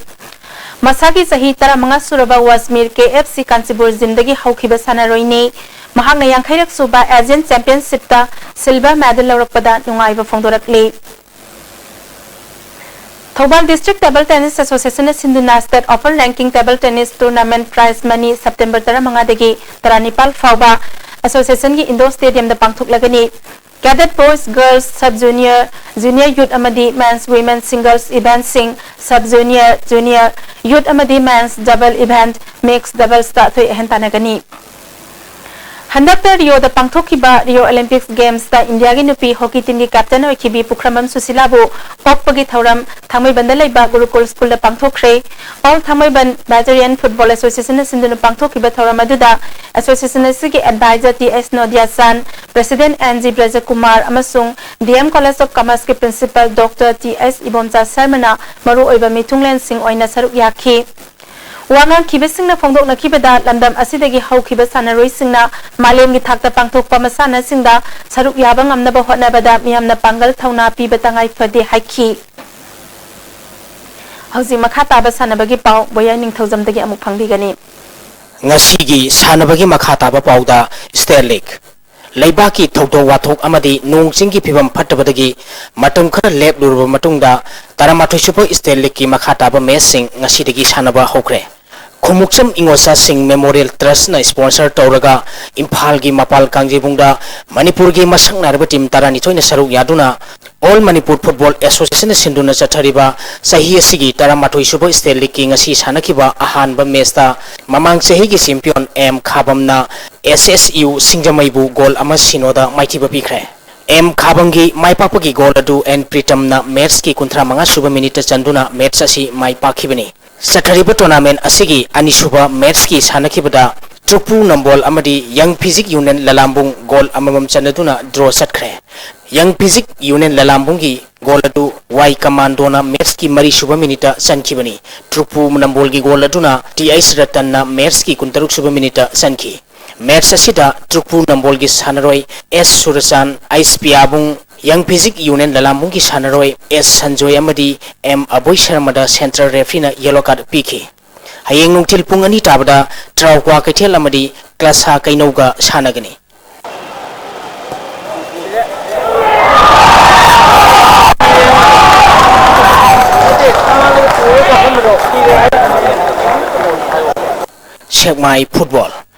ꯃꯁꯥꯒꯤ ꯆꯍꯤ ꯇꯔꯥꯃꯉꯥ ꯁꯨꯔꯕ ꯋꯥꯖꯃꯤꯔ ꯀꯦ ꯑꯦꯐ ꯁꯤ ꯀꯥꯟꯆꯤꯄꯨꯔ gym ꯗꯒꯤ ꯍꯧꯈꯤꯕ ꯁꯥꯟꯅꯔꯣꯏꯅꯤ꯫ ꯃꯍꯥꯛꯅ ꯌꯥꯡꯈꯩꯔꯛ ꯁꯨꯕ Asian Championshipꯇ silver medal ꯂꯧꯔꯛꯄꯗ ꯅꯨꯡꯉꯥꯏꯕ ꯐꯣꯡꯗꯣꯔꯛꯂꯤ꯫ ꯊꯧꯕꯥꯜ District Table Tennis Associationꯅ ꯁꯤꯟꯗꯨꯅ State Offer Ranking Table Tennis Tournament prize money September ꯇꯔꯥꯃꯉꯥꯗꯒꯤ ꯇꯔꯥꯅꯤꯄꯥꯜ ꯐꯥꯎꯕ associationꯒꯤ indoor stadiumꯗ ꯄꯥꯡꯊꯣꯛꯂꯒꯅꯤ꯫ Cadet Boys, Girls, Sub Junior, Junior Youth ꯑꯃꯗꯤ Men's, Women's Singles eventꯁꯤꯡ, Sub Junior, Junior Youth ꯑꯃꯗꯤ Men's Double event, Mixed Doublesꯇ ꯑꯊꯣꯏ ꯑꯍꯦꯟ ꯇꯥꯟꯅꯒꯅꯤ꯫ ꯍꯟꯗꯛꯇ ꯔꯤꯑꯣꯗ ꯄꯥꯡꯊꯣꯛꯈꯤꯕ Rio Olympics Gamesꯇ ꯏꯟꯗꯤꯌꯥꯒꯤ ꯅꯨꯄꯤ hockey teamꯒꯤ captain ꯑꯣꯏꯈꯤꯕꯤ ꯄꯨꯈ꯭ꯔꯝꯕꯝ ꯁꯨꯁꯤꯂꯥꯕꯨ ꯑꯣꯛꯄꯒꯤ ꯊꯧꯔꯝ ꯊꯥꯡꯃꯩꯕꯟꯗ ꯂꯩꯕ ꯒꯨꯔꯨꯀꯨꯜ schoolꯗ ꯄꯥꯡꯊꯣꯛꯈ꯭ꯔꯦ꯫ All ꯊꯥꯡꯃꯩꯕꯟ Veteran Football Associationꯅ ꯁꯤꯟꯗꯨꯅ ꯄꯥꯡꯊꯣꯛꯈꯤꯕ ꯊꯧꯔꯝ ꯑꯗꯨꯗ association ꯑꯁꯤꯒꯤ advisor T S Nodiyachan, president N G Brajakumar ꯑꯃꯁꯨꯡ ꯗꯤ ꯑꯦꯝ College of Commerceꯀꯤ principal Doctor T S Ibomcha ꯁꯔꯃꯅ ꯃꯔꯨꯑꯣꯏꯕ ꯃꯤꯊꯨꯡꯂꯦꯟꯁꯤꯡ ꯑꯣꯏꯅ ꯁꯔꯨꯛ ꯌꯥꯈꯤ꯫ ꯋꯥ ꯉꯥꯡꯈꯤꯕꯁꯤꯡꯅ ꯐꯣꯡꯗꯣꯛꯅꯈꯤꯕꯗ, ꯂꯝꯗꯝ ꯑꯁꯤꯗꯒꯤ ꯍꯧꯈꯤꯕ ꯁꯥꯟꯅꯔꯣꯏꯁꯤꯡꯅ ꯃꯥꯂꯦꯝꯒꯤ ꯊꯥꯛꯇ ꯄꯥꯡꯊꯣꯛꯄ ꯃꯁꯥꯟꯅꯁꯤꯡꯗ ꯁꯔꯨꯛ ꯌꯥꯕ ꯉꯝꯅꯕ ꯍꯣꯠꯅꯕꯗ ꯃꯤꯌꯥꯝꯅ ꯄꯥꯡꯒꯜ ꯊꯧꯅꯥ ꯄꯤꯕ ꯇꯉꯥꯏ ꯐꯗꯦ ꯍꯥꯏꯈꯤ꯫ ꯍꯧꯖꯤꯛ ꯃꯈꯥ ꯇꯥꯕ ꯁꯥꯟꯅꯕꯒꯤ ꯄꯥꯎ ꯕꯣꯌꯥꯏ ꯅꯤꯡꯊꯧꯖꯝꯗꯒꯤ ꯑꯃꯨꯛ ꯐꯪꯕꯤꯒꯅꯤ꯫ ꯉꯁꯤꯒꯤ ꯁꯥꯟꯅꯕꯒꯤ ꯃꯈꯥ ꯇꯥꯕ ꯄꯥꯎꯗ State League꯫ ꯂꯩꯕꯥꯛꯀꯤ ꯊꯧꯗꯣꯛ ꯋꯥꯊꯣꯛ ꯑꯃꯗꯤ ꯅꯣꯡ ꯆꯤꯡꯒꯤ ꯐꯤꯕꯝ ꯐꯠꯇꯕꯗꯒꯤ ꯃꯇꯝ ꯈꯔ ꯂꯦꯞꯂꯨꯔꯕ ꯃꯇꯨꯡꯗ ꯇꯔꯥꯃꯥꯊꯣꯏ ꯁꯨꯕ State Leagueꯀꯤ ꯃꯈꯥ ꯇꯥꯕ matchꯁꯤꯡ ꯉꯁꯤꯗꯒꯤ ꯁꯥꯟꯅꯕ ꯍꯧꯈ꯭ꯔꯦ꯫ ꯈꯣꯡꯎꯞꯆꯝ ꯏꯉꯣꯆꯥꯁꯤꯡ Memorial Trustꯅ sponsor ꯇꯧꯔꯒ ꯏꯝꯐꯥꯜꯒꯤ ꯃꯄꯥꯜ ꯀꯥꯡꯖꯩꯕꯨꯡꯗ ꯃꯅꯤꯄꯨꯔꯒꯤ ꯃꯁꯛ ꯅꯥꯏꯔꯕ team ꯇꯔꯥꯅꯤꯊꯣꯏꯅ ꯁꯔꯨꯛ ꯌꯥꯗꯨꯅ All Manipur Football Associationꯅ ꯁꯤꯟꯗꯨꯅ ꯆꯠꯊꯔꯤꯕ ꯆꯍꯤ ꯑꯁꯤꯒꯤ ꯇꯔꯥꯃꯥꯊꯣꯏ ꯁꯨꯕ State Leagueꯀꯤ ꯉꯁꯤ ꯁꯥꯟꯅꯈꯤꯕ ꯑꯍꯥꯟꯕ matchꯇ ꯃꯃꯥꯡ ꯆꯍꯤꯒꯤ champion ꯑꯦꯝ ꯈꯥꯕꯝꯅ ꯑꯦꯁ ꯑꯦꯁ ꯌꯨ ꯁꯤꯡꯖꯃꯩꯕꯨ goal ꯑꯃ ꯁꯤꯅꯣꯗ ꯃꯥꯏꯊꯤꯕ ꯄꯤꯈ꯭ꯔꯦ꯫ ꯑꯦꯝ ꯈꯥꯕꯝꯒꯤ ꯃꯥꯏ ꯄꯥꯛꯄꯒꯤ goal ꯑꯗꯨ ꯑꯦꯟ ꯄ꯭ꯔꯤꯇꯝꯅ matchꯀꯤ ꯀꯨꯟꯊ꯭ꯔꯥ ꯃꯉꯥ ꯁꯨꯕ minuteꯇ ꯆꯟꯗꯨꯅ match ꯑꯁꯤ ꯃꯥꯏ ꯄꯥꯛꯈꯤꯕꯅꯤ꯫ ꯆꯠꯊꯔꯤꯕ tournament ꯑꯁꯤꯒꯤ ꯑꯅꯤꯁꯨꯕ matchꯀꯤ ꯁꯥꯟꯅꯈꯤꯕꯗ ꯇ꯭ꯔꯨꯄꯨ ꯅꯝꯕꯣꯜ ꯑꯃꯗꯤ Young Physique Union ꯂꯂꯥꯝꯕꯨꯡ goal ꯑꯃꯃꯝ ꯆꯟꯅꯗꯨꯅ draw ꯆꯠꯈ꯭ꯔꯦ꯫ Young Physique Union ꯂꯂꯥꯝꯕꯨꯡꯒꯤ goal ꯑꯗꯨ ꯋꯥꯏ ꯀꯃꯥꯟꯗꯣꯅ matchꯀꯤ ꯃꯔꯤꯁꯨꯕ minuteꯇ ꯆꯟꯈꯤꯕꯅꯤ꯫ ꯇ꯭ꯔꯨꯄꯨ ꯅꯝꯕꯣꯜꯒꯤ goal ꯑꯗꯨꯅ ꯇꯤ ꯑꯩꯆ ꯔꯇꯟꯅ matchꯀꯤ ꯀꯨꯟꯇꯔꯨꯛ ꯁꯨꯕ minuteꯇ ꯆꯟꯈꯤ꯫ Match ꯑꯁꯤꯗ ꯇ꯭ꯔꯨꯄꯨ ꯅꯝꯕꯣꯜꯒꯤ ꯁꯥꯟꯅꯔꯣꯏ ꯑꯦꯁ ꯁꯨꯔꯆꯥꯟ, ꯑꯩꯆ ꯄꯤꯌꯥꯕꯨꯡ, Young Physique Union ꯂꯂꯥꯝꯕꯨꯡꯒꯤ ꯁꯥꯟꯅꯔꯣꯏ ꯑꯦꯁ ꯁꯟꯖꯣꯏ ꯑꯃꯗꯤ ꯑꯦꯝ ꯑꯕꯣꯏ ꯁꯔꯃꯗ central refereeꯅ yellow card ꯄꯤꯈꯤ꯫ ꯍꯌꯦꯡ ꯅꯨꯡꯊꯤꯜ ꯄꯨꯡ ꯑꯅꯤ ꯇꯥꯕꯗ ꯇ꯭ꯔꯥꯎꯀ꯭ꯋꯥ ꯀꯩꯊꯦꯜ ꯑꯃꯗꯤ ꯀ꯭ꯂꯥꯁꯥ ꯀꯩꯅꯧꯒ ꯁꯥꯟꯅꯒꯅꯤ꯫ ꯁꯦꯛꯃꯥꯏ ꯐꯨꯠꯕꯣꯜ꯫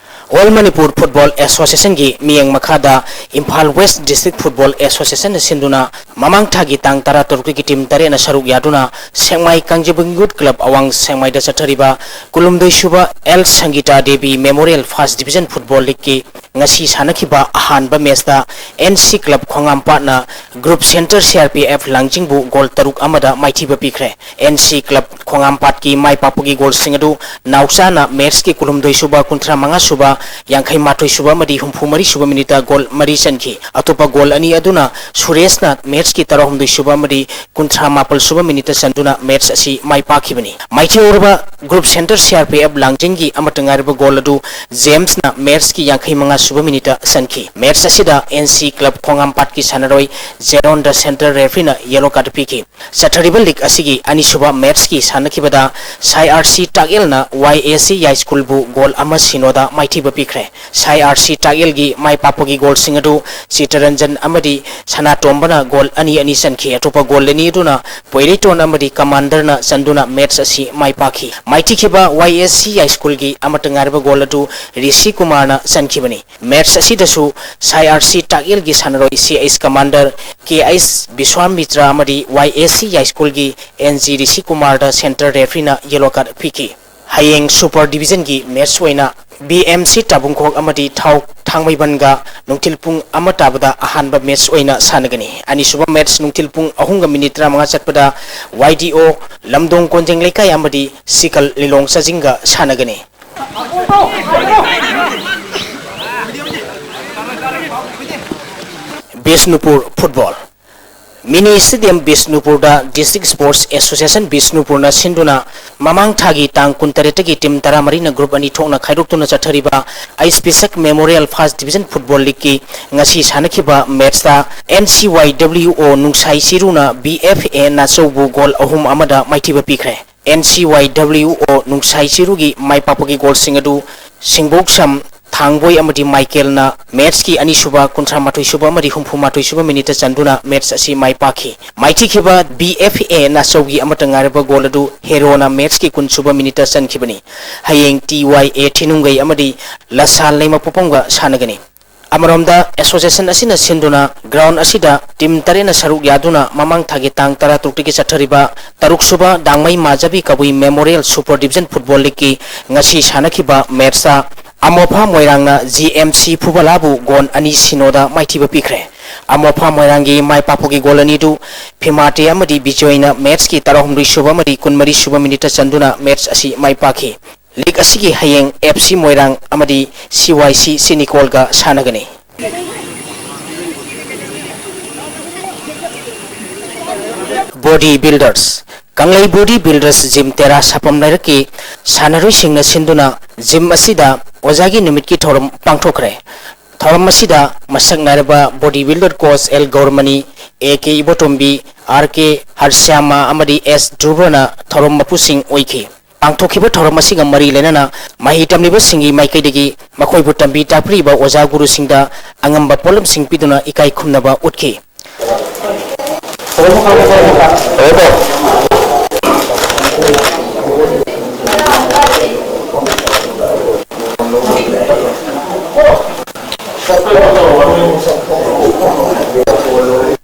ꯑꯣꯜ ꯃꯅꯤꯄꯨꯔ ꯐꯨꯠꯕꯣꯜ ꯑꯦꯁꯣꯁꯤꯌꯦꯁꯟꯒꯤ ꯃꯤꯠꯌꯦꯡ ꯃꯈꯥꯗ ꯏꯝꯐꯥꯜ ꯋꯦꯁ ꯗꯤꯁꯇ꯭ꯔꯤꯛ ꯐꯨꯠꯕꯣꯜ ꯑꯦꯁꯣꯁꯤꯌꯦꯁꯟꯅ ꯁꯤꯟꯗꯨꯅ ꯃꯃꯥꯡ ꯊꯥꯒꯤ ꯇꯥꯡ ꯇꯔꯥꯇꯔꯨꯛꯇꯒꯤ ꯇꯤꯝ ꯇꯔꯦꯠꯅ ꯁꯔꯨꯛ ꯌꯥꯗꯨꯅ ꯁꯦꯛꯃꯥꯏ ꯀꯥꯡꯖꯩꯕꯨꯡ ꯌꯨꯠ ꯀ꯭ꯂꯕ ꯑꯋꯥꯡ ꯁꯦꯛꯃꯥꯏꯗ ꯆꯠꯊꯔꯤꯕ ꯀꯨꯟꯍꯨꯝꯗꯣꯏ ꯁꯨꯕ L Sangita Devi memorial first division football ꯂꯤꯒꯀꯤ ꯉꯁꯤ ꯁꯥꯟꯅꯈꯤꯕ ꯑꯍꯥꯟꯕ ꯃꯦꯆꯇ ꯑꯦꯟ ꯁꯤ ꯀ꯭ꯂꯕ ꯈꯣꯡꯉꯥꯝꯄꯥꯠꯅ group centre C R P F ꯂꯥꯡꯖꯤꯡꯕꯨ ꯒꯣꯜ ꯇꯔꯨꯛ ꯑꯃꯗ ꯃꯥꯏꯊꯤꯕ ꯄꯤꯈ꯭ꯔꯦ꯫ ꯑꯦꯟ ꯁꯤ ꯀ꯭ꯂꯕ ꯈꯣꯡꯉꯥꯝꯄꯥꯠꯀꯤ ꯃꯥꯏ ꯄꯥꯛꯄꯒꯤ ꯒꯣꯜꯁꯤꯡ ꯑꯗꯨ ꯅꯥꯎꯆꯥꯅ ꯃꯦꯠꯁꯀꯤ ꯀꯨꯟꯍꯨꯝꯗꯣꯏ ꯁꯨꯕ, ꯀꯨꯟꯊ꯭ꯔꯥ ꯃꯉꯥ ꯁꯨꯕ, ꯌꯥꯡꯈꯩ ꯃꯥꯊꯣꯏ ꯁꯨꯕ ꯑꯃꯗꯤ ꯍꯨꯝꯐꯨ ꯃꯔꯤ ꯁꯨꯕ ꯃꯤꯅꯤꯠꯇ ꯒꯣꯜ ꯃꯔꯤ ꯆꯟꯈꯤ꯫ ꯑꯇꯣꯞꯄ ꯒꯣꯜ ꯑꯅꯤ ꯑꯗꯨꯅ ꯁꯨꯔꯦꯁꯅ ꯃꯦꯠꯁꯀꯤ ꯇꯔꯥꯍꯨꯝꯗꯣꯏ ꯁꯨꯕ ꯑꯃꯗꯤ ꯀꯨꯟꯊ꯭ꯔꯥ ꯃꯥꯄꯜ ꯁꯨꯕ ꯃꯤꯅꯤꯠꯇ ꯆꯟꯗꯨꯅ ꯃꯦꯠꯁ ꯑꯁꯤ ꯃꯥꯏ ꯄꯥꯛꯈꯤꯕꯅꯤ꯫ ꯃꯥꯏꯊꯤꯍꯧꯔꯕ group centre C R P F ꯂꯥꯡꯖꯤꯡꯒꯤ ꯑꯃꯠꯇ ꯉꯥꯏꯔꯕ ꯒꯣꯜ ꯑꯗꯨ ꯖꯦꯝꯁꯅ ꯃꯦꯠꯁꯀꯤ ꯌꯥꯡꯈꯩ ꯃꯉꯥ ꯁꯨꯕ ꯃꯤꯅꯤꯠꯇ ꯆꯟꯈꯤ꯫ ꯃꯦꯠꯁ ꯑꯁꯤꯗ ꯑꯦꯟ ꯁꯤ ꯀ꯭ꯂꯕ ꯈꯣꯡꯉꯥꯝꯄꯥꯠꯀꯤ ꯁꯥꯟꯅꯔꯣꯏ ꯖꯦꯔꯣꯟꯗ ꯁꯦꯟꯇꯔ ꯔꯦꯐ꯭ꯔꯤꯅ ꯌꯦꯂꯣ ꯀꯥꯔꯗ ꯄꯤꯈꯤ꯫ ꯆꯠꯊꯔꯤꯕ ꯂꯤꯒ ꯑꯁꯤꯒꯤ ꯑꯅꯤꯁꯨꯕ ꯃꯦꯠꯁꯀꯤ ꯁꯥꯟꯅꯈꯤꯕꯗ ꯁꯥꯏ ꯑꯥꯔ ꯁꯤ ꯇꯥꯛꯌꯦꯜꯅ ꯋꯥꯏ ꯑꯦ ꯁꯤ ꯌꯥꯏꯁ꯭ꯀꯨꯜꯕꯨ ꯒꯣꯜ ꯑꯃ ꯁꯤꯅꯣꯗ ꯃꯥꯏꯊꯤꯕ ꯄꯤꯈ꯭ꯔꯦ꯫ ꯁꯥꯏ ꯑꯥꯔ ꯁꯤ ꯇꯥꯛꯌꯦꯜꯒꯤ ꯃꯥꯏ ꯄꯥꯛꯄꯒꯤ ꯒꯣꯜꯁꯤꯡ ꯑꯗꯨ ꯆꯤꯇꯔꯟꯖꯟ ꯑꯃꯗꯤ ꯁꯅꯥꯇꯣꯝꯕꯅ ꯒꯣꯜ ꯑꯅꯤ ꯑꯅꯤ ꯆꯟꯈꯤ꯫ ꯑꯇꯣꯞꯄ ꯒꯣꯜ ꯑꯅꯤ ꯑꯗꯨꯅ ꯄꯣꯏꯔꯩꯇꯣꯟ ꯑꯃꯗꯤ ꯀꯃꯥꯟꯗꯔꯅ ꯆꯟꯗꯨꯅ ꯃꯦꯠꯁ ꯑꯁꯤ ꯃꯥꯏ ꯄꯥꯛꯈꯤ꯫ ꯃꯥꯏꯊꯤꯈꯤꯕ ꯋꯥꯏ ꯑꯦ ꯁꯤ ꯌꯥꯏꯁ꯭ꯀꯨꯜꯒꯤ ꯑꯃꯠꯇ ꯉꯥꯏꯔꯕ ꯒꯣꯜ ꯑꯗꯨ ꯔꯤꯁꯤ ꯀꯨꯃꯥꯔꯅ ꯆꯟꯈꯤꯕꯅꯤ꯫ ꯃꯦꯠꯁ ꯑꯁꯤꯗꯁꯨ ꯁꯥꯏ ꯑꯥꯔ ꯁꯤ ꯇꯥꯛꯌꯦꯜꯒꯤ ꯁꯥꯟꯅꯔꯣꯏ C H commander K H Biswamitra ꯑꯃꯗꯤ ꯋꯥꯏ ꯑꯦ ꯁꯤ ꯌꯥꯏꯁ꯭ꯀꯨꯜꯒꯤ ꯑꯦꯟ ꯖꯤ ꯔꯤꯁꯤ ꯀꯨꯃꯥꯔꯗ ꯁꯦꯟꯇꯔ ꯔꯦꯐ꯭ꯔꯤꯅ ꯌꯦꯂꯣ ꯀꯥꯔꯗ ꯄꯤꯈꯤ꯫ ꯍꯌꯦꯡ ꯁꯨꯄꯔ ꯗꯤꯕꯤꯖꯟꯒꯤ ꯃꯦꯠꯁ ꯑꯣꯏꯅ ꯕꯤ ꯑꯦꯝ ꯁꯤ ꯇꯥꯕꯨꯡꯈꯣꯛ ꯑꯃꯗꯤ ꯊꯥꯎ ꯊꯥꯡꯃꯩꯕꯟꯒ ꯅꯨꯡꯊꯤꯜ ꯄꯨꯡ ꯑꯃ ꯇꯥꯕꯗ ꯑꯍꯥꯟꯕ ꯃꯦꯠꯁ ꯑꯣꯏꯅ ꯁꯥꯟꯅꯒꯅꯤ꯫ ꯑꯅꯤꯁꯨꯕ ꯃꯦꯠꯁ ꯅꯨꯡꯊꯤꯜ ꯄꯨꯡ ꯑꯍꯨꯝꯒ ꯃꯤꯅꯤꯠ ꯇꯔꯥꯃꯉꯥ ꯆꯠꯄꯗ ꯋꯥꯏ ꯗꯤ ꯑꯣ ꯂꯝꯗꯣꯡ ꯀꯣꯟꯖꯦꯡ ꯂꯩꯀꯥꯏ ꯑꯃꯗꯤ ꯁꯤꯀꯜ ꯂꯤꯂꯣꯡ ꯆꯥꯖꯤꯡꯒ ꯁꯥꯟꯅꯒꯅꯤ꯫ ꯕꯤꯁꯅꯨꯄꯨꯔ ꯐꯨꯠꯕꯣꯜ꯫ ꯃꯤꯅꯤ ꯁ꯭ꯇꯦꯗꯤꯌꯝ ꯕꯤꯁꯅꯨꯄꯨꯔꯗ ꯗꯤꯁꯇ꯭ꯔꯤꯛ ꯁ꯭ꯄꯣꯔꯠꯁ ꯑꯦꯁꯣꯁꯤꯌꯦꯁꯟ ꯕꯤꯁꯅꯨꯄꯨꯔꯅ ꯁꯤꯟꯗꯨꯅ ꯃꯃꯥꯡ ꯊꯥꯒꯤ ꯇꯥꯡ ꯀꯨꯟꯇꯔꯦꯠꯇꯒꯤ ꯇꯤꯝ ꯇꯔꯥꯃꯔꯤꯅ ꯒ꯭ꯔꯨꯞ ꯑꯅꯤ ꯊꯣꯛꯅ ꯈꯥꯏꯗꯣꯛꯇꯨꯅ ꯆꯠꯊꯔꯤꯕ ꯑꯩꯆ ꯄꯤ ꯁꯛ ꯃꯦꯃꯣꯔꯤꯌꯦꯜ ꯐꯥꯔꯁ ꯗꯤꯕꯤꯖꯟ ꯐꯨꯠꯕꯣꯜ ꯂꯤꯒꯀꯤ ꯉꯁꯤ ꯁꯥꯟꯅꯈꯤꯕ ꯃꯦꯠꯁꯇ ꯑꯦꯟ ꯁꯤ ꯋꯥꯏ ꯗꯕ꯭ꯂꯤꯎ ꯑꯣ ꯅꯨꯡꯁꯥꯏ ꯆꯤꯔꯨꯅ ꯕꯤ ꯑꯦꯐ ꯑꯦ ꯅꯥꯆꯧꯕꯨ ꯒꯣꯜ ꯑꯍꯨꯝ ꯑꯃꯗ ꯃꯥꯏꯊꯤꯕ ꯄꯤꯈ꯭ꯔꯦ꯫ ꯑꯦꯟ ꯁꯤ ꯋꯥꯏ ꯗꯕ꯭ꯂꯤꯎ ꯑꯣ ꯅꯨꯡꯁꯥꯏ ꯆꯤꯔꯨꯒꯤ ꯃꯥꯏ ꯄꯥꯛꯄꯒꯤ ꯒꯣꯜꯁꯤꯡ ꯑꯗꯨ ꯁꯤꯡꯕꯣꯛꯁꯝ ꯊꯥꯡꯕꯣꯏ ꯑꯃꯗꯤ ꯃꯥꯏꯀꯦꯜꯅ ꯃꯦꯠꯁꯀꯤ ꯑꯅꯤꯁꯨꯕ, ꯀꯨꯟꯊ꯭ꯔꯥ ꯃꯥꯊꯣꯏ ꯁꯨꯕ ꯑꯃꯗꯤ ꯍꯨꯝꯐꯨ ꯃꯥꯊꯣꯏ ꯁꯨꯕ ꯃꯤꯅꯤꯠꯇ ꯆꯟꯗꯨꯅ ꯃꯦꯠꯁ ꯑꯁꯤ ꯃꯥꯏ ꯄꯥꯛꯈꯤ꯫ ꯃꯥꯏꯊꯤꯈꯤꯕ ꯕꯤ ꯑꯦꯐ ꯑꯦ ꯅꯥꯆꯧꯒꯤ ꯑꯃꯠꯇ ꯉꯥꯏꯔꯕ ꯒꯣꯜ ꯑꯗꯨ ꯍꯦꯔꯣꯅ ꯃꯦꯠꯁꯀꯤ ꯀꯨꯟ ꯁꯨꯕ ꯃꯤꯅꯤꯠꯇ ꯆꯟꯈꯤꯕꯅꯤ꯫ ꯍꯌꯦꯡ ꯇꯤ ꯋꯥꯏ ꯑꯦ ꯊꯤꯅꯨꯡꯒꯩ ꯑꯃꯗꯤ ꯂꯁꯥꯜ ꯂꯩꯃꯄꯣꯛꯄꯝꯒ ꯁꯥꯟꯅꯒꯅꯤ꯫ ꯑꯃꯔꯣꯝꯗ, ꯑꯦꯁꯣꯁꯤꯌꯦꯁꯟ ꯑꯁꯤꯅ ꯁꯤꯟꯗꯨꯅ ꯒ꯭ꯔꯥꯎꯟ ꯑꯁꯤꯗ ꯇꯤꯝ ꯇꯔꯦꯠꯅ ꯁꯔꯨꯛ ꯌꯥꯗꯨꯅ ꯃꯃꯥꯡ ꯊꯥꯒꯤ ꯇꯥꯡ ꯇꯔꯥꯇꯔꯨꯛꯇꯒꯤ ꯆꯠꯊꯔꯤꯕ ꯇꯔꯨꯛ ꯁꯨꯕ ꯗꯥꯡꯃꯩ ꯃꯥꯖꯕꯤ ꯀꯕꯨꯏ ꯃꯦꯃꯣꯔꯤꯌꯦꯜ ꯁꯨꯄꯔ ꯗꯤꯕꯤꯖꯟ ꯐꯨꯠꯕꯣꯜ ꯂꯤꯒꯀꯤ ꯉꯁꯤ ꯁꯥꯟꯅꯈꯤꯕ ꯃꯦꯠꯁꯇ ꯑꯃꯣꯐꯥ ꯃꯣꯏꯔꯥꯡꯅ ꯖꯤ ꯑꯦꯝ ꯁꯤ ꯐꯨꯕꯂꯥꯕꯨ ꯒꯣꯜ ꯑꯅꯤ ꯁꯤꯅꯣꯗ ꯃꯥꯏꯊꯤꯕ ꯄꯤꯈ꯭ꯔꯦ꯫ ꯑꯃꯣꯐꯥ ꯃꯣꯏꯔꯥꯡꯒꯤ ꯃꯥꯏ ꯄꯥꯛꯄꯒꯤ ꯒꯣꯜ ꯑꯅꯤꯗꯨ ꯐꯤꯃꯥꯇꯦ ꯑꯃꯗꯤ ꯕꯤꯖꯣꯏꯅ ꯃꯦꯠꯁꯀꯤ ꯇꯔꯥꯍꯨꯝꯗꯣꯏ ꯁꯨꯕ ꯑꯃꯗꯤ ꯀꯨꯟꯃꯔꯤ ꯁꯨꯕ ꯃꯤꯅꯤꯠꯇ ꯆꯟꯗꯨꯅ ꯃꯦꯠꯁ ꯑꯁꯤ ꯃꯥꯏ ꯄꯥꯛꯈꯤ꯫ ꯂꯤꯒ ꯑꯁꯤꯒꯤ ꯍꯌꯦꯡ ꯑꯦꯐ ꯁꯤ ꯃꯣꯏꯔꯥꯡ ꯑꯃꯗꯤ ꯁꯤ ꯋꯥꯏ ꯁꯤ ꯁꯤꯅꯤꯀꯣꯜꯒ ꯁꯥꯟꯅꯒꯅꯤ꯫ Body builders. ꯀꯪꯂꯩ ꯕꯣꯗꯤ ꯕꯤꯜꯗꯔꯁ ꯖꯤꯝ ꯇꯦꯔꯥ ꯁꯥꯄꯝ ꯂꯩꯔꯛꯀꯤ ꯁꯥꯟꯅꯔꯣꯏꯁꯤꯡꯅ ꯁꯤꯟꯗꯨꯅ ꯖꯤꯝ ꯑꯁꯤꯗ ꯑꯣꯖꯥꯒꯤ ꯅꯨꯃꯤꯠꯀꯤ ꯊꯧꯔꯝ ꯄꯥꯡꯊꯣꯛꯈ꯭ꯔꯦ꯫ ꯊꯧꯔꯝ ꯑꯁꯤꯗ ꯃꯁꯛ ꯅꯥꯏꯔꯕ body builder coach L Gauramani, A K Ibotombi, R K Harshyam ꯑꯃꯗꯤ ꯑꯦꯁ ꯙ꯭ꯔꯨꯕꯅ ꯊꯧꯔꯝ ꯃꯄꯨꯁꯤꯡ ꯑꯣꯏꯈꯤ꯫ ꯄꯥꯡꯊꯣꯛꯈꯤꯕ ꯊꯧꯔꯝ ꯑꯁꯤꯒ ꯃꯔꯤ ꯂꯩꯅꯅ ꯃꯍꯩ ꯇꯝꯂꯤꯕꯁꯤꯡꯒꯤ ꯃꯥꯏꯀꯩꯗꯒꯤ ꯃꯈꯣꯏꯕꯨ ꯇꯝꯕꯤ ꯇꯥꯛꯄꯤꯔꯤꯕ ꯑꯣꯖꯥ ꯒꯨꯔꯨꯁꯤꯡꯗ ꯑꯉꯝꯕ ꯄꯣꯠꯂꯝꯁꯤꯡ ꯄꯤꯗꯨꯅ ꯏꯀꯥꯏ ꯈꯨꯝꯅꯕ ꯎꯠꯈꯤ꯫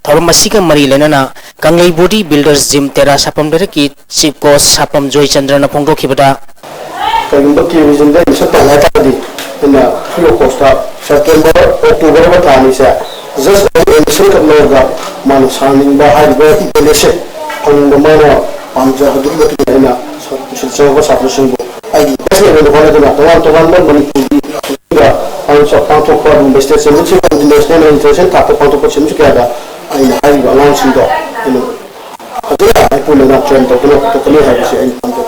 ꯊꯧꯔꯝ ꯑꯁꯤꯒ ꯃꯔꯤ ꯂꯩꯅꯅ ꯀꯪꯂꯩ ꯕꯣꯗꯤ ꯕꯤꯜꯗꯔꯁ ꯖꯤꯝ ꯇꯦꯔꯥ ꯁꯥꯄꯝ ꯂꯩꯔꯛꯀꯤ ꯆꯤꯐ ꯀꯣꯆ ꯁꯥꯄꯝ ꯖꯣꯏꯆꯟꯗ꯭ꯔꯅ ꯐꯣꯡꯗꯣꯛꯈꯤꯕꯗ, ꯀꯔꯤꯒꯨꯝꯕ ꯀꯦ ꯚꯤꯖꯟꯗ ꯑꯦꯗꯃꯤꯁꯟ ꯇꯧꯒꯦ ꯍꯥꯏ ꯇꯥꯔꯒꯗꯤ ꯑꯩꯅ free of cost September, October ꯑꯃ ꯊꯥ ꯑꯅꯤꯁꯦ ꯖꯁ ꯑꯣꯟꯂꯤ ꯑꯦꯗꯃꯤꯁꯟ ꯈꯛ ꯂꯧꯔꯒ ꯃꯥꯅ ꯁꯥꯟꯅꯅꯤꯡꯕ ꯍꯥꯏꯔꯤꯕ ꯏꯟꯇꯔꯦꯁꯁꯦ ꯐꯪꯅꯤꯡꯕ ꯃꯥꯅ ꯄꯥꯝꯖꯕꯗꯨꯒꯤ ꯃꯇꯨꯡ ꯏꯟꯅ ꯑꯩꯅ ꯁ-, ꯁꯤꯗ ꯆꯪꯉꯛꯄ ꯁꯥꯇ꯭ꯔꯁꯤꯡꯕꯨ ꯑꯩꯒꯤ ꯕꯦꯁ ꯂꯦꯚꯦꯜꯗ ꯍꯣꯠꯅꯗꯨꯅ ꯇꯣꯉꯥꯟ ꯇꯣꯉꯥꯟꯕ ꯃꯅꯤꯄꯨꯔꯒꯤ ꯄꯥꯡꯊꯣꯛ-, ꯄꯥꯡꯊꯣꯛꯄ ꯑꯗꯨꯒꯨꯝꯕ ꯁ꯭ꯇꯦꯠ ꯆꯦꯝꯄꯤꯌꯟꯁꯤꯞ, ꯏꯟꯇꯔꯅꯦꯁꯅꯦꯜ ꯏꯟꯇꯔꯅꯦꯁꯅꯦꯜ ꯊꯥꯛꯇ ꯄꯥꯡꯊꯣꯛꯄ ꯆꯦꯝꯄꯤꯌꯟꯁꯤꯞ ꯀꯌꯥꯗ ꯑꯩꯅ ꯍꯥꯏꯔꯤꯕ ꯑꯉꯥꯡꯁꯤꯡꯗꯣ ꯑꯩꯅ ꯐꯖꯅ ꯃꯥꯏꯄꯨꯅꯅ ꯇ꯭ꯔꯦꯟ ꯇꯧꯗꯨꯅ ꯄꯨꯊꯣꯛꯀꯅꯤ ꯍꯥꯏꯕꯁꯤ ꯑꯩꯅ ꯄꯥꯝꯖꯩ꯫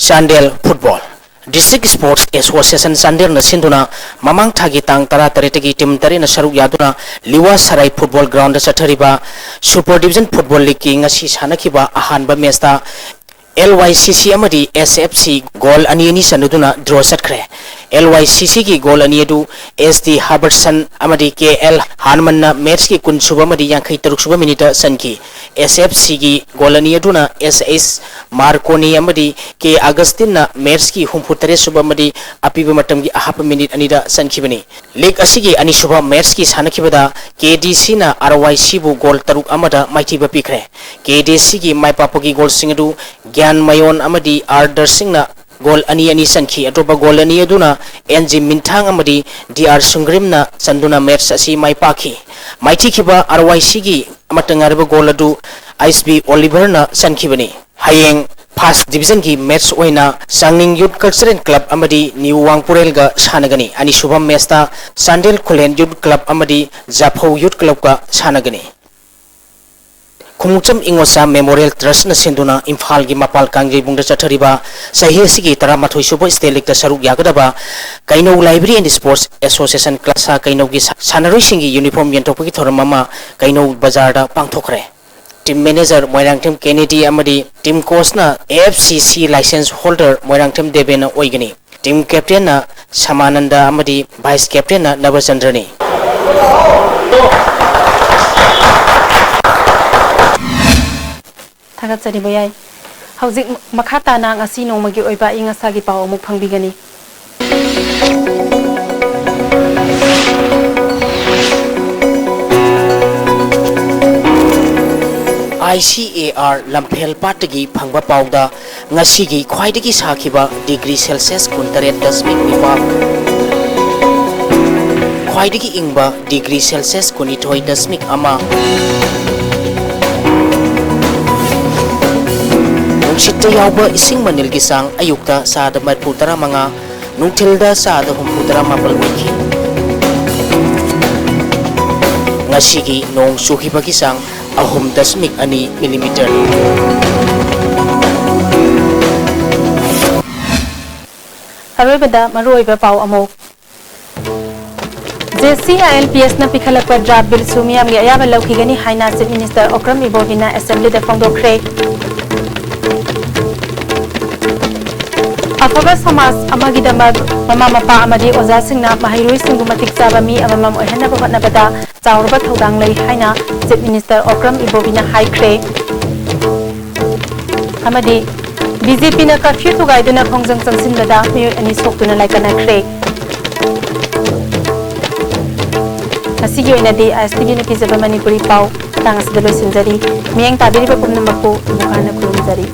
Chandel football. District sports association ꯆꯥꯟꯗꯦꯜꯅ ꯁꯤꯟꯗꯨꯅ ꯃꯃꯥꯡ ꯊꯥꯒꯤ ꯇꯥꯡ ꯇꯔꯥꯇꯔꯦꯠꯇꯒꯤ ꯇꯤꯝ ꯇꯔꯦꯠꯅ ꯁꯔꯨꯛ ꯌꯥꯗꯨꯅ ꯂꯤꯋꯥ ꯁꯔꯥꯏ ꯐꯨꯠꯕꯣꯜ ꯒ꯭ꯔꯥꯎꯟꯗ ꯆꯠꯊꯔꯤꯕ ꯁꯨꯄꯔ ꯗꯤꯕꯤꯖꯟ ꯐꯨꯠꯕꯣꯜ ꯂꯤꯒꯀꯤ ꯉꯁꯤ ꯁꯥꯟꯅꯈꯤꯕ ꯑꯍꯥꯟꯕ ꯃꯦꯆꯇ LYCC ꯑꯃꯗꯤ SFC ꯒꯣꯜ ꯑꯅꯤ ꯑꯅꯤ ꯆꯟꯅꯗꯨꯅ draw ꯆꯠꯈ꯭ꯔꯦ꯫ LYCCꯒꯤ ꯒꯣꯜ ꯑꯅꯤ ꯑꯗꯨ S D Herbertson ꯑꯃꯗꯤ K L Harmanꯅ matchꯀꯤ ꯀꯨꯟ ꯁꯨꯕ ꯑꯃꯗꯤ ꯌꯥꯡꯈꯩ ꯇꯔꯨꯛ ꯁꯨꯕ minuteꯇ ꯆꯟꯈꯤ꯫ SFCꯒꯤ ꯒꯣꯜ ꯑꯅꯤ ꯑꯗꯨꯅ S H Marconi ꯑꯃꯗꯤ K Augustinꯅ matchꯀꯤ ꯍꯨꯝꯐꯨ ꯇꯔꯦꯠ ꯁꯨꯕ ꯑꯃꯗꯤ ꯑꯄꯤꯕ ꯃꯇꯝꯒꯤ ꯑꯍꯥꯞꯄ minute ꯑꯅꯤꯗ ꯆꯟꯈꯤꯕꯅꯤ꯫ League ꯑꯁꯤꯒꯤ ꯑꯅꯤꯁꯨꯕ matchꯀꯤ ꯁꯥꯟꯅꯈꯤꯕꯗ KDCꯅ RYCꯕꯨ ꯒꯣꯜ ꯇꯔꯨꯛ ꯑꯃꯗ ꯃꯥꯏꯊꯤꯕ ꯄꯤꯈ꯭ꯔꯦ꯫ KDCꯒꯤ ꯃꯥꯏꯄꯥꯛꯄꯒꯤ ꯒꯣꯜꯁꯤꯡ ꯑꯗꯨ ꯒ꯭ꯌꯥꯟ ꯃꯌꯣꯟ ꯑꯃꯗꯤ R ꯗꯔꯁꯤꯡꯅ ꯒꯣꯜ ꯑꯅꯤ ꯑꯅꯤ ꯆꯟꯈꯤ꯫ ꯑꯇꯣꯞꯄ ꯒꯣꯜ ꯑꯅꯤ ꯑꯗꯨꯅ N G ꯃꯤꯟꯊꯥꯡ ꯑꯃꯗꯤ D R ꯁꯨꯡꯒ꯭ꯔꯤꯝꯅ ꯆꯟꯗꯨꯅ match ꯑꯁꯤ ꯃꯥꯏ ꯄꯥꯛꯈꯤ꯫ ꯃꯥꯏꯊꯤꯈꯤꯕ RYCꯒꯤ ꯑꯃꯠꯇ ꯉꯥꯏꯔꯕ ꯒꯣꯜ ꯑꯗꯨ H B Oliverꯅ ꯆꯟꯈꯤꯕꯅꯤ꯫ ꯍꯌꯦꯡ first divisionꯒꯤ match ꯑꯣꯏꯅ ꯆꯥꯡꯅꯤꯡ Youth Cultural Club ꯑꯃꯗꯤ New ꯋꯥꯡꯄꯨꯔꯦꯜꯒ ꯁꯥꯟꯅꯒꯅꯤ꯫ ꯑꯅꯤꯁꯨꯕ matchꯇ ꯆꯥꯟꯗꯦꯜ ꯈꯨꯂꯦꯟ Youth Club ꯑꯃꯗꯤ ꯖꯥꯐꯧ Youth Clubꯀ ꯁꯥꯟꯅꯒꯅꯤ꯫ ꯈꯣꯡꯎꯞꯆꯝ ꯏꯉꯣꯆꯥ Memorial Trustꯅ ꯁꯤꯟꯗꯨꯅ ꯏꯝꯐꯥꯜꯒꯤ ꯃꯄꯥꯜ ꯀꯥꯡꯖꯩꯕꯨꯡꯗ ꯆꯠꯊꯔꯤꯕ ꯆꯍꯤ ꯑꯁꯤꯒꯤ ꯇꯔꯥꯃꯥꯊꯣꯏ ꯁꯨꯕ state leagueꯇ ꯁꯔꯨꯛ ꯌꯥꯒꯗꯕ ꯀꯩꯅꯧ Library and Sports Association ꯀ꯭ꯂꯥꯁꯥ ꯀꯩꯅꯧꯒꯤ ꯁꯥ-, ꯁꯥꯟꯅꯔꯣꯏꯁꯤꯡꯒꯤ uniform ꯌꯦꯟꯊꯣꯛꯄꯒꯤ ꯊꯧꯔꯝ ꯑꯃ ꯀꯩꯅꯧ ꯕꯖꯥꯔꯗ ꯄꯥꯡꯊꯣꯛꯈ꯭ꯔꯦ꯫ Team manager ꯃꯣꯏꯔꯥꯡꯊꯦꯝ ꯀꯦꯅꯦꯗꯤ ꯑꯃꯗꯤ team coachꯅ F C C license holder Moirangthem ꯗꯦꯕꯦꯟꯅ ꯑꯣꯏꯒꯅꯤ꯫ Team captainꯅ ꯁꯃꯥꯅꯟꯗ ꯑꯃꯗꯤ vice captainꯅ ꯅꯕꯆꯟꯗ꯭ꯔꯅꯤ꯫ ꯊꯥꯒꯠꯆꯔꯤꯕ ꯌꯥꯏ꯫ ꯍꯧꯖꯤꯛ ꯃꯈꯥ ꯇꯥꯅ ꯉꯁꯤ ꯅꯣꯡꯃꯒꯤ ꯑꯣꯏꯕ ꯑꯏꯪ ꯑꯁꯥꯒꯤ ꯄꯥꯎ ꯑꯃꯨꯛ ꯐꯪꯕꯤꯒꯅꯤ꯫ I C A R ꯂꯝꯐꯦꯜ ꯄꯥꯠꯇꯒꯤ ꯐꯪꯕ ꯄꯥꯎꯗ ꯉꯁꯤꯒꯤ ꯈ꯭ꯋꯥꯏꯗꯒꯤ ꯁꯥꯈꯤꯕ degree Celsius ꯀꯨꯟꯇꯔꯦꯠ ꯗꯁꯃꯤꯛ ꯅꯤꯄꯥꯜ, ꯈ꯭ꯋꯥꯏꯗꯒꯤ ꯏꯪꯕ degree Celsius ꯀꯨꯟꯅꯤꯊꯣꯏ ꯗꯁꯃꯤꯛ ꯑꯃ, ꯅꯨꯡꯁꯤꯠꯇ ꯌꯥꯎꯕ ꯏꯁꯤꯡ ꯃꯅꯤꯜꯒꯤ ꯆꯥꯡ ꯑꯌꯨꯛꯇ ꯆꯥꯗ ꯃꯔꯤꯐꯨ ꯇꯔꯥꯃꯉꯥ, ꯅꯨꯡꯊꯤꯜꯗ ꯆꯥꯗ ꯍꯨꯝꯐꯨ ꯇꯔꯥꯃꯥꯄꯜ ꯑꯣꯏꯈꯤ꯫ ꯉꯁꯤꯒꯤ ꯅꯣꯡ ꯆꯨꯈꯤꯕꯒꯤ ꯆꯥꯡ ꯑꯍꯨꯝ ꯗꯁꯃꯤꯛ ꯑꯅꯤ millimeter꯫ ꯑꯔꯣꯏꯕꯗ ꯃꯔꯨꯑꯣꯏꯕ ꯄꯥꯎ ꯑꯃꯨꯛ꯫ JCILPSꯅ ꯄꯤꯈꯠꯂꯛꯄ draft billꯁꯨ ꯃꯤꯌꯥꯝꯒꯤ ꯑꯌꯥꯕ ꯂꯧꯈꯤꯒꯅꯤ ꯍꯥꯏꯅ Chief Minister Okram Ibobiꯅ Assemblyꯗ ꯐꯣꯡꯗꯣꯛꯈ꯭ꯔꯦ꯫ ꯑꯐꯕ ꯁꯃꯥꯖ ꯑꯃꯒꯤꯗꯃꯛ ꯃꯃꯥ ꯃꯄꯥ ꯑꯃꯗꯤ ꯑꯣꯖꯥꯁꯤꯡꯅ ꯃꯍꯩꯔꯣꯏꯁꯤꯡꯕꯨ ꯃꯇꯤꯛ ꯆꯥꯕ ꯃꯤ ꯑꯃꯃꯝ ꯑꯣꯏꯍꯟꯅꯕ ꯍꯣꯠꯅꯕꯗ ꯆꯥꯎꯔꯕ ꯊꯧꯗꯥꯡ ꯂꯩ ꯍꯥꯏꯅ Chief Minister Okram Ibobiꯅ ꯍꯥꯏꯈ꯭ꯔꯦ꯫ ꯑꯃꯗꯤ BJPꯅ curfew ꯊꯨꯒꯥꯏꯗꯨꯅ ꯈꯣꯡꯖꯪ ꯆꯪꯁꯤꯟꯕꯗ ꯃꯤꯑꯣꯏ ꯑꯅꯤ ꯁꯣꯛꯇꯨꯅ ꯂꯥꯏꯀꯠꯅꯈ꯭ꯔꯦ꯫ ꯉꯁꯤꯒꯤ ꯑꯣꯏꯅꯗꯤ ISTVꯅ ꯄꯤꯖꯕ ꯃꯅꯤꯄꯨꯔꯤ ꯄꯥꯎ ꯃꯇꯥꯡ ꯑꯁꯤꯗ ꯂꯣꯏꯁꯤꯟꯖꯔꯤ꯫ ꯃꯤꯠꯌꯦꯡ ꯇꯥꯕꯤꯔꯤꯕ ꯄꯨꯝꯅꯃꯛꯄꯨ ꯑꯃꯨꯛ ꯍꯟꯅ ꯈꯨꯔꯨꯝꯖꯔꯤ꯫